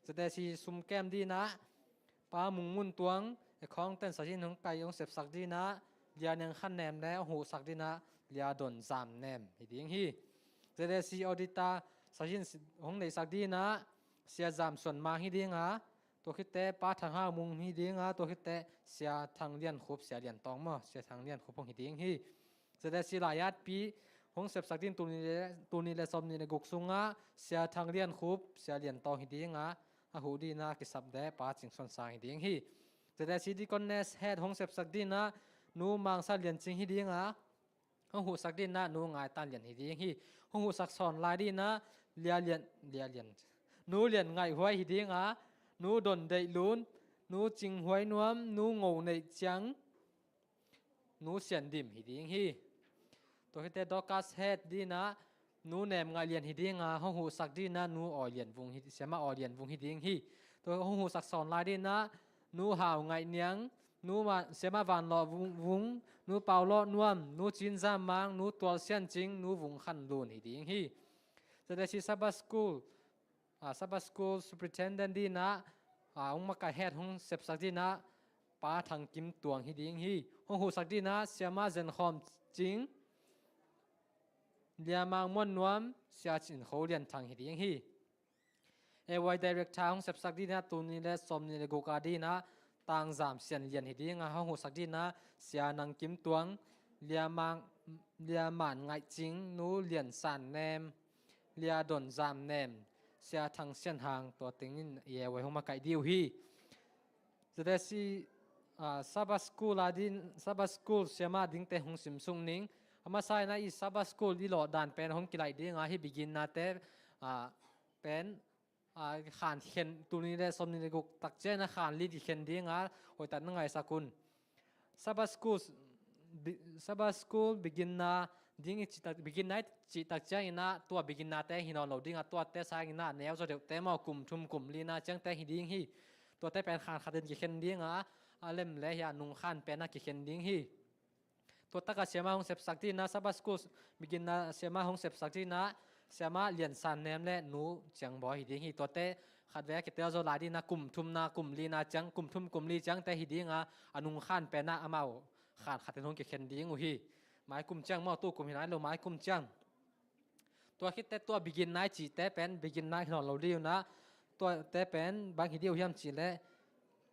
Z S C sum kem dingin ah Pa Mung Mun Tuang, accountant sa dingin hong kai, hong sepsak dingin ah Lia Niang Khan Nem le hong huhsak dingin ah Lia Don Zam Nem hi ding hi. Z S C auditor sa dingin hong neihsak dingin ah Sia Zam Suan Mang hi ding a, tua khit teh Pa Thang Hang Mung hi ding a, tua khit teh Sia Thang Lian Khup, Sia Lian Tawng maw, Sia Thang Lian Khup hong hi ding hi. Z S C laiatpi hong sepsak dingin tul nih le, tul nih le sawm nih le guk sungah Sia Thang Lian Khup, Sia Lian Tawng hi ding a, a huh dingin ah kisap deh Pa Cing Suan Sang hi ding hi. Z S C deaconess head hong sepsak dingin ah Nu Mang San Lian Cing hi ding a, hong huhsak dingin ah Nu Ngai Tan Lian hi ding hi. Hong huhsak sawn lai dingin ah Lia Lian, Lia Lian, Nu Lian Ngaih Huai hi ding a, Nu Don Deih Lun, Nu Cing Huai Nuam, Nu Ngo Neih Ciang, Nu Sian Dim hi ding hi. Tua khit teh Dorcas head dingin ah Nu Nem Ngaih Lian hi ding a, hong huhsak dingin ah Nu Awi Lian Vung hi, Siamah Awi Lian Vung hi ding hi. Tua hong huhsak sawn lai dingin ah Nu Hau Ngaih Niang, Nu Ma-, Siamah Van Lawh Vung, Vung, Nu Pau Lawh Nuam, Nu Cin Zam Mang, Nu Tual Sian Cing, Nu Vung Khan Lun hi ding hi. Z S C Sabbath School, a, Sabbath School Superintendent dingin ah a, hong makaih het hong sepsak dingin ah Pa Thang Kim Tuang hi ding hi. Hong huhsak dingin ah Siama Zen Khawm Cing, Lia Mang Muan Nuam, Sia Cin Kho Lian Thang hi ding hi. A Y Director hong sepsak dingin ah tul nih le sawmnih le guk a dingin ah Tang Zam Sian Lian hi ding a, hong huhsak dingin ah Sia Nang Kim Tuang, Lia Mang, Lia Man Ngaih Cing, Nu Lian San Nem, Lia Don Zam Nem, Sia Thang Sian Hang, tua teng in A Y hong makaih ding uh hi. ZSC, ah, Sabbath School a ding, Sabbath School siama dingte hong simsuk ning. A masa in ah i Sabbath School i lawh dan pen hong kilaih ding a, hih beginner te, ah, pen, ah, khan khen, tul nih le sawmnih le guk tak ciangin ah khan li kikhen ding a, hoihtak na ngaisak un. Sabbath School, bi-, Sabbath School beginner ding i cih tak, beginner i cih tak ciangin ah tua beginner te hi nawn lo ding a, tuate sangin ah neu zaw deuhte maw, kum thum kum lina ciangte hi ding hi. Tuate pen khan khatin kikhen ding a, a lem le hi a nung khan pen ah kikhen ding hi. Tua tak a siama hong sepsak dingin ah Sabbath School beginner siama hong sepsak dingin ah Siama Lian San Nem le Nu Ciang Bawi hi ding hi. Tuate khatvei a kitel zaw lai dingin ah kum thumna kum lina ciang, kum thum kum li ciangte hi ding a, a nung khan pen ah amau khan khatin hong kikhen ding uh hi. Mai kum ciang maw, tu kum hi nai lo, mai kum ciang. Tua khit teh tua beginner i cihte pen beginner hi nawn lo ding uh a, tuate pen bang hi ding uh hiam cih leh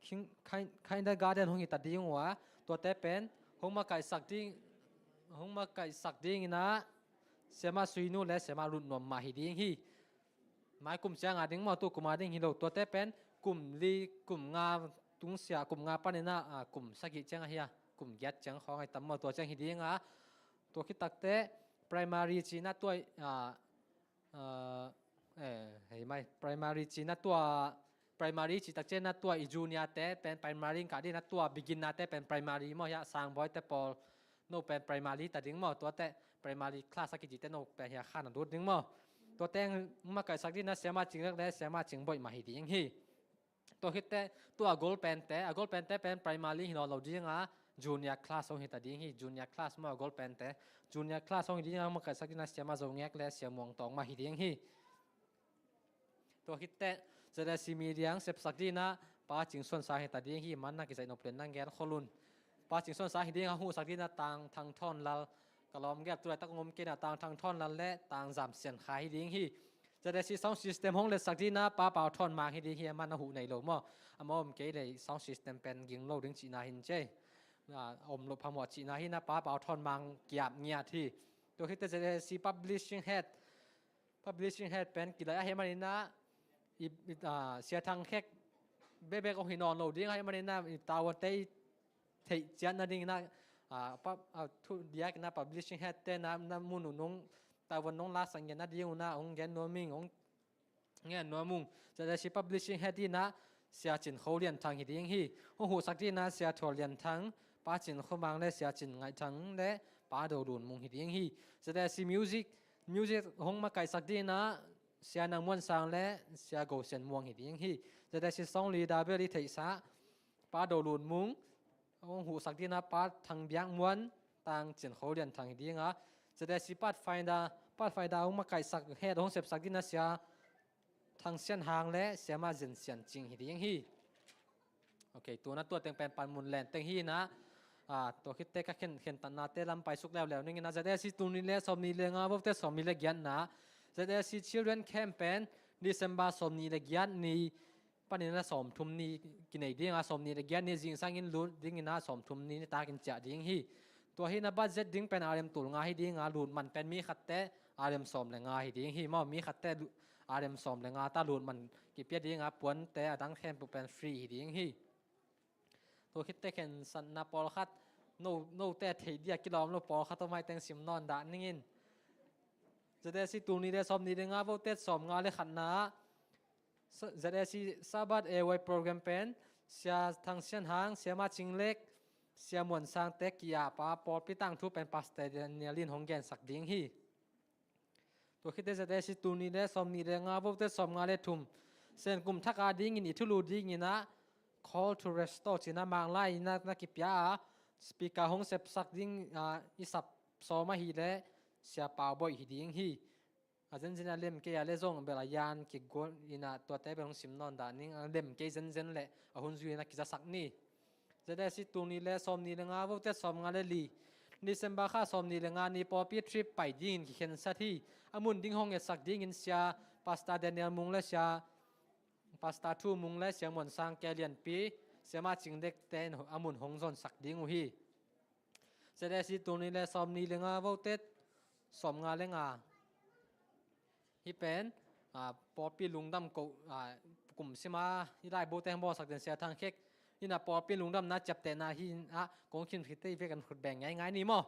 kin-, kin-, kindergarten hong hi ta ding uh a, tuate pen hong makaihsak ding, hong makaihsak dingin ah Siama Sui Nu le Siama Lut Nuam Mah hi ding hi. Mai kum ciang a ding maw, tu kum a ding hi lo. Tuate pen kum li, kum nga tung sia, kum nga panin ah, ah, kum sagih ciang ahi a, kum giat ciang khawng ahi tam maw, tua ciang hi ding a. Tua khit tak teh primary cihna tua, ah, ah, eh, hei mai, primary cihna tua, primary cih tak ciangin ah tua i junior te pen primary in kah dingin ah tua beginner te pen primary maw, hi a Sang Bawi te pawl, no pen primary ta ding maw, tuate primary class a kici teh no pen hi a khan a lut ding maw. Tuate hong makaihsak dingin ah Siama Cing Lek le Siama Cing Bawi Mah hi ding hi. Tua khit teh tua a gol pente, a gol pente pen primary hi nawn lo ding a, junior class hong hi ta ding hi. Junior class maw, a gol pente, junior class hong hi ding a, hong makaihsak dingin ah Siama Zo Ngek le Sia Muang Tawng Mah hi ding hi. Tua khit teh ZSC Media hong sepsak dingin ah Pa Cing Suan Sang hi ta ding hi. Manna kizaih nop leh nang gen khol un. Pa Cing Suan Sang hi ding a, hong huhsak dingin ah Tang Thang Thawn Lal, ka lawm gel, tu laitak hong om kei in ah, Tang Thang Thawn Lal le Tang Zam Sian Kha hi ding hi. ZSC sound system hong letsak dingin ah Pa Pau Thawn Mang hi ding hi. Amah na huh nei lo maw, amah om kei leh sound system pen ging lo ding cihna hi in cei. Ah, om loh phamawh cihna hi in ah, Pa Pau Thawn Mang ki-ap ngiat hi. Tua khit teh ZSC publishing head, publishing head pen kilaih ahih manin ah, i, i, ah, Sia Thang Khek bekbek hong hi nawn lo ding ahih manin ah, i tavuante i theih ciat nadingin ah, ah, pa, ah, thudiakin ah publishing head te na, na mun uh nong, tavuan nong laksak ngiat nading un ah hong gen nuam ing, hong ngen nuam ung. ZSC publishing head in ah Sia Cin Kho Lian Thang hi ding hi. Hong huhsak dingin ah Sia Thual Lian Thang, Pa Cin Kho Mang le Sia Cin Ngaih Thang le Pa Do Lun Mung hi ding hi. ZSC music, music hong makaihsak dingin ah Sia Nang Muan Sang le Sia Go Sian Muang hi ding hi. ZSC song leader bel i theihsa Pa Do Lun Mung, hong huhsak dingin ah Pa Thang Biak Muan, Tang Cin Kho Lian Thang hi ding a. ZSC Pathfinder, Pathfinder hong makaihsak het, hong sepsak dingin ah Sia Thang Sian Hang le Siama Zen Sian Cing hi ding hi. Ok, tu in ah tua teng pen panmun len teng hi in ah, ah, tua khit teh ka khen, khentatnate lam paisuk leuleu ning in ah, ZSC tul nih le sawmnih le nga, vote sawmnih le giatna, ZSC Children Camp pen December sawmnih le giat ni panin ah sawmthum ni kinei ding a, sawmnih le giat ni zingsangin lut dingin ah sawmthum ni nitakin ciah ding hi. Tua hi in ah budget ding pen R M tul nga hi ding a, lut man pen mi khatte R M sawm le nga hi ding hi maw, mi khatte lu-, R M sawm le nga ta lut man kipia ding a, puante adang khempeuh pen free hi ding hi. Tua khit teh khensatna pawlkhat, no, note theih ding a kilawm lo pawlkhat om, mai teng sim nawn dah ning in. ZSC tul nih le sawmnih le nga, vote sawmnga le khatna ah, Sa-, ZSC Sabbath A Y program pen Sia Thang Sian Hang, Siama Cing Lek, Sia Muan Sang te ki-ap a, pawlpi tangthu pen Pastor Daniel in hong gensak ding hi. Tua khit teh ZSC tul nih le sawmnih le nga, vote sawmnga le thum, Sen kum thak a dingin i thulu dingin ah Call to Restore ci-in ah Manglai in ah na kipia a, speaker hong sepsak ding, ah, i sap sawm ahih leh Sia Pau Bawi hi ding hi. a zenzen a lem kei a le zong bel a yan kigual in ah tuate bel hong sim nawn dah ning, a lem kei zenzen le a hun zui in a kizasak ni. Z S C tul nih le sawm nih le nga, vote sawm nga le li, December kha sawm nih le nga ni pawlpi trip pai dingin kikhensat hi. A mun ding hong etsak dingin Sia Pastor Daniel Mung le Sia Pastor Thu Mung le Sia Muan Sang Ke Lianpi, Sia Ma Cing Dek te in a mun hong zonsak ding uh hi. Z S C tul nih le sawm nih le nga, vote sawm nga le nga. Hih pen, ah, pawlpi lungdam ko, ah, kum sima i laibu te hong bawlsak den Sia Thang Khek in ah pawlpi lungdamna ciaptehna hi in ah kong khim khit te i vek an khut beng ngaingai ni maw.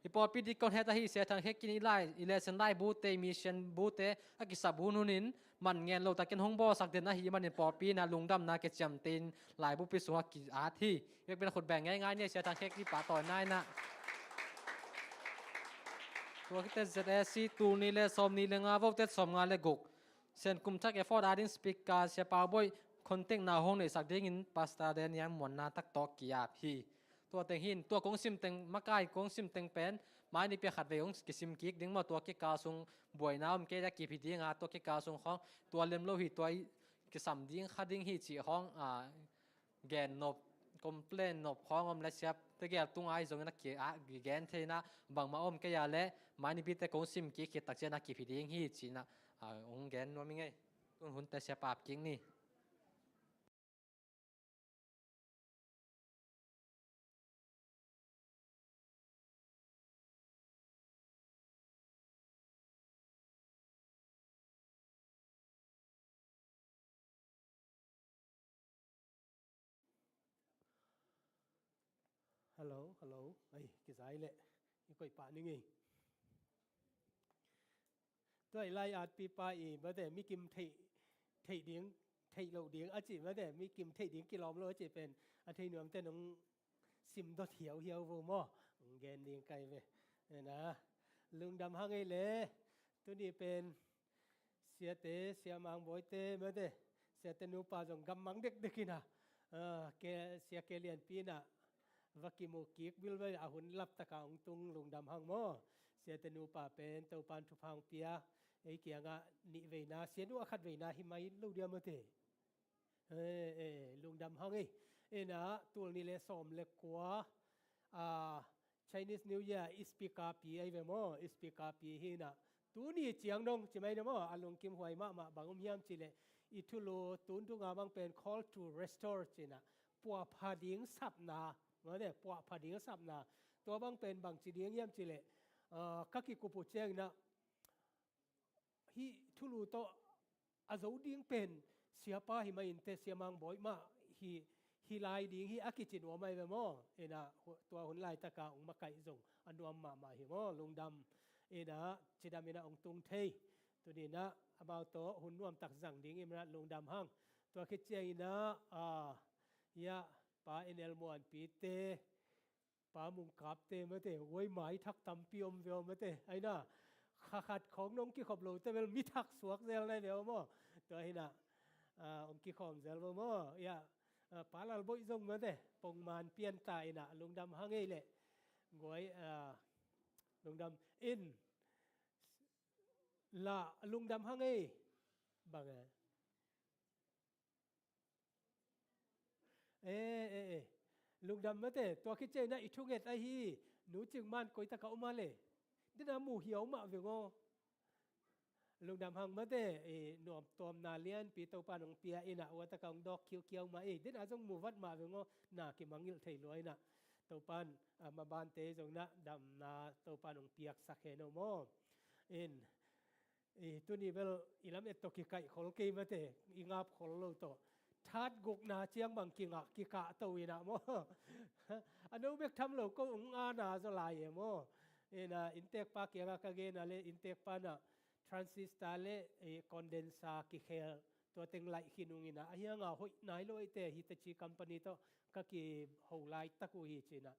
I pawlpi dikon het ahi Sia Thang Khek in i lai, i lesson laibu te, i mission bu te a kisap hun hun in man ngen lo takin hong bawlsak den ahi manin pawlpi in ah lungdamna ke ciamteh in laibupi sungah ki-at hi. Vek pen khut beng ngaingai ni a Sia Thang Khek i pahtawina in ah. Tua khit teh Z S C tul nih le sawm nih le nga, vote sawm nga le guk. Sen kum thak effort a ding speaker Sia Pau Bawi contact na hong neihsak dingin Pastor Daniel Muan na tak tawh ki-ap hi. Tua teng hin, tua kong sim teng, makai kong sim teng pen mai nipi a khat vei hong kisim kik ding maw, tua kikal sung buaina om kei a kip hi ding a, tua kikal sung khawng tua lem lo hi, tua i kisam ding kha ding hi cih khawng, ah, gen nop, complain nop khawng om le siap tegel tung ai zongin a ki, ah, gen thei in ah bangmah om kei a le mai nipi te kong sim kik khit tak ciang a kip hi ding hi ci in ah, ah, hong gen nuam ing ei. Tun hun te Sia Pa ap kik ni. Hello, hello. Ai, kizai leh i koih pah ning ei. Tua i lai-atpipa i mate, mi kim theih, theih ding, theih loh ding a cih mate, mi kim theih ding kilawm lo a cih pen a thei nuamte nong sim dot hiauhiau vo maw? Hong gen ding kai ve. Ena, lungdam hang ei le. Tuni pen siate, Sia Mang Bawite mate, siate nupa zong gammang dekdek in ah, ah, ke, Sia Ke Lianpi in ah va kimu kik bilbel a hun laptak a hong tung, lungdam hang maw. Siate nupa pen Topan thupha hong pia, ei kiangah nih veina, sianu a khat veina hi mai lo dia mate. Eh, eh, lungdam hang ei. Ena, tul nih le sawm le kua, ah, Chinese New Year i speaker pi ai ve maw, i speaker pi hi in ah. Tuni ciang dong ci mai na maw, a lungkim huai mahmah, bang om hiam cih leh i thulu tun tunga bang pen call to restore ci in ah, puahpha ding sapna, mate, puahpha ding sapna. Tua bang pen bang ci ding hiam cih leh, ah, ka kikup uh ciangin ah, hih thulu tawh a zo ding pen Siapa hi mai in teh, Sia Mang Bawi mah hi, hi lai ding hi a kici nuam ai ve maw. Ena, hu-, tua hun laitak a hong makaih zong a nuam mahmah hi maw, lungdam. Ena, cidam in ah hong tung thei. Tuni in ah amau tawh hun nuamtak zang ding i hih man ah lungdam hang. Tua khit ciangin ah, ah, ya, Pa N L Muanpi te, Pa Mung Kap te mate, huai mai thak tampi om ve aw mate. Ai na, kha khat khawng nong kikhop lo te bel mi thak suak zel nai ve aw maw. Tua hi in ah, ah, hong kikhawm zel vo maw. Ya, ah, Pa Lal Bawi zong mate, pongman pian ta in ah, lungdam hang ei leh. Guai, ah, lungdam in la, lungdam hang ei. Bang, eh. Eh, eh, eh. Lungdam mate, tua khit ciangin ah i thunget ahi Nu Cing Man koi tak a om a le. Den a mu hiau mah veng aw. Lungdam hang mate, eh, nuam tuamna lianpi Topan hong pia in ah, ua tak a hong dawk khiukhia mah ei. Den a zong mu vat mah veng aw, na kimangngilh thei lua in ah. Topan, ah, mabante zong in ah damna Topan hong piaksak hen aw maw. In, i, tuni bel i lamet tawh kikaih khol kei mate, i ngap khol lo tawh. That gukna ciang bang kingah, kikah to in ah maw. A no bek tham lo ko hong ana zaw lai e maw. In ah, inntekpa kiangah ka gen a le, inntekpa in ah transistor le, eh, condenser kikhel, tua teng laih khin ung in ah, a hiang a hoih nai lo ei te, Hitachi company tawh ka kiho laitak uh hi ci in ah.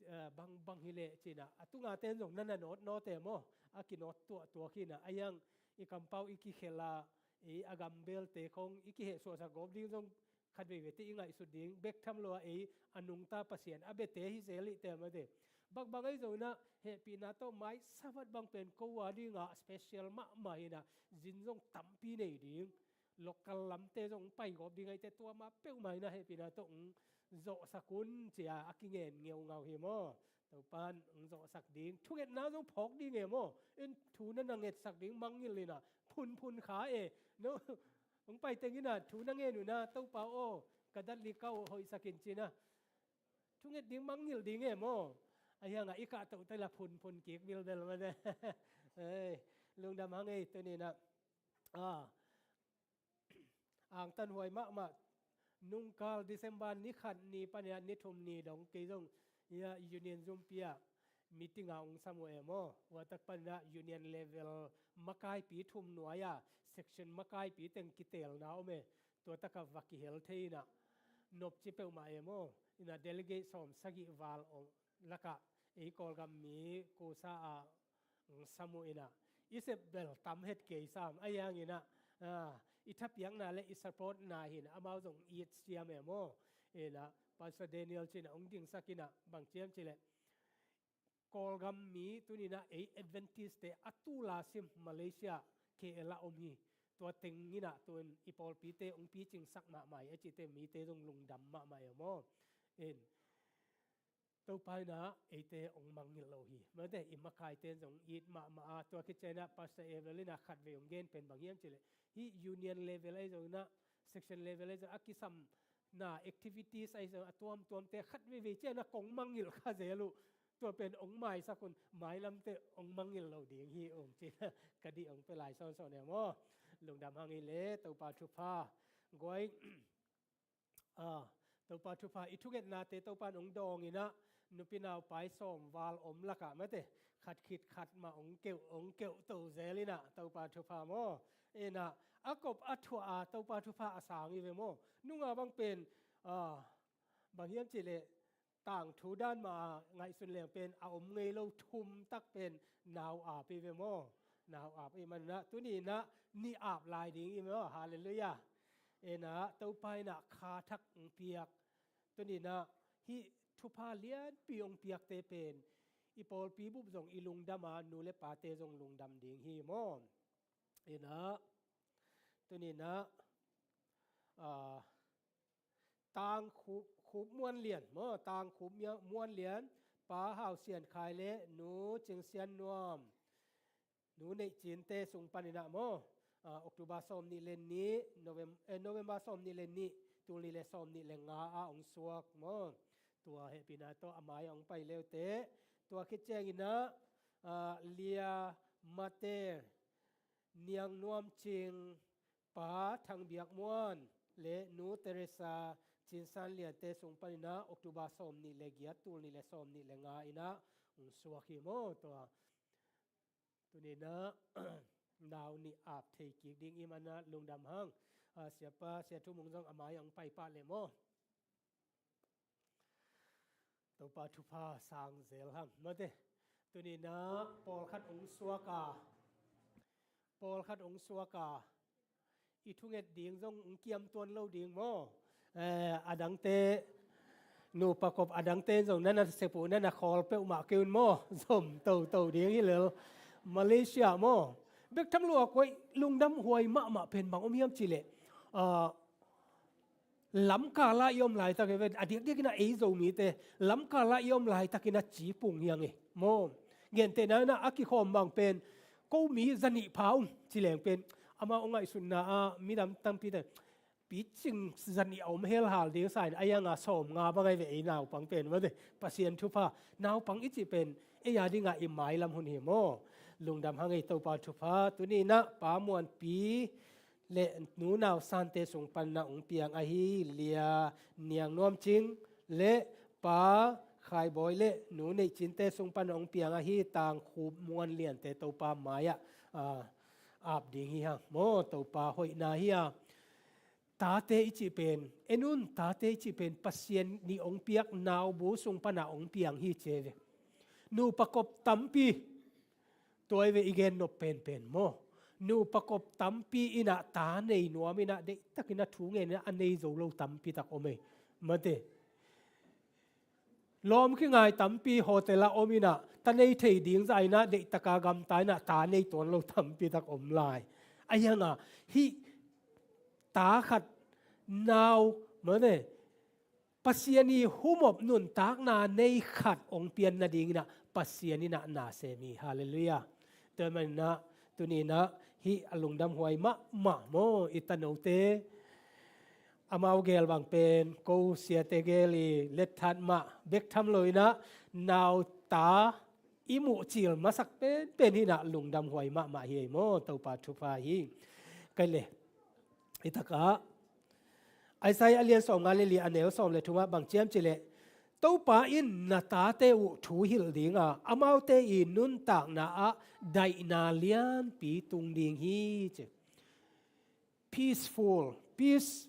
Eh, bang, bang hi leh ci in ah, a tunga ten zong na na nawt nawt e maw, a kinawt tuahtuah hi in ah, a hiang i kampau i kikhel a, i a gambelte khawng i kihehsuahsak gawp ding zong khat veivei te i ngaihsut ding bek tham lo a, ei a nungta Pasian a biate hi zel i te mate. Bangbang ahi zongin ah hehpihna tawh mai Sabbath bang pen ko a dingah special mahmah hi-in ah, zin zong tampi nei ding, local lamte zong paigawp ding ahih teh tua mah peuhmah in ah hehpihna tawh hong zawhsak un ci-a a kingen ngeungau hi maw. Topa'n hong zawhsak ding, thungetna zong phawk ding e maw. In thu na na ngetsak ding mangngilh in ah phunphun kha e. No, hong pai teng in ah thu na ngen un ah, Topa aw, ka datli ka hoihsak in ci-in ah thunget ding mangngilh ding e maw. Ahi hangah i kahtoh teh la phunphun kik bilbel mah de. Ei, lungdam hang ei, tuni-in ah, ah, angtanhuai mahmah. Nungkal December ni khat ni panin ah ni thum ni dong kei zong, ia, Union Zumpi ah meeting ah hong sam uh e maw. Tua tak panin ah Union level makaipi thum nuai-a section makaipi teng kiteelna om e. Tua takah va kihel thei in ah, nopci peuhmah e maw. In ah delegate sawmsagih val hong lakah ei Kawlgam mi kusa ah hong sam uh in ah, i sep bel tam het kei sam. Ahi hangin ah, ah, i thapiakna le i supportna hi-in ah amau zong it siam e maw. In ah Pastor Daniel ci-in ah hong dingsak in ah, bang ci hiam cih leh, Kawlgam mi tuni-in ah ei Adventist-te a tul a sim Malaysia K L ah om hi. Tua teng in ah tu-in i pawlpite hong picingsak mahmah hi a cihte mite zong lungdam mahmah e maw. In Topa in ah eite hong mangngilh lo hi. Mate, i makaite zong it mahmah a, tua khit ciangin ah Pastor Evelyn in ah khatvei hong gen pen bang hiam cih leh, hih Union level ahi zongin ah, section level ahi zong a kisamna activities ahi zong a tuamtuamte khat veivei ciangin ah kong mangngilh kha zel uh. Tua pen hong maisak un, mailamte hong mangngilh lo ding hi ung ci-in ah ka dih hong pia lai sawnsawn e maw. Lungdam hang ei le, Topa thupha. Guai, ah, Topa thupha, i thungetnate Topa'n hong dawng in ah, nupi nau pai sawm val om lakah mate, khat khit khat mah hong keuh, hong keuh to zel in ah, Topa thupha maw. In ah a kop a thuah a Topa thupha a sang hi ve maw. Nung a bang pen, ah, bang hiam cih leh, tangthu dan mah a ngaihsun leng pen a om ngei lo thum tak pen nau ap hi ve maw. Nau ap ahih manin ah tuni-in ah nih ap lai ding hi maw. Halleluiah. In ah Topa in ah kha thak hong piak. Tuni-in ah hih thupha lianpi hong piakte pen i pawlpi bup zong i lungdam a, nu le pate zong lungdam ding hi maw. In ah tuni-in ah, ah, Tang Khup, Khup Muan Lian maw, Tang Khup Mia-, Muan Lian, Pa Hau Sian Khai le Nu Cing Sian Nuam, Nu Neih Cinte sung panin ah maw, ah, October sawm nih le nih, Novem-, eh, November sawm nih le nih, tul nih le sawm nih le nga ah hong suak maw. Tua hehpihna tawh a mai-ah hong pai leute. Tua khit ciangin ah, ah, Lia Mate, Niang Nuam Cing, Pa Thang Biak Muan le Nu Teresa Cin San Liante sung panin ah October sawm nih le giat, tul nih le sawm nih le nga in ah hong suak hi maw. Tua tuni-in ah nau nih ap thei kik ding ahih manin ah lungdam hang. Ah, Siapa, Sia Thu Mung zong a mai-ah hong pai pah leh maw. Topa thupha sang zel hang. Mate, tuni-in ah pawlkhat hong suak a, pawlkhat hong suak a, i thunget ding zong hong kiam tuan lo ding maw. Eh, a dangte, nupa kop a dangte zong na na sep uh, na na khawl peuhmah kei un maw. Zom toto ding hi lel. Malaysia maw, bek tham lua koi lungdam huai mahmah pen bang om hiam cih leh, ah, lamkal ah i om laitak hi ve, a diakdiak in ah ei Zomite lamkal ah i om laitak in ah ci pung hi hang e maw. Gentehna in ah a kikhawm bang pen, ko mi za nih pha ung ci leng pen, amau a ngaihsutna ah midang tampite picing za nih a om helhal ding sa in, ahi hang a sawmnga bang ahi ve ei naupang pen mate. Pasian thupha, naupang i cih pen ei a dingah i mailam hun hi maw. Lungdam hang ei, Topa thupha. Tuni-in ah Pa Muanpi le Nu Nau Sante sung panin ah hong piang ahi Lia Niang Nuam Cing le Pa Khai Bawi le Nu Neih Cinte sung panin ah hong piang ahi Tang Khup Muan Liante Topa mai-ah, ah, ap ding hi hang maw. Topa hoihna hi a. Tate i cih pen, en un, tate i cih pen Pasian nih hong piak naubu sung panin ah hong piang hi ci ve. Nupa kop tampi, tua hi ve i gen nop penpen maw. Nupa kop tampi in ah ta nei nuam in ah, deihtakin ah thu ngen in ah a nei zo lo tampi tak om e. Mate. Lawm kingai tampi hotel ah om inah, ta nei thei ding zah inah, deihtaka gamta inah, ta nei tuan lo tampi tak om lai. Ahi hangah, hih ta khat nau, mane, Pasian ii humop nuntakna nei khat hong pian nading inah, Pasian inah na sem hi. Halleluiah. Tua maninah, tuni inah, hih a lungdamhuai mahmah maw, i tanote, amau gel bang pen, ko siate gel i letthat mah bek tham lo inah, nauta i muhcil masak penpen hi inah, lungdamhuai mahmah hi ei maw, Topa thupha hi. Kai le, i takah, Isaiah a lian sawmnga le li a neu sawm le thumah bang ci hiam cih leh, Topa in na tate uh thu hilh dinga, amaute i nuntakna ah daihna lianpi tung ding hi, ci. Peaceful, peace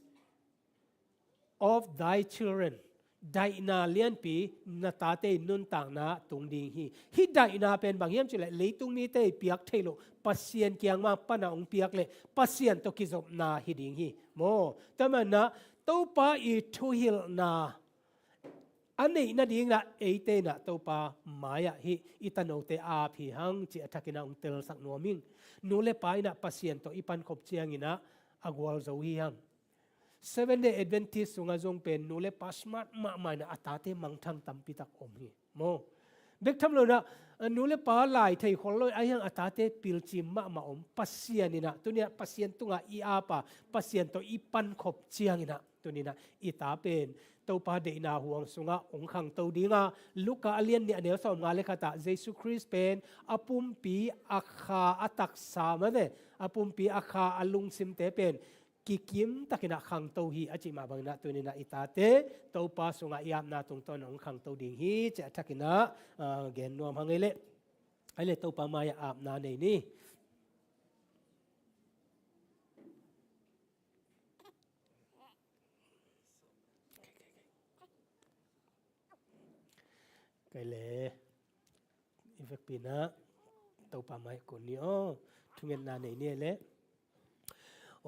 of thy children. Daihna lianpi na tate i nuntakna tung ding hi. Hih daihna pen bang hiam cih leh, leitung mite i piak theih loh Pasian kiang mah pana hong piak leh Pasian tawh kizopna hi ding hi. Maw, tua maninah Topa i thuhilhna a neih nading inah, eite inah Topa mai-ah hih i tanote ap hi hang, ci a thak inah hong telsak nuam ing. Nu le pa inah Pasian tawh i pankhop ciang inah a gualzo hi hang. Seven Day Adventist sungah zong pen nu le pa smart mahmah inah a tate mangthang tampi tak om hi. Maw. Bek tham lo inah, nu le pa lai thei khol lo, ahi hang a tate pilcim mahmah om. Pasian inah, tuni inah Pasian tungah i ap a, Pasian tawh i pankhop ciang inah, tuni inah i ta pen Topa deihna huang sungah hong khangto dinga, Luka a lian nih a neu sawmnga le khatah, Jesu Khrist pen a pumpi a kha a taksa mate, a pumpi a kha a lungsimte pen kikim tak inah khangto hi, a cih mah bang inah tuni inah i tate Topa sungah i apna tungtawn hong khangto ding hi, ci a thak inah, ah, gen nuam hang ei leh. Ei leh Topa mai-ah apna nei ni. Kai le, i vekpi inah Topa mai-ah kun ni aw, thungetna nei ni ei leh.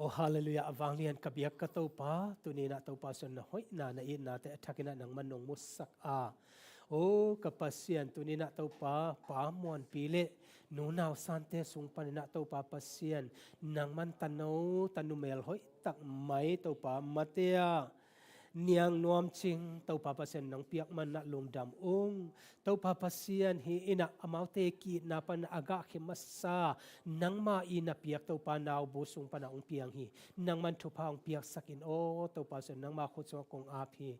Oh, halleluiah, a vanglian ka biak ka Topa, tuni inah Topa Pasian na hoihna, na itnate a thak inah nangman nong musak a. Oh, ka Pasian, tuni inah Topa, pa Muanpi le nunau Sante sung pan inah Topa Pasian, nangman tano, tanu mel hoih tak mai Topa, mate ah Niang Nuam Cing, Topa Pasian nong piak man inah lungdam ung. Topa Pasian, hih inah amaute ki-itna pan a gahkhia masa, nangmah i na piak Topa naubu sung pan a hong piang hi. Nangman thupha hong piaksak in aw, Topa Pasian nangmah khut sungah kong ap hi.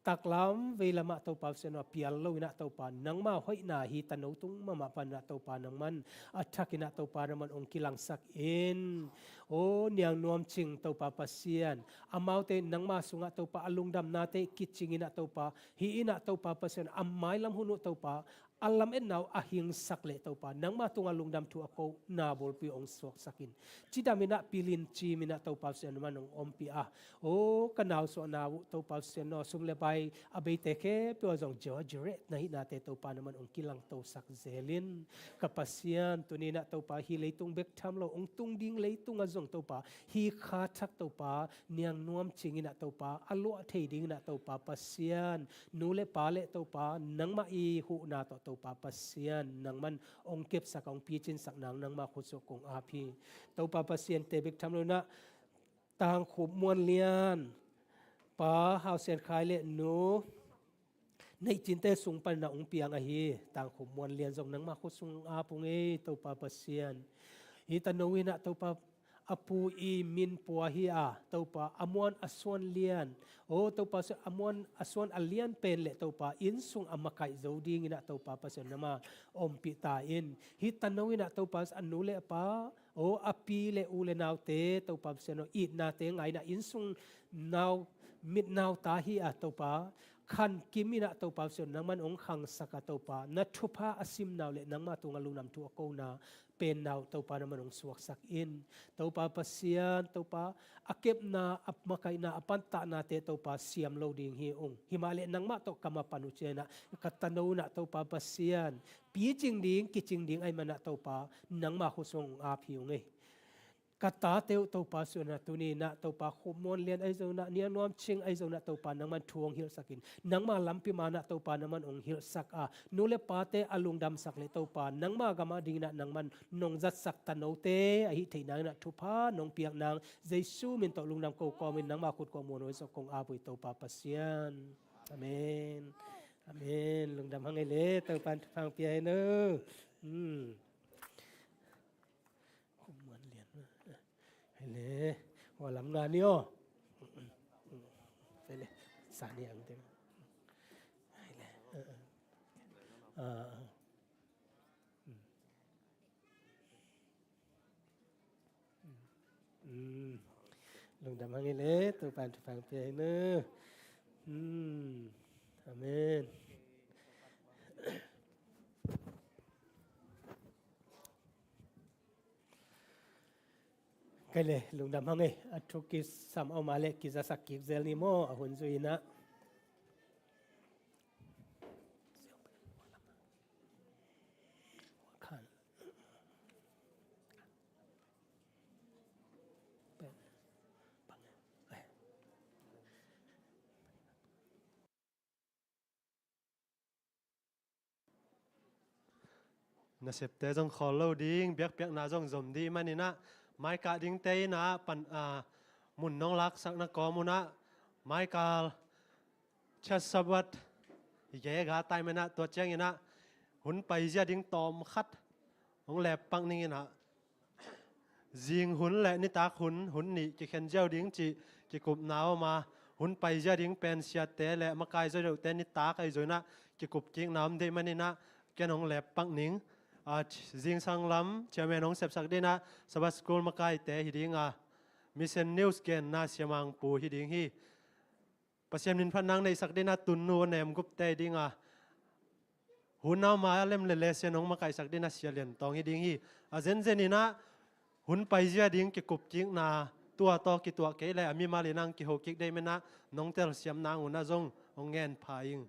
Taklam veilamah Topa Pasian aw, pial lo inah Topa, nangmah hoihna hih tano tung mahmah pan inah Topa nangman a thak inah Topa nangman hong kilangsak in. Aw Niang Nuam Cing Topa Pasian, amaute nangmah sungah Topa a lungdamnate kicing inah Topa, hih inah Topa Pasian, a mailam hun uh Topa, a lametna uh a hingsak leh Topa, nangmah tungah lungdam thu a kona bulpi hong suaksak in. Cidam inah pilin cim inah Topa Pasian nangman hong ompih a. Aw ka nausuahna uh Topa Pasian aw, sum le pai a beite khempeuh ah zong Jehovah Jireh na hihnate Topa nangman hong kilangtosak zel in. Ka Pasian, tuni inah Topa, hih leitung bek tham lo, hong tung ding leitung ah zong Topa, hih kha thak Topa, Niang Nuam Cing inah Topa, a luah thei ding inah Topa Pasian, nu le pa le Topa, nangmah i huhna tawh Topa Pasian, nangman hong kepsak a hong picinsak nang nangmah khut sungah kong ap hi. Topa Pasian, te bek tham lo inah, Tangkhup Muan Lian, Pa Hau Sian Khai le Nu Neih Cinte sung pan inah hong piang ahi, Tangkhup Muan Lian zong nangmah khut sung ap ung ei, Topa Pasian. Hih tano inah Topa a pu i min pua hi a, Topa a muan a suan lian. Aw Topa Pasian, a muan a suan a lian pen le Topa, inn sung a makaih zo ding inah Topa Pasian nangmah ompih ta in. Hih tano inah Topa Pasian, a nu le a pa, aw a pi le u le naute, Topa Pasian aw, itnate ngai inah inn sung nau, mit nau ta hi a Topa, khan kim inah Topa Pasian nangman hong khangsak a Topa, na thupha a simna uh le nangmah tungah lungdam thu a kona penna uh Topa nangman hong suaksak in. Topa Pasian, Topa a kepna, a makaihna, a pantahnate Topa siam lo ding hi ung. Himah le nangmah tawh ka mapan uh ciang inah, ka tano inah Topa Pasian, picing ding, kicing ding ahih man inah Topa, nangmah khut sung hong ap hi ung ei. Ka tate uh Topa suanah tuni inah Topa khum muan lian ahi zonah, nia nuam cing ahi zonah Topa nangman thu hong hilhsakin, nangma lampi manah Topa nangman hong hilhsak a, nu le pate a lungdamsak le Topa nangma gamah dinginah nangman nong zatsak tanote ahi theih nanginah thupha nong piak nang Jesu min tawh lungdam ko kawmin nangma khut kong muan huai sawk kong ap uh hi Topa Pasian. Amen. Amen. Lungdam hang ei le, Topan thupha hong pia hen aw. Hmm. Khum muan lian. Hei le. Hua lam nga ni aw. Hei le. Sa ni ang te. Hei le. Ah, ah. Hmm. Hmm. Lungdam hang ei le, Topan thupha hong pia hen aw. Hmm. Amen. Kei le, lungdam hang ei, a thu kisam a om a leh kizasak kik zel ni maw, a hun zui inah. Nasepte zong khawl lo ding, biakpiakna zong zom ding maninah, maikah dingte inah pan, a, mun nong laksakna kawm unah, maikal Church Sabbath i gega tai menah, tua cianginah hun paizia ding tawm khat hong leppak ninginah, zing hun le nitak hun, hun nih kikhen ziau ding cih kikupna om a, hun paizia ding pen siate le makai zawdeuhte nitak ahi zonah kikup kikna om deih maninah, ken hong leppak ning. A, zingsang lam chairman hong sepsak dinah Sabbath School makaite hi ding a, Mission News genna siamangpu hi ding hi. Pasian min phat nang neihsak dinah tunnu a nemgupte hi ding a, hun a ma lem le lesian hong makaihsak dinah Sia Lian Tawng hi ding hi. A zenzen inah hun paizia ding kikup kikna tua tawh kituah kei le a mimal inah kiho kik deih menah, nong telsiam nang unah zong hong ngen pha ing.